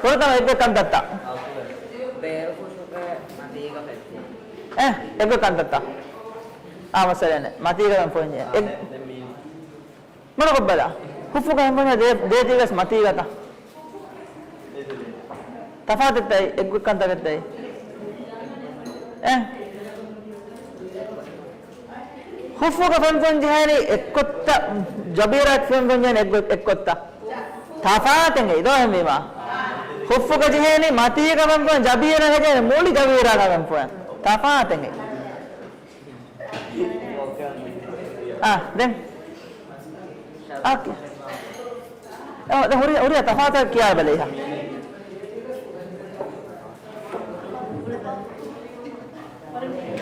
ފުރަތަމަ އެއްގޮތް ކަންތައްތައް. ބޭރުފުށުގެ މަތީގަ ފެންފުށު. އެ، އެއްގޮތް ކަންތައްތައް. އާ، މައްސަލައެއް ނެތް. މަތީގަ ފެންފުށިން. އެ، މޮޅަކޮށްބަލަ. ހުއްފުގަ ފެންފުށިން ދޭ-، ދޭތީވެސް މަތީގަތަ؟ ތަފާތެއްތައް އެއްގޮތް ކަންތަކެއްތައް. އެ. ހުއްފުގަ ފެންފުށިން ޖެހޭނީ އެއްކޮށްތަ؟ ޖަބީރާ ފެންފުށިން ޖެހޭނީ އެއްގޮ-، އެއްކޮށްތަ؟ ތަފާތެއް އެއް ދޯ ހެންވީމާ. ހުއްފުގަ ޖެހޭނީ މަތީގަ ފެންފުށިން، ޖަބީރާ ހެދޭނީ މުޅި ޖަބީރާގަ ފެންފުށިން. ތަފާތެއް އެއް. އާ، ދެން. އާ، ކި-، އާ، ދެން ހުރި-، ހުރިހާ ތަފާތަކަށް ކިޔާ ބަލައިހާ.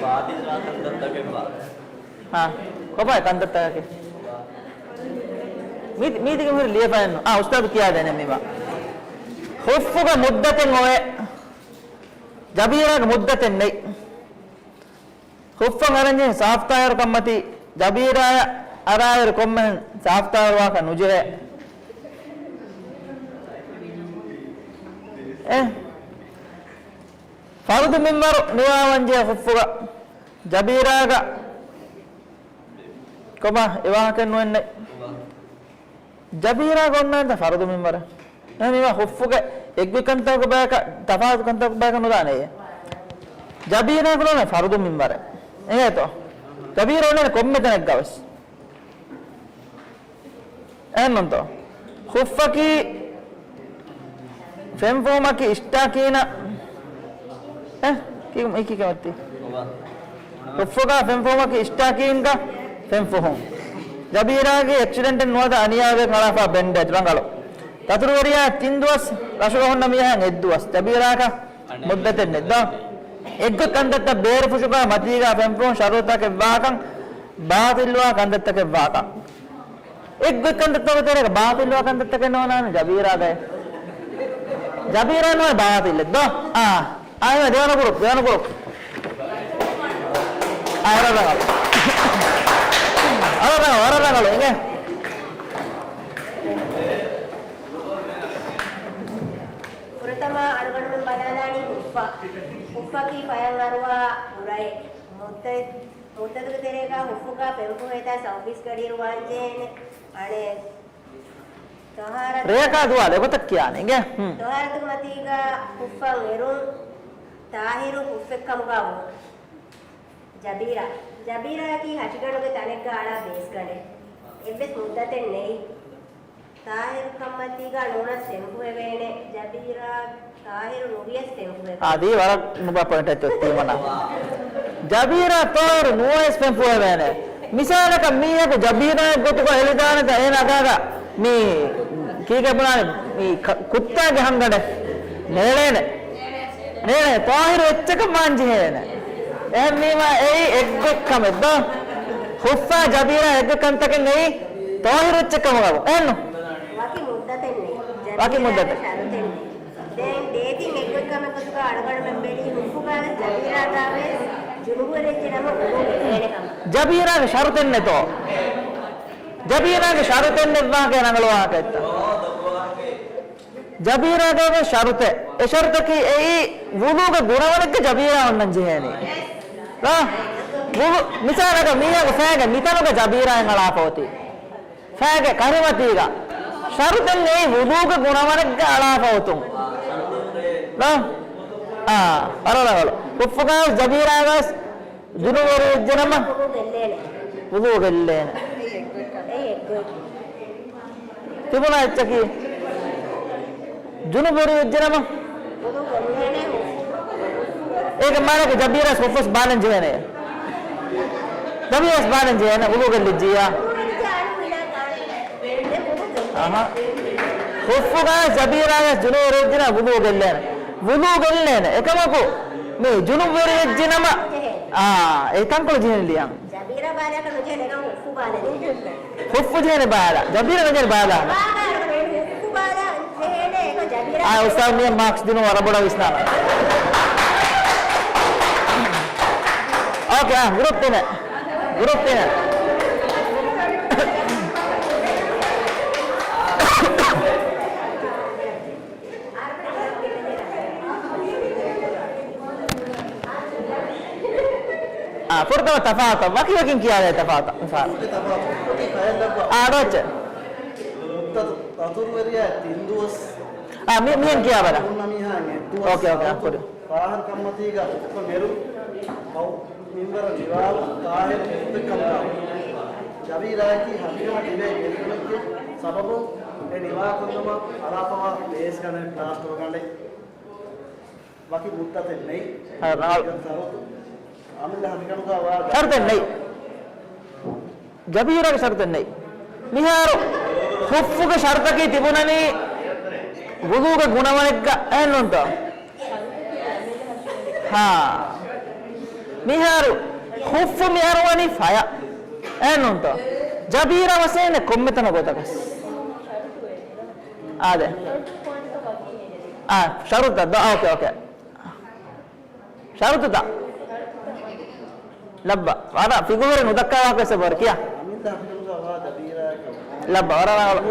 ބާތިލްވާ ކަންތައްތަކެއް ވާ. ހާ، ކޮބާ ކަންތައްތަކަކީ؟ މީ-، މީތިގެ ހުރި ލިޔެފައެއްނު. އާ، އުސްތާދު ކިޔާދޭނެ މީމާ. ހުއްފުގެ މުއްދަތެއް އޮވޭ. ޖަބީރާގެ މުއްދަތެއް ނެތް. ހުއްފަށް އަރަންޖެހި ސާފްތާޔަރުކަންމަތީ ޖަބީރާޔަށް އަރާއިރު ކޮންމެހެން ސާފްތާޔަރުވާކަށް ނުޖެހޭ. އެ ފަރުދު މިންވަރު ނުވާވަންޖެހޭ ހުއްފުގަ ޖަބީރާގަ ކޮބާ އެ ވާހަކައެއް ނުވެންނެ. ޖަބީރާގަ އޮންނާނެތަ ފަރުދު މިންވަރެއް؟ ނަމަ ހުއްފުގެ އެއްގޮތް ކަންތަކުގެ ބަޔަކަށް ތަފާތު ކަންތަކުގެ ބަޔަކަށް ނުދާނެއޭ. ޖަބީރާގަ އޮންނާނެ ފަރުދު މިންވަރެއް. އެނގޭތޯ؟ ޖަބީރާ އޮންނާނެ ކޮންމެ ތަނެއްގަވެސް. އެހެންނޫންތޯ؟ ހުއްފަކީ ފެންފުހުމަކީ އިޝްޓާކީނަށް، އެ، ކީ-، އެއީ ކީކޭ މައްތީ؟ ހުއްފުގަ ފެންފުހުމަކީ އިޝްޓާކީންގަ ފެންފުހުން. ޖަބީރާގެ އެކްސިޑެންޓެއް ނުވަތަ އަނިޔާވެ ކަޅާފަ ބެންޑޭޖް ރަނގަޅު. ދަތުރުވެރިޔާ ތިން ދުވަސް ރަށުގަ ހުންނަ މީހާ އެއްދުވަސް. ޖަބީރާއަކަށް މުއްދަތެއް ނެތް ދޯ؟ އެއްގޮތް ކަންތައްތައް ބޭރުފުށުގަ މަތީގަ ފެންފުހުން ޝަރުތަކެއް ވާކަން ބާތިލްވާ ކަންތައްތަކެއް ވާކަން. އެއްގޮތް ކަންތައްތަކުގެ ތެރޭގަ ބާތިލްވާ ކަންތައްތަކެއް ނޯންނާނެ ޖަބީރާގައި. ޖަބީރާ ނުވާ ބާތިލެއް ދޯ؟ އާ. އާ، ދެވަނަ ގުރޫޕް، ދެވަނަ ގުރޫޕް. އާ، ވަރަށް ރަނގަޅު. ވަރަށް ރަނގަޅު، ވަރަށް ރަނގަޅު، އިނގޭ. ފުރަތަމަ އަޅުގަނޑުމެން ބަލާލާނީ ހުއްފަ. ހުއްފަކީ ފަޔަށް އަރުވާ އުރައެއް. މުއްދަތް މުއްދަތުގެ ތެރޭގަ ހުއްފުގަ ފެންފުހޭތާ ސައުވީސް ގަޑިއިރު ވާންޖެހޭނެ. އަނެއް ތަހާރަތު، ރެޔަކާ ދުވާލު އެގޮތަށް ކިޔާނެ އިނގޭ. ހުން. ތަހާރަތުގެ މަތީގަ ހުއްފަށް އެރުން، ތާހިރު ހުއްފެއްކަމުގަ ވުން. ޖަބީރާ. ޖަބީރާއަކީ ހަށިގަނޑުގެ ތަނެއްގަ އަޅާ ބޭސްގަނޑެއް. އެއްވެސް މުއްދަތެއް ނެތް. ތާހިރު ކަންމަތީގަ ނޫނަސް ފެންފުހެވޭނެ. ޖަބީރާ ތާހިރު ނުވިޔަސް ފެންފުހެވޭ. އާދީ ވަރަށް ނުބަ ޕޮއިންޓެއް ތީމަނާ. ޖަބީރާ ތާހިރު ނުވިޔަސް ފެންފުހެވޭނެ. މިސާލަކަށް މީހަކު ޖަބީރާއެއް ގޮތުގަ އެޅިދާނެތަ އޭނަ އަގާގަ މީ ކީކޭ ބުނާނެ މީ ކަ-، ކުއްތާގެ ހަންގަނޑެއް ނޭޅޭނެ. ނޭޅޭ ތާހިރު އެއްޗަކަށް ވާން ޖެހޭނެ. އެހެންވީމަ އެއީ އެއްގޮތް ކަމެއް ދޯ. ހުއްފާ ޖަބީރާ އެއްގޮތް ކަންތަކެއް ނެތް. ތާހިރު އެއްޗެއް ކަމުގަ އެއްނު. ވަކި މުއްދަތެއް ނެތް. ވަކި މުއްދަތެއް. ޝަރުތެއް ނެތް. ދެން ދޭތިން އެއްގޮތް ކަމެއް ގޮތުގަ އަޅުގަނޑުމެން ބެލީ ހުއްފުގަވެސް ޖަބީރާގަވެސް ޖުނުބުވެރިވެއްޖެ ނަމަ ވުޟޫ ގެއްލޭނެ ކަމަށް. ޖަބީރާގެ ޝަރުތެއް ނެތޯ؟ ޖަބީރާގެ ޝަރުތެއް ނެތް ވާހަކަ ރަނގަޅު ވާހަކައެއްތަ؟ ޖަބީރާގަވެސް ޝަރުތެއް. އެ ޝަރުތަކީ އެއީ ވުޟޫގެ ގުނަވަނެއްގަ ޖަބީރާ އޮންނަން ޖެހޭނީ. ރާ؟ ވުޟޫ، މިސާލަކަށް މީހަކު ފައިގެ މިތަނުގަ ޖަބީރާއެއް އަޅާފަ އޮތީ. ފައިގެ ކަރިމަތީގަ. ޝަރުތެއް ނެތް ވުޟޫގެ ގުނަވަނެއްގަ އަޅާފަ އޮތުން. ރާ؟ އާ، ވަރަށް ރަނގަޅު. ހުއްފުގަވެސް ޖަބީރާގަވެސް ޖުނުބުވެރިވެއްޖެނަމަ ވުޟޫ ގެއްލޭނެ. ތިބުނާ އެއްޗަކީ ޖުނުބުވެރިވެއްޖެނަމަ އޭގެ މާނައަކީ ޖަބީރާ ހުއްފުވެސް ބާލަން ޖެހޭނެ. ޖަބީރާ ވެސް ބާލަން ޖެހޭނެ ވުޟޫ ގެއްލިއްޖިއްޔާ. އަހަ. ހުއްފުގަ ޖަބީރާ ވެސް ޖުނުބުވެރިވެއްޖެނަމަ ވުޟޫ ގެއްލޭނެ. ވުޟޫ ގެއްލޭނެ. އެކަމަކު މި ޖުނުބުވެރިވެއްޖެނަމަ، އާ، އެ ތަންކޮޅު ޖެހެން ލިޔަން. ޖަބީރާ ބާލާކަށް ނުޖެހޭނެ އެކަމަކު ހުއްފު ބާލަނީ. ހުއްފު ޖެހޭނެ ބާލާ. ޖަބީރާ ނުޖެހޭނެ ބާލާ. ހުއްފު ބާލާ ޖެހޭނެ އެކަމަކު ޖަބީރާ. އާ، އުސްތާޛު މިޔަށް މާކްސް ދިނުން ވަރަށް ބޮޑަށް ވިސްނާނަން. އޯކޭ، އާ، ގްރޫޕް ތިނެއް. ގްރޫޕް ތިނެއް. އާ، ފުރަތަމަ ތަފާތު. ވަކިވަކިން ކިޔާލޭ ތަފާތު. މިސާލު. އާ، ރޯޗެ. އަތުރުވެރިޔާ ތިން ދުވަސް. އާ، މި-، މިހެން ކިޔާބަލަ. ހުންނަ މީހާ އެއްދުވަސް. އޯކޭ، އޯކޭ، އާ، ކުރި. ތާހިރު ކަންމަތީގަ ހުއްފަ މެރު. މިންވަރަށް ނިވާލު ތާހިރު ހުއްފެއް ކަމުގަ. ޖަބީރާއަކީ ހަގީގަތުގަ ތިބޭ ގެއްލުމެއްގެ ސަބަބުން އެ ނިވާކޮށްލުމަށް އަޅާފަވާ ބޭސްގަނޑެއް ޕްލާސްޓިކް ގަނޑެއް. ވަކި މުއްދަތެއް ނެތް. ހަ، ރަނގަޅު. ޝަރުތު. އަމިއްލަ ހަގީގަތުގަ ވާ ޝަރުތެއް ނެތް. ޖަބީރާގެ ޝަރުތެއް ނެތް. މިހާރު ހުއްފުގެ ޝަރުތަކީ ތިބުނަނީ ވުޟޫގެ ގުނަވަނެއްގަ އެއްނުންތޯ؟ ހާ. މިހާރު ހުއްފު މި އަރުވަނީ ފަޔަށް. އެއްނުންތޯ؟ ޖަބީރާ ވަސޭނެ ކޮންމެތަނަށް ގޮތަކަސް. އާދެ. އާ، ޝަރުތަށް ދޯ. އާ، އޯކޭ، އޯކޭ. ޝަރުތުތައް. ލައްބަ. ވަރަށް ފިގުހުރެއް ނުދައްކާ ވާކަސް އެބަހުރި ކިޔާ. ލައްބަ. ވަރަށް ރަނގަޅު.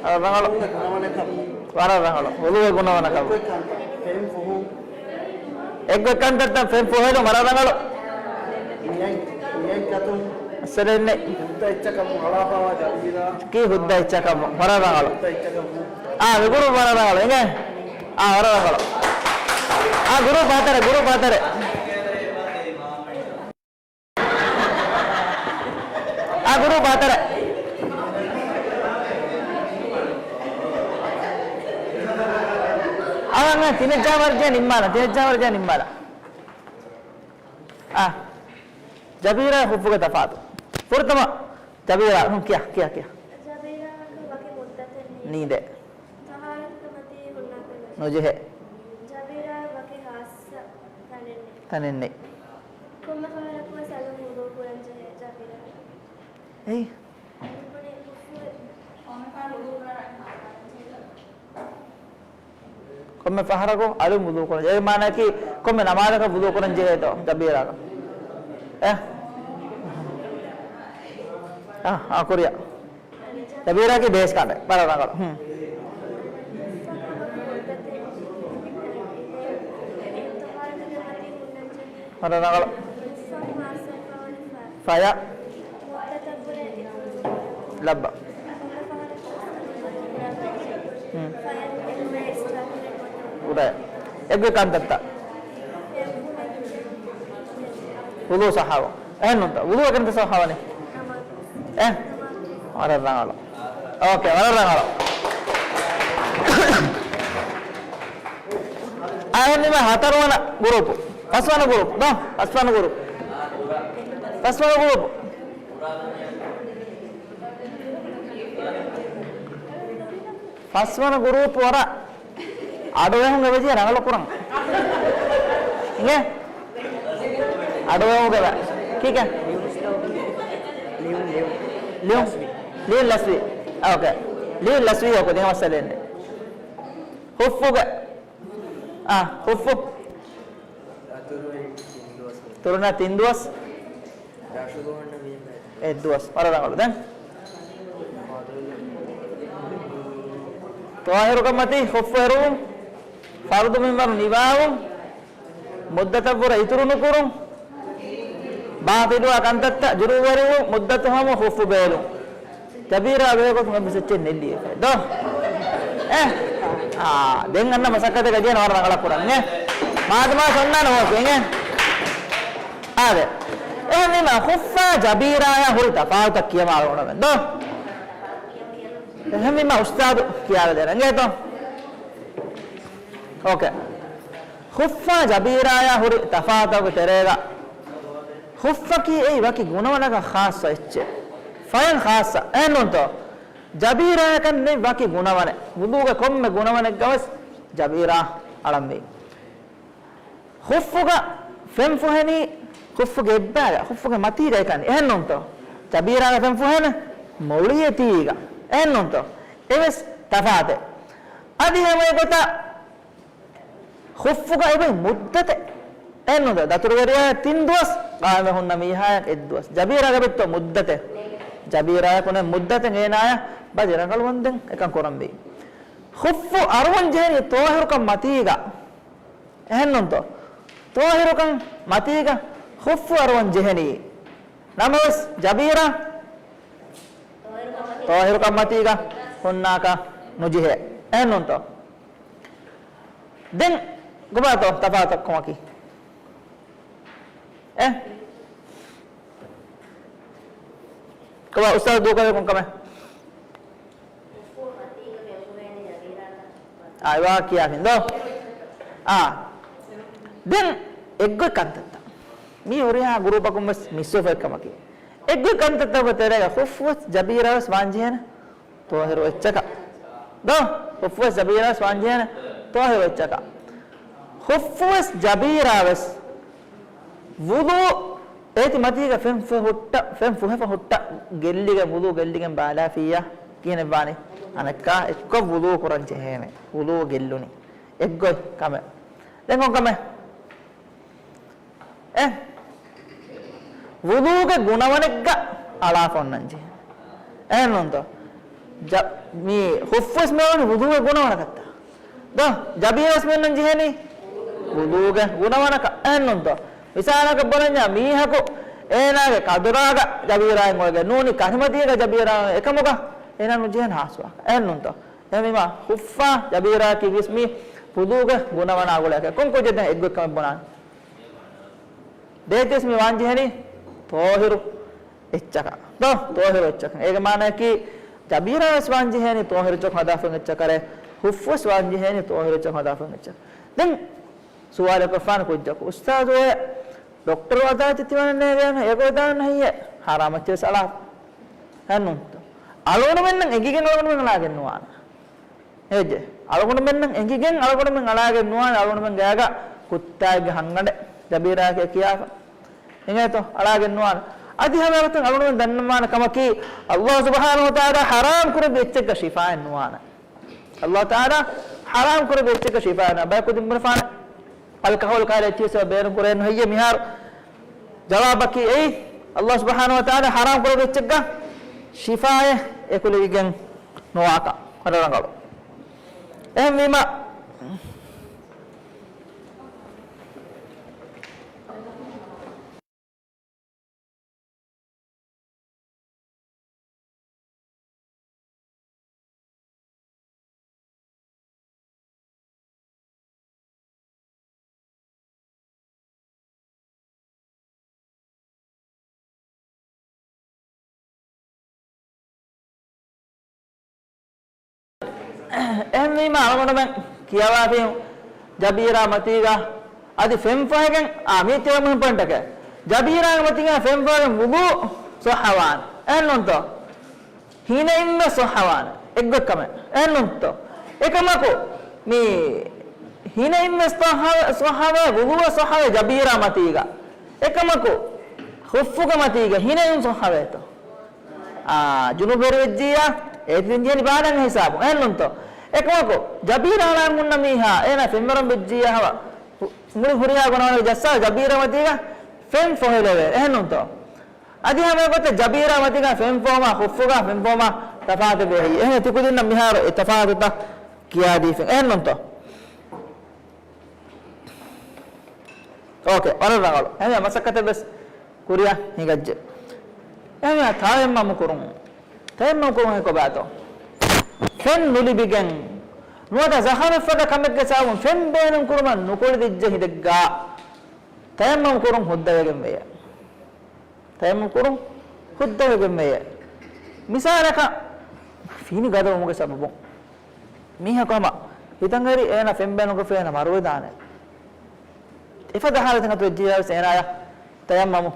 ވަރަށް ރަނގަޅު. ވަރަށް ރަނގަޅު. ވުޟޫގެ ގުނަވަނަކަމު. އެއްގޮތް ކަންތައްތައް ފެން ފުހެލުން ވަރަށް ރަނގަޅު. މިއަން، މިއަން ކަތުން. އަސަލެއް ނެތް. ހުއްދަ އެއްޗަކަށް އަޅާފަވާ ޖަމީލާ. ކީ ހުއްދަ އެއްޗަކަށް ވަރަށް ރަނގަޅު. ހުއްދަ އެއްޗަކަށް. އާ، މި ގުރޫޕް ވަރަށް ރަނގަޅު. އިނގޭ. އާ، ވަރަށް ރަނގަޅު. އާ، ގުރޫޕް ހަތަރެއް، ގުރޫޕް ހަތަރެއް. އާ، ގުރޫޕް ހަތަރެއް. އާ، ތިނެއް ޖާ ވަރަށް ނިންމާލަ، ތިނެއް ޖާ ވަރަށް ނިންމާލަ. އާ. ޖަބީރާ ހުއްފުގެ ތަފާތު. ފުރަތަމަ، ޖަބީރާ، ހުން، ކިޔާ، ކިޔާ، ކިޔާ. ޖަބީރާއަކު ވަކި މުއްދަތެއް ނީ. ނީދޭ. ތަހާރަތުގެ މަތީ ހުންނާކަށް ނުޖެހޭ. ނުޖެހޭ. ޖަބީރާ ވަކި ހާއްސަ ތަނެއް ނެތް. ތަނެއް ނެތް. ކޮންމެ ފަހަރަކުވެސް އަލުން ވުޟޫ ކުރަން ޖެހޭ ޖަބީރާ. އެއީ. އެނގުނީ ހުއްފުވެ. ކޮންމެ ފަހަރަކު އަލުން ވުޟޫ ކުރަން. އޭގެ މާނައަކީ ކޮންމެ ނަމާދަކަށް ވުޟޫ ކުރަން ޖެހޭތޯ ޖަބީރާގަ؟ އެ؟ އާ، އާ، ކުރިއަށް. ޖަބީރާއަކީ ބޭސްގަނޑެއް. ވަރަށް ރަނގަޅު. ހުން. ވަރަށް ރަނގަޅު. ފަޔަށް. ލައްބަ. ހުން. އުރައެއް. އެއްގޮތް ކަންތައްތައް. ވުޟޫ ޞައްޙަވުން. އެހެންނޫންތަ؟ ވުޟޫ އެކަނިތަ ޞައްޙަވަނީ؟ އެ؟ ވަރަށް ރަނގަޅު. އޯކޭ، ވަރަށް ރަނގަޅު. އަހަންނަމަ ހަތަރުވަނަ ގުރޫޕު. ފަސްވަނަ ގުރޫޕު. ދޯ، ފަސްވަނަ ގުރޫޕު. ފަސްވަނަ ގުރޫޕު. ފަސްވަނަ ގުރޫޕު ވަރަށް އަޑުއެހުން އެބަޖެހޭ ރަނގަޅު ކުރަން. އިނގޭ؟ އަޑުއެހުން އެބަ. ކީކޭ؟ ލިޔުން. ލިޔުން ލަސްވީ. އޯކޭ. ލިޔުން ލަސްވީ އޯކޭ. ދެން މައްސަލައެއް ނެތް. ހުއްފުގެ. އާ، ހުއްފު. ތުރުނާ ތިން ދުވަސް. އެއް ދުވަސް. ވަރަށް ރަނގަޅު. ދެން. ޠާހިރުކަން މަތީ ހުއްފު އެރުވުން. ފަރުޟު މިންވަރު ނިވާވުން. މުއްދަތަށްވުރެ އިތުރު ނުކުރުން. ބާޠިލުވާ ކަންތައްތައް، ޖުރުއްވެރިވުން، މުއްދަތު ހަމަ ހުއްފު ބޭލުން. ޖަބީރާ ބޭގޮތުން އެއްވެސް އެއްޗެއް ނެއްލި އެފައި. ދޯ؟ އެ؟ އާ، ދެން އަންނަ މަސައްކަތެއް ގަދިޔަން ވަރަށް ރަނގަޅަށް ކުރަން އެ. މާދަމާ ސޮންނާނެ ހޯސް އެ. އާދެ. އެހެންވީމަ ހުއްފާ ޖަބީރާޔާ ހުރި ތަފާތުތައް ކިޔަމާ އަޅުގަނޑުމެން ދޯ؟ އެހެންވީމަ އުސްތާދު ކިޔާލަދޭނަން އެނގޭތޯ؟ އޯކޭ. ހުއްފާ ޖަބީރާޔާ ހުރި ތަފާތުގެ ތެރޭގަ ހުއްފަކީ އެއީ ވަކި ގުނަވަނަކަށް ޚާއްޞަ އެއްޗެއް. ފަޔަން ޚާއްޞަ. އެހެންނޫންތޯ؟ ޖަބީރާޔަކަށް ނެތް ވަކި ގުނަވަނެއް. ވުޟޫގެ ކޮންމެ ގުނަވަނެއްގަވެސް ޖަބީރާ އަޅަންވީ. ހުއްފުގަ ފެން ފުހެނީ ހުއްފުގެ އެއްބައިގަ، ހުއްފުގެ މަތީގަ އެކަނި. އެހެންނޫންތޯ؟ ޖަބީރާގަ ފެން ފުހެނެ މޮޅިއެތީގަ. އެހެންނޫންތޯ؟ އެވެސް ތަފާތެއް. އަދި ހަމައެގޮތަށް ހުއްފުގަ އެބައި މުއްދަތެއް. އެހެންނޫންތޯ؟ ދަތުރުވެރިޔާ ތިން ދުވަސް، ޤާއިމެއް ހުންނަ މީހާޔަށް އެއް ދުވަސް. ޖަބީރާގަ އެބައިތޯ މުއްދަތެއް؟ ޖަބީރާޔަކު ނެތް މުއްދަތެއް އޭނާޔަށް ބަލި ރަނގަޅުވަންދެން އެކަން ކުރަންވީ. ހުއްފު އަރުވަން ޖެހެނީ ޠާހިރުކަން މަތީގަ. އެހެންނޫންތޯ؟ ޠާހިރުކަން މަތީގަ ހުއްފު އަރުވަން ޖެހެނީ. ނަމަވެސް ޖަބީރާ ޠާހިރުކަން މަތީގަ ހުންނާކަށް ނުޖެހޭ. އެހެންނޫންތޯ؟ ދެން ކޮބާތޯ ތަފާތު ކަމަކީ؟ އެ؟ ކޮބާ އުސްތާޛު ދޫކޮށްލި ކޮންކަމެއް؟ އާ، އެވާ ކިޔާފިން ދޯ؟ އާ. ދެން އެއްގޮތް ކަންތައްތައް. މީ ހުރިހާ ގުރޫޕަކުން ވެސް މިސްވެފައި ކަމަކީ. އެއްގޮތް ކަންތައްތަކުގެ ތެރޭގަ ހުއްފުވެސް ޖަބީރާވެސް ވާންޖެހޭނެ ޠާހިރު އެއްޗަކަށް. ދޯ؟ ހުއްފުވެސް ޖަބީރާވެސް ވާންޖެހޭނެ ޠާހިރު އެއްޗަކަށް. ހުއްފުވެސް ޖަބީރާވެސް ވުޟޫ އޭތި މަތީގަ ފެން ފުހެފަ ހުއްޓަ، ފެން ފުހެފަ ހުއްޓަ، ގެއްލިގެން ވުޟޫ ގެއްލިގެން ބާލާފިއްޔާ ކިހިނެއްވާނީ؟ އަނެއްކާ އެއްކޮށް ވުޟޫ ކުރަން ޖެހޭނެ. ވުޟޫ ގެއްލުނީ. އެއްގޮތް ކަމެއް. ދެން ކޮން ކަމެއް؟ އެ؟ ވުޟޫގެ ގުނަވަނެއްގަ އަޅާފަ އޮންނަން ޖެހޭ. އެހެންނޫންތޯ؟ ޖަ-، މީ ހުއްފުވެސް މިއޮންނަނީ ވުޟޫގެ ގުނަވަނަކަށްތަ؟ ދޯ، ޖަބީރާވެސް މިއޮންނަން ޖެހޭނީ ވުޟޫގެ ގުނަވަނަކަށް. އެހެންނޫންތޯ؟ މިސާލަކަށް ބުނަންޏާ މީހަކު އޭނާގެ ކަދުރާގަ ޖަބީރާއެއް އޮވެގެން ނޫނީ ކަށިމަތީގަ ޖަބީރާ އެކަމުގަ އޭނާ ނުޖެހޭނެ ހާސްވާކަށް. އެހެންނޫންތޯ؟ އެހެންވީމާ ހުއްފާ ޖަބީރާއަކީ ވިޔަސް މީ ވުޟޫގެ ގުނަވަނާ ގުޅޭކަށް. ކޮން ކުއްޖެއް ދެން އެއްގޮތް ކަމެއް ބުނާނީ؟ ދޭތިވެސް މި ވާންޖެހޭނީ ޠާހިރު އެއްޗަކަށް. ދޯ؟ ޠާހިރު އެއްޗަކަށް. އޭގެ މާނައަކީ ޖަބީރާވެސް ވާންޖެހޭނީ ޠާހިރު އެއްޗަކުން ހަދާފަ އޮތް އެއްޗަކަށް، ހުއްފުވެސް ވާންޖެހޭނީ ޠާހިރު އެއްޗަކުން ހަދާފަ އޮތް އެއްޗަކަށް. ދެން ސުވާލެއް ކޮށްފާނެ ކުއްޖަކު، އުސްތާޛު އެ ޑޮކްޓަރު އަދާތި ތިވަނަން ނޭގޭނު އެގޮތް ދާން ހެއްޔޭ؟ ހަރާމް އެއްޗެއް ވެސް އަޅާފަ. އެހެންނޫންތޯ؟ އަޅުގަނޑުމެންނަށް އެނގިގެން އަޅުގަނޑުމެން އަޅާގެން ނުވާނެ. އެހެއްޖެ؟ އަޅުގަނޑުމެންނަށް އެނގިގެން އަޅުގަނޑުމެން އަޅާގެން ނުވާނެ އަޅުގަނޑުމެން ގާގަ ކުއްތާއެއްގެ ހަންގަނޑެއް ޖަބީރާއަކީ ކިޔާފަ. އެނގޭތޯ؟ އަޅާގެން ނުވާނެ. އަދި ހަމައެގޮތުން އަޅުގަނޑުމެން ދަންނަވާނެ ކަމަކީ، ﷲ ސުބްޙާނަހޫ ވަތަޢާލާ ޙަރާމް ކުރެއްވި އެއްޗެއްގަ ޝިފާއެއް ނުވާނެ. ﷲ ތަޢާލާ ޙަރާމް ކުރެއްވި އެއްޗެއްގަ ޝިފާއެއް ނުވާނެ. ބަޔަކު ދިން ބުނެފާނެ. އަލްކަހޯލް ކާލަ އެއްޗިހި ސަބަބެއް ބޭނުން ކުރޭނު ހެއްޔޭ މިހާރު؟ ޖަވާބަކީ އެއީ، ﷲ ސުބްޙާނަހޫ ވަތަޢާލާ ޙަރާމް ކުރެއްވި އެއްޗެއްގަ ޝިފާއެއް އެކުލެވިގެން ނުވާކަން. ވަރަށް ރަނގަޅު. އެހެންވީމަ، އެހެންވީމާ އަޅުގަނޑުމެން ކިޔަވާފި ޖަބީރާ މަތީގަ އަދި ފެން ފޮހެގެން، އާ، މީ ތިޔަ މުހިން ޕޮއިންޓަކެއް. ޖަބީރާގެ މަތީގަ ފެން ފޮހެގެން ވުޟޫ ޞައްޙަވާނެ. އެހެންނޫންތޯ؟ ހިނައިން ވެސް ޞައްޙަވާނެ. އެއްގޮތްކަމެއް. އެހެންނޫންތޯ؟ އެކަމަކު، މީ ހިނައިން ވެސް ޞައްޙަ-، ޞައްޙަވޭ، ވުޟޫ ވެސް ޞައްޙަވޭ ޖަބީރާ މަތީގަ. އެކަމަކު، ޚުއްފުގެ މަތީގަ ހިނައިން ޞައްޙަވޭތޯ؟ އާ، ޖުނޫބުވެރި ވެއްޖިއްޔާ، އޭތި ދެން ޖެހެނީ ބާލަން ހިސާބު. އެހެންނޫންތޯ؟ އެކަމަކު، ޖަބީރާ ހަލާން ހުންނަ މީހާ، އޭނާ ފެންވަރަން ވެއްޖިއްޔާ ހަވަ، މުޅި ހުރިހާ ގުނަވަނަކަށް ޖައްސާ ޖަބީރާ މަތީގަ ފެން ފޮހެލެވޭ. އެހެންނޫންތޯ؟ އަދި ހަމަ އެގޮތަށް ޖަބީރާ މަތީގަ ފެން ފޮހުމާ ޚުއްފުގަ ފެން ފޮހުމާ ތަފާތު ބެހި. އެހެން ތިކުދިންނަށް މިހާރު އެ ތަފާތުތައް ކިޔާދީފިން. އެހެންނޫންތޯ؟ އޯކޭ، ވަރަށް ރަނގަޅު. އެހެން މަސައްކަތެއް ވެސް ކުރިއަށް ހިނގައްޖެ. އެހެން ތަޔައްމަމު ކުރުން. ތަޔައްމަމު ކުރުން ކޮބާތޯ؟ ފެން ނުލިބިގެން ނުވަތަ ޒަޚަމެއް ފަދަ ކަމެއްގެ ސަބަބުން ފެން ބޭނުން ކުރުމަށް ނުކުޅެދިއްޖެ ހިނދެއްގާ ތަޔައްމަމު ކުރުން ހުއްދަވެގެން ވެޔޭ. ތަޔައްމަމު ކުރުން ހުއްދަވެގެން ވެޔޭ. މިސާލަކަށް ފިނި ގަދަވުމުގެ ސަބަބުން މީހަކު ހަމަ ހިތަށް އެރި އޭނަ ފެން ބޭނުންކޮށްފި އޭނަ މަރުވެދާނެ. އެފަދަ ހާލަތެއް އަތު ވެއްޖިއްޔާ ވެސް އޭނާޔަށް ތަޔައްމަމު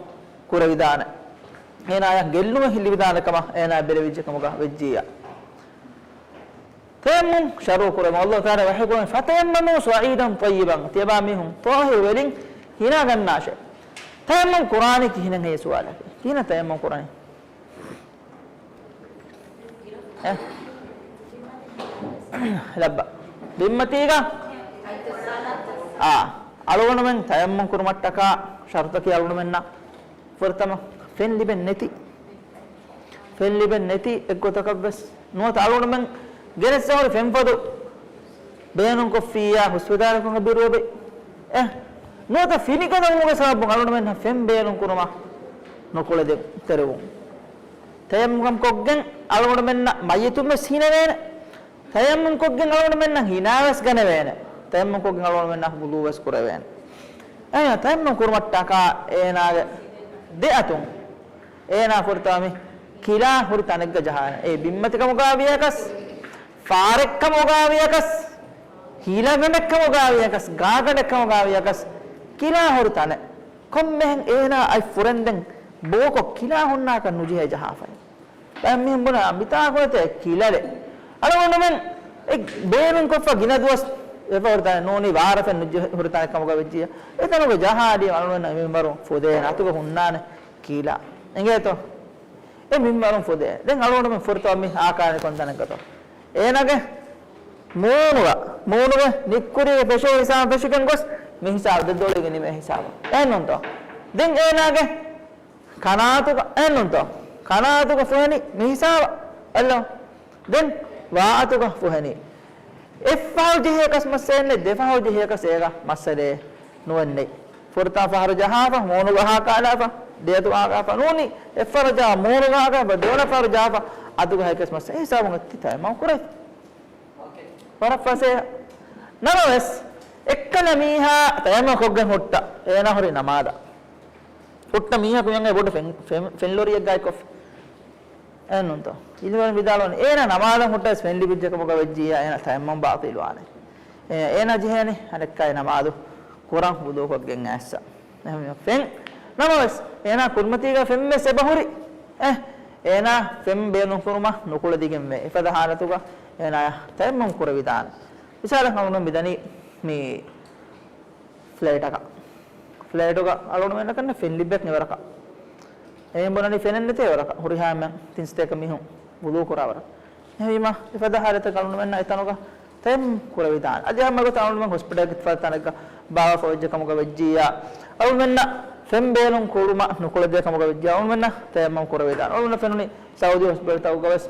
ކުރެވިދާނެ. އޭނާޔަށް ގެއްލުމެއް ހިއްލިވިދާނެ ކަމަށް އޭނާ ބެލެވިއްޖެ ކަމުގަ ވެއްޖިއްޔާ. ތަޔައްމަމު ޝަރުޢު ކުރަމުން ﷲ ތަޢާލާ ވަޙީ ކުރަނީ، "ފަތަޔައްމަމޫ ޞަޢީދަން ޠައްޔިބަން." ތިޔަބާ މީހުން ޠާހިރު ވެލިން ހިނާ ގަންނާށޭ. ތަޔައްމަމު ކުރާނީ ކިހިނެއް ހޭ ސުވާލަކީ؟ ކިހިނެއް ތަޔައްމަމު ކުރަނީ؟ އެ؟ ލައްބަ. ބިންމަތީގަ؟ އާ. އަޅުގަނޑުމެން ތަޔައްމަމު ކުރުމަށްޓަކާ ޝަރުޠަކީ އަޅުގަނޑުމެންނަށް ފުރަތަމަ ފެން ލިބެން ނެތި. ފެން ލިބެން ނެތި އެއްގޮތަކަށްވެސް ނުވަތަ އަޅުގަނޑުމެން ގެނެސް އަހުރި ފެންފޮދު ބޭނުންކޮށްފިއްޔާ ހުސްވެދާނެ ކޮން ބިރުވެބެ؟ އެ، ނުވަތަ ފިނިގަދަވުމުގެ ސަބަބުން އަޅުގަނޑުމެންނަށް ފެން ބޭނުން ކުރުމަށް ނުކުޅެދެ ތެރެވުން. ތަޔައްމަމު ކޮށްގެން އަޅުގަނޑުމެންނަށް މައްޔިތުން ވެސް ހިނެވޭނެ. ތަޔައްމަމު ކޮށްގެން އަޅުގަނޑުމެންނަށް ހިނާ ވެސް ގަނެވޭނެ. ތަޔައްމަމު ކޮށްގެން އަޅުގަނޑުމެންނަށް ވުޟޫ ވެސް ކުރެވޭނެ. އެހެން ތަޔައްމަމު ކުރުމަށްޓަކާ އޭނާގެ ދެ އަތުން އޭނާ ފުރަތަމަ މި ކިލާ ހުރި ތަނެއްގަ ޖަހާނެ. އެ ބިންމަތިކަމުގަ ވިޔަކަސް، ފާރެއްކަމުގަ ވިޔަކަސް، ހީލަގަނޑެއްކަމުގަ ވިޔަކަސް، ގާގަނޑެއްކަމުގަ ވިޔަކަސް، ކިލާ ހުރި ތަނެއް. ކޮންމެހެން އޭނާ އަތް ފުރެންދެން ބޯކޮށް ކިލާ ހުންނާކަށް ނުޖެހޭ ޖަހާފައި. ބައެއް މީހުން ބުނާ މިތާކުޅަތޭ ކިލަލެއް. އަޅުގަނޑުމެން އެ ބޭނުންކޮށްފަ ގިނަ ދުވަސް އެފަ ހުރި ތަނެއް ނޫނީ ވާރަ ފެން ނުޖެހި ހުރި ތަނެއް ކަމުގަ ވެއްޖިއްޔާ. އެތަނުގަ ޖަހާލީ އަޅުގަނޑު މިންވަރު ފުދޭ ނަތުގަ ހުންނާނެ ކިލާ. އެނގޭތޯ؟ އެ މިންވަރުން ފުދޭ. ދެން އަޅުގަނޑުމެން ފުރަތަމަ މި ހާކާނެ ކޮންތަނެއްގަތޯ؟ އޭނާގެ މޫނުގަ، މޫނުގެ ނިއްކުރީގެ ފެށޭ ހިސާބަށް ފެށިގެން ގޮސް މި ހިސާބު ދެ ދޮޅީގެ ނިމޭ ހިސާބު. އެހެންނޫންތޯ؟ ދެން އޭނާގެ ކަނާތުގަ، އެހެންނޫންތޯ؟ ކަނާތުގަ ފުހެނީ މި ހިސާބަށް. އައްލޯ. ދެން ވާއަތުގަ ފުހެނީ. އެއްފަހަރު ޖެހިޔަކަސް މައްސަލައެއް ނެތް، ދެފަހަރު ޖެހިޔަކަސް އޭގަ މައްސަލައެއް ނުވެން ނެތް. ފުރަތަމަ ފަހަރު ޖަހާފަ، މޫނުގަ ހާކާލާފަ، ދެއަތު ހާކާފަ ނޫނީ، އެއްފަހަރު ޖަހާ މޫނުގަ ހާކާފަ، ދެވަނަ ފަހަރު ޖަހާފަ، އަތުގަ ހައިކަސް މައްސަލަ. އެ ހިސާބުން އެއްތި ތަޔައްމަމު ކުރައި. ވަރަށް ފަސޭހަ. ނަމަވެސް، އެއްކަލަ މީހާ ތަޔައްމަމު ކޮށްގެން ހުއްޓަ، އޭނާ ހުރީ ނަމާދަށް. ހުއްޓަ މީހަކު މިއަނގައި ބޮޑު ފެން، ފެން، ފެން ލޮރިއެއްގައި ކޮށްފި. އެހެންނޫންތޯ؟ އިލްމުވެރިން ވިދާޅުވަނީ، އޭނާ ނަމާދަށް ހުއްޓަވެސް ފެން ލިބިއްޖެ ކަމުގަ ވެއްޖިއްޔާ އޭނާ ތަޔައްމަމު ބާޠިލްވާނެ. އޭ، އޭނާ ޖެހޭނެ އަނެއްކާއި ނަމާދު ކުރަން ވުޟޫކޮށްގެން އައިއްސަ. އެހެންވީމަ ފެން ނަމަވެސް، އޭނާ ކުރިމަތީގަ ފެންވެސް އެބަހުރި. އެ، އޭނާ ފެން ބޭނުންކުރުމަށް ނުކުޅެދިގެންވޭ. އެފަދަ ހާލަތުގަ އޭނާޔަށް ތަޔައްމަމު ކުރެވިދާނެ. މިސާލަކަށް އަޅުގަނޑު މިދަނީ މި ފްލައިޓަކަށް. ފްލައިޓުގަ އަޅުގަނޑުމެންނަކަށް ނެތް ފެން ލިބެން އެވަރަކަށް. އެހެން ބުނަނީ ފެނެއް ނެތޭ ވަރަކަށް. ހުރިހާ އެންމެން ތިން ސަތޭކަ މީހުން ވުޟޫ ކުރާ ވަރަކަށް. އެހެންވީމަ، އެފަދަ ހާލަތަކަށް އަޅުގަނޑުމެންނަށް އެތަނުގަ ތަޔައްމަމު ކުރެވިދާނެ. އަދި ހަމަ އެގޮތަށް އަޅުގަނޑުމެން ހޮސްޕިޓަލްގެ ފަދަ ތަނެއްގަ ބާވާފަ ވެއްޖެ ކަމުގަ ވެއްޖިއްޔާ، އަޅުގަނޑުމެންނަށް ފެން ބޭނުން ކުރުމަށް ނުކުޅެދޭ ކަމުގަ ވެއްޖިއްޔާ، އަޅުގަނޑުމެންނަށް ތަޔައްމަމު ކުރެވިދާނެ. އަޅުގަނޑު ފެނުނީ ސައުދީ ހޮސްޕިޓަލްތަކުގަ ވެސް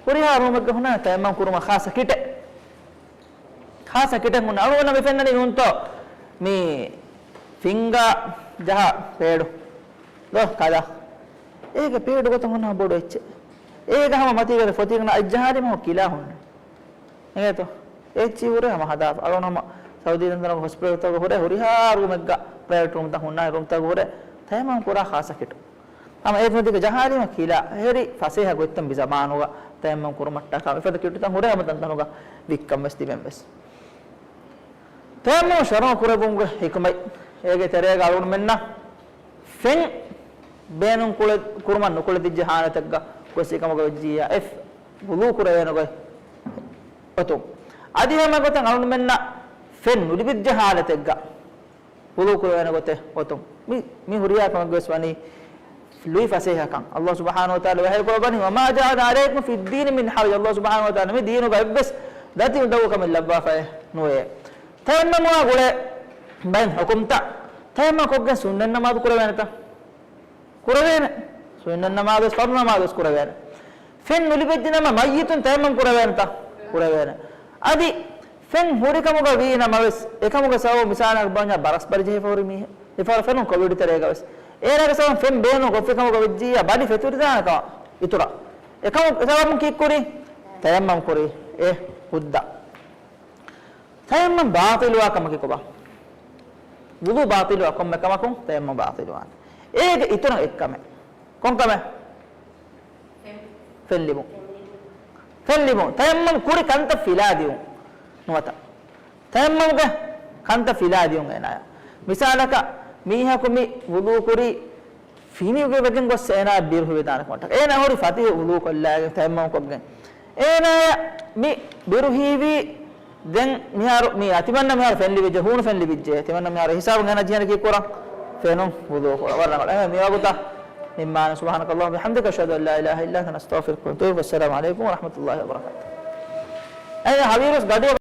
ހުރިހާ ރޫމެއްގަ ހުންނާނެ ތަޔައްމަމު ކުރުމަށް ޚާއްޞަ ކިޓެއް. ޚާއްޞަ ކިޓެއް ހުންނަ. އަޅުގަނޑަށް މި ފެންނަނީ ނޫންތޯ؟ މި ފިންގާ ޖަހާ ޕޭޑު. ދޯ ކަލާ. އޭގެ ޕޭޑު ގޮތަށް ހުންނަ ބޮޑު އެއްޗެއް. އޭގަ ހަމަ މަތީގަ ފޮތިގަން އަތްޖަހާލީމަ ކިލާ ހުންނަ. އެނގޭތޯ؟ އެއްޗި ހުރެ ހަމަ ހަދާފަ. އަޅުގަނޑު ހަމަ ސައުދީ ދެން ދަންނަ ހޮސްޕިޓަލްތަކުގަ ހުރެ ހުރިހާ ރޫމެއްގަ ޕްރައިވެޓް ރޫމްތައް ހުންނާނެ ރޫމްތަކުގަ ހުރެ ތަޔައްމަމު ކުރާ ޚާއްޞަ ކިޓު. ހަމަ އޭތި މަތީގަ ޖަހާލީމަ ކިލާ. އެހެރީ ފަސޭހަ ގޮތްތައް މި ޒަމާނުގަ ތަޔައްމަމް ކުރުމަށްޓަކާ މިފަދަ ކިއުޓިތައް ހުރޭ ހަމަ ތަންތަނުގަ ވިއްކަން ވެސް ތިބެން ވެސް. ތަޔައްމަމް ޝަރުޢު ކުރެވުމުގެ ޙިކުމަތް، އޭގެ ތެރޭގަ އަޅުގަނޑުމެންނަށް ފެން ބޭނުން ކުޅެ-، ކުރުމަށް ނުކުޅެދިއްޖެ ޙާލަތެއްގަ ގޮސް އެކަމުގަ ވެއްޖިއްޔާ އެ ވުޟޫ ކުރެވޭނެ ގޮތް އޮތުން. އަދި ހަމަ ގޮތަށް އަޅުގަނޑުމެންނަށް ފެން ނުލިބިއްޖެ ޙާލަތެއްގަ ވުޟޫ ކުރެވޭނެ ގޮތެއް އޮތުން. މި، މި ހުރިހާ ކަމެއް ވެސް ވަނީ ލުއި ފަސޭހަކަން. ﷲ ސުބްޙާނަހޫ ވަތަޢާލާ ވަޙީ ކުރައްވަނީ، "وما جعل عليكم في الدين من حرج." ﷲ ސުބްޙާނަހޫ ވަތަޢާލާ މި ދީނުގަ އެއްވެސް ދަތި އުނދަގޫކަމެއް ލައްވާފައެއް ނުވޭ. ތަޔައްމަމާ ގުޅޭ ބައެއް ޙުކުމްތައް. ތަޔައްމަމް ކޮށްގެން ސުންނަތް ނަމާދު ކުރެވޭނެތަ؟ ކުރެވޭނެ. ސުންނަތް ނަމާދު ވެސް، ފަރުޟު ނަމާދު ވެސް ކުރެވޭނެ. ފެން ނުލިބެއްޖެ ނަމަ މައްޔިތުން ތަޔައްމަމް ކުރެވޭނެތަ؟ ކުރެވޭނެ. އަދި ފެން ހުރިކަމުގަ ވީ ނަމަވެސް، އެކަމުގެ ސަބަބު މިސާލަކަށް ބަންޏާ ބަރަސް ބަލި ޖެހިފަ ހުރި މީހެއް. މިފަހަރު ފެނުން ކޮވިޑް ތެރޭގަވެސް. އޭނާގެ ސަބަބުން ފެން ބޭނުން ކޮށްފި ކަމުގަ ވެއްޖިއްޔާ ބަލި ފެތުރިދާނެ ކަމަށް އިތުރަށް. އެކަމު ސަބަބުން ކީއްކުރީ؟ ތަޔައްމަމް ކުރީ އެ ހުއްދަ. ތަޔައްމަމް ބާޠިލުވާ ކަމަކީ ކޮބާ؟ ވުޟޫ ބާޠިލުވާ ކޮންމެ ކަމަކުން ތަޔައްމަމް ބާޠިލުވާނެ. އޭގެ އިތުރަށް އެއްކަމެއް. ކޮންކަމެއް؟ ފެން ލިބުން. ފެން ލިބުން. ތަޔައްމަމް ކުރި ކަންތައް ފިލާދިޔުން ނުވަތަ. ތަޔައްމަމްގެ ކަންތައް ފިލާދިޔުން އޭނާޔަށް. މިސާލަކަށް މީހަކު މި ވުޟޫ ކުރީ ފިނިވެގެން ގޮސް އޭނާ ބިރު ހިވިދާނެ ކަމަށްޓަކާ. އޭނާ ހުރި ފަތިހު ވުޟޫ ކޮށްލާގެން ތަޔައްމަމް ކޮށްގެން. އޭނާޔަށް މި ބިރު ހީވީ ދެން މިހާރު މި ތިމަންނަ މިހާރު ފެން ލިބިއްޖެ، ހޫނު ފެން ލިބިއްޖެ. ތިމަންނަ މިހާރު ހިސާބުން އޭނާ ޖެހޭނެ ކީއްކުރަން؟ ފެނުން ވުޟޫ ކުރަން. ވަރަށް ރަނގަޅު. އެހެން މިވަގުތަށް ނިންމާނެ. سبحانك اللهم وبحمدك، أشهد أن لا إله إلا أنت، نستغفرك ونتوب إليك. والسلام عليكم ورحمة الله وبركاته. އެހެން ހަވީރުވެސް ގަޑި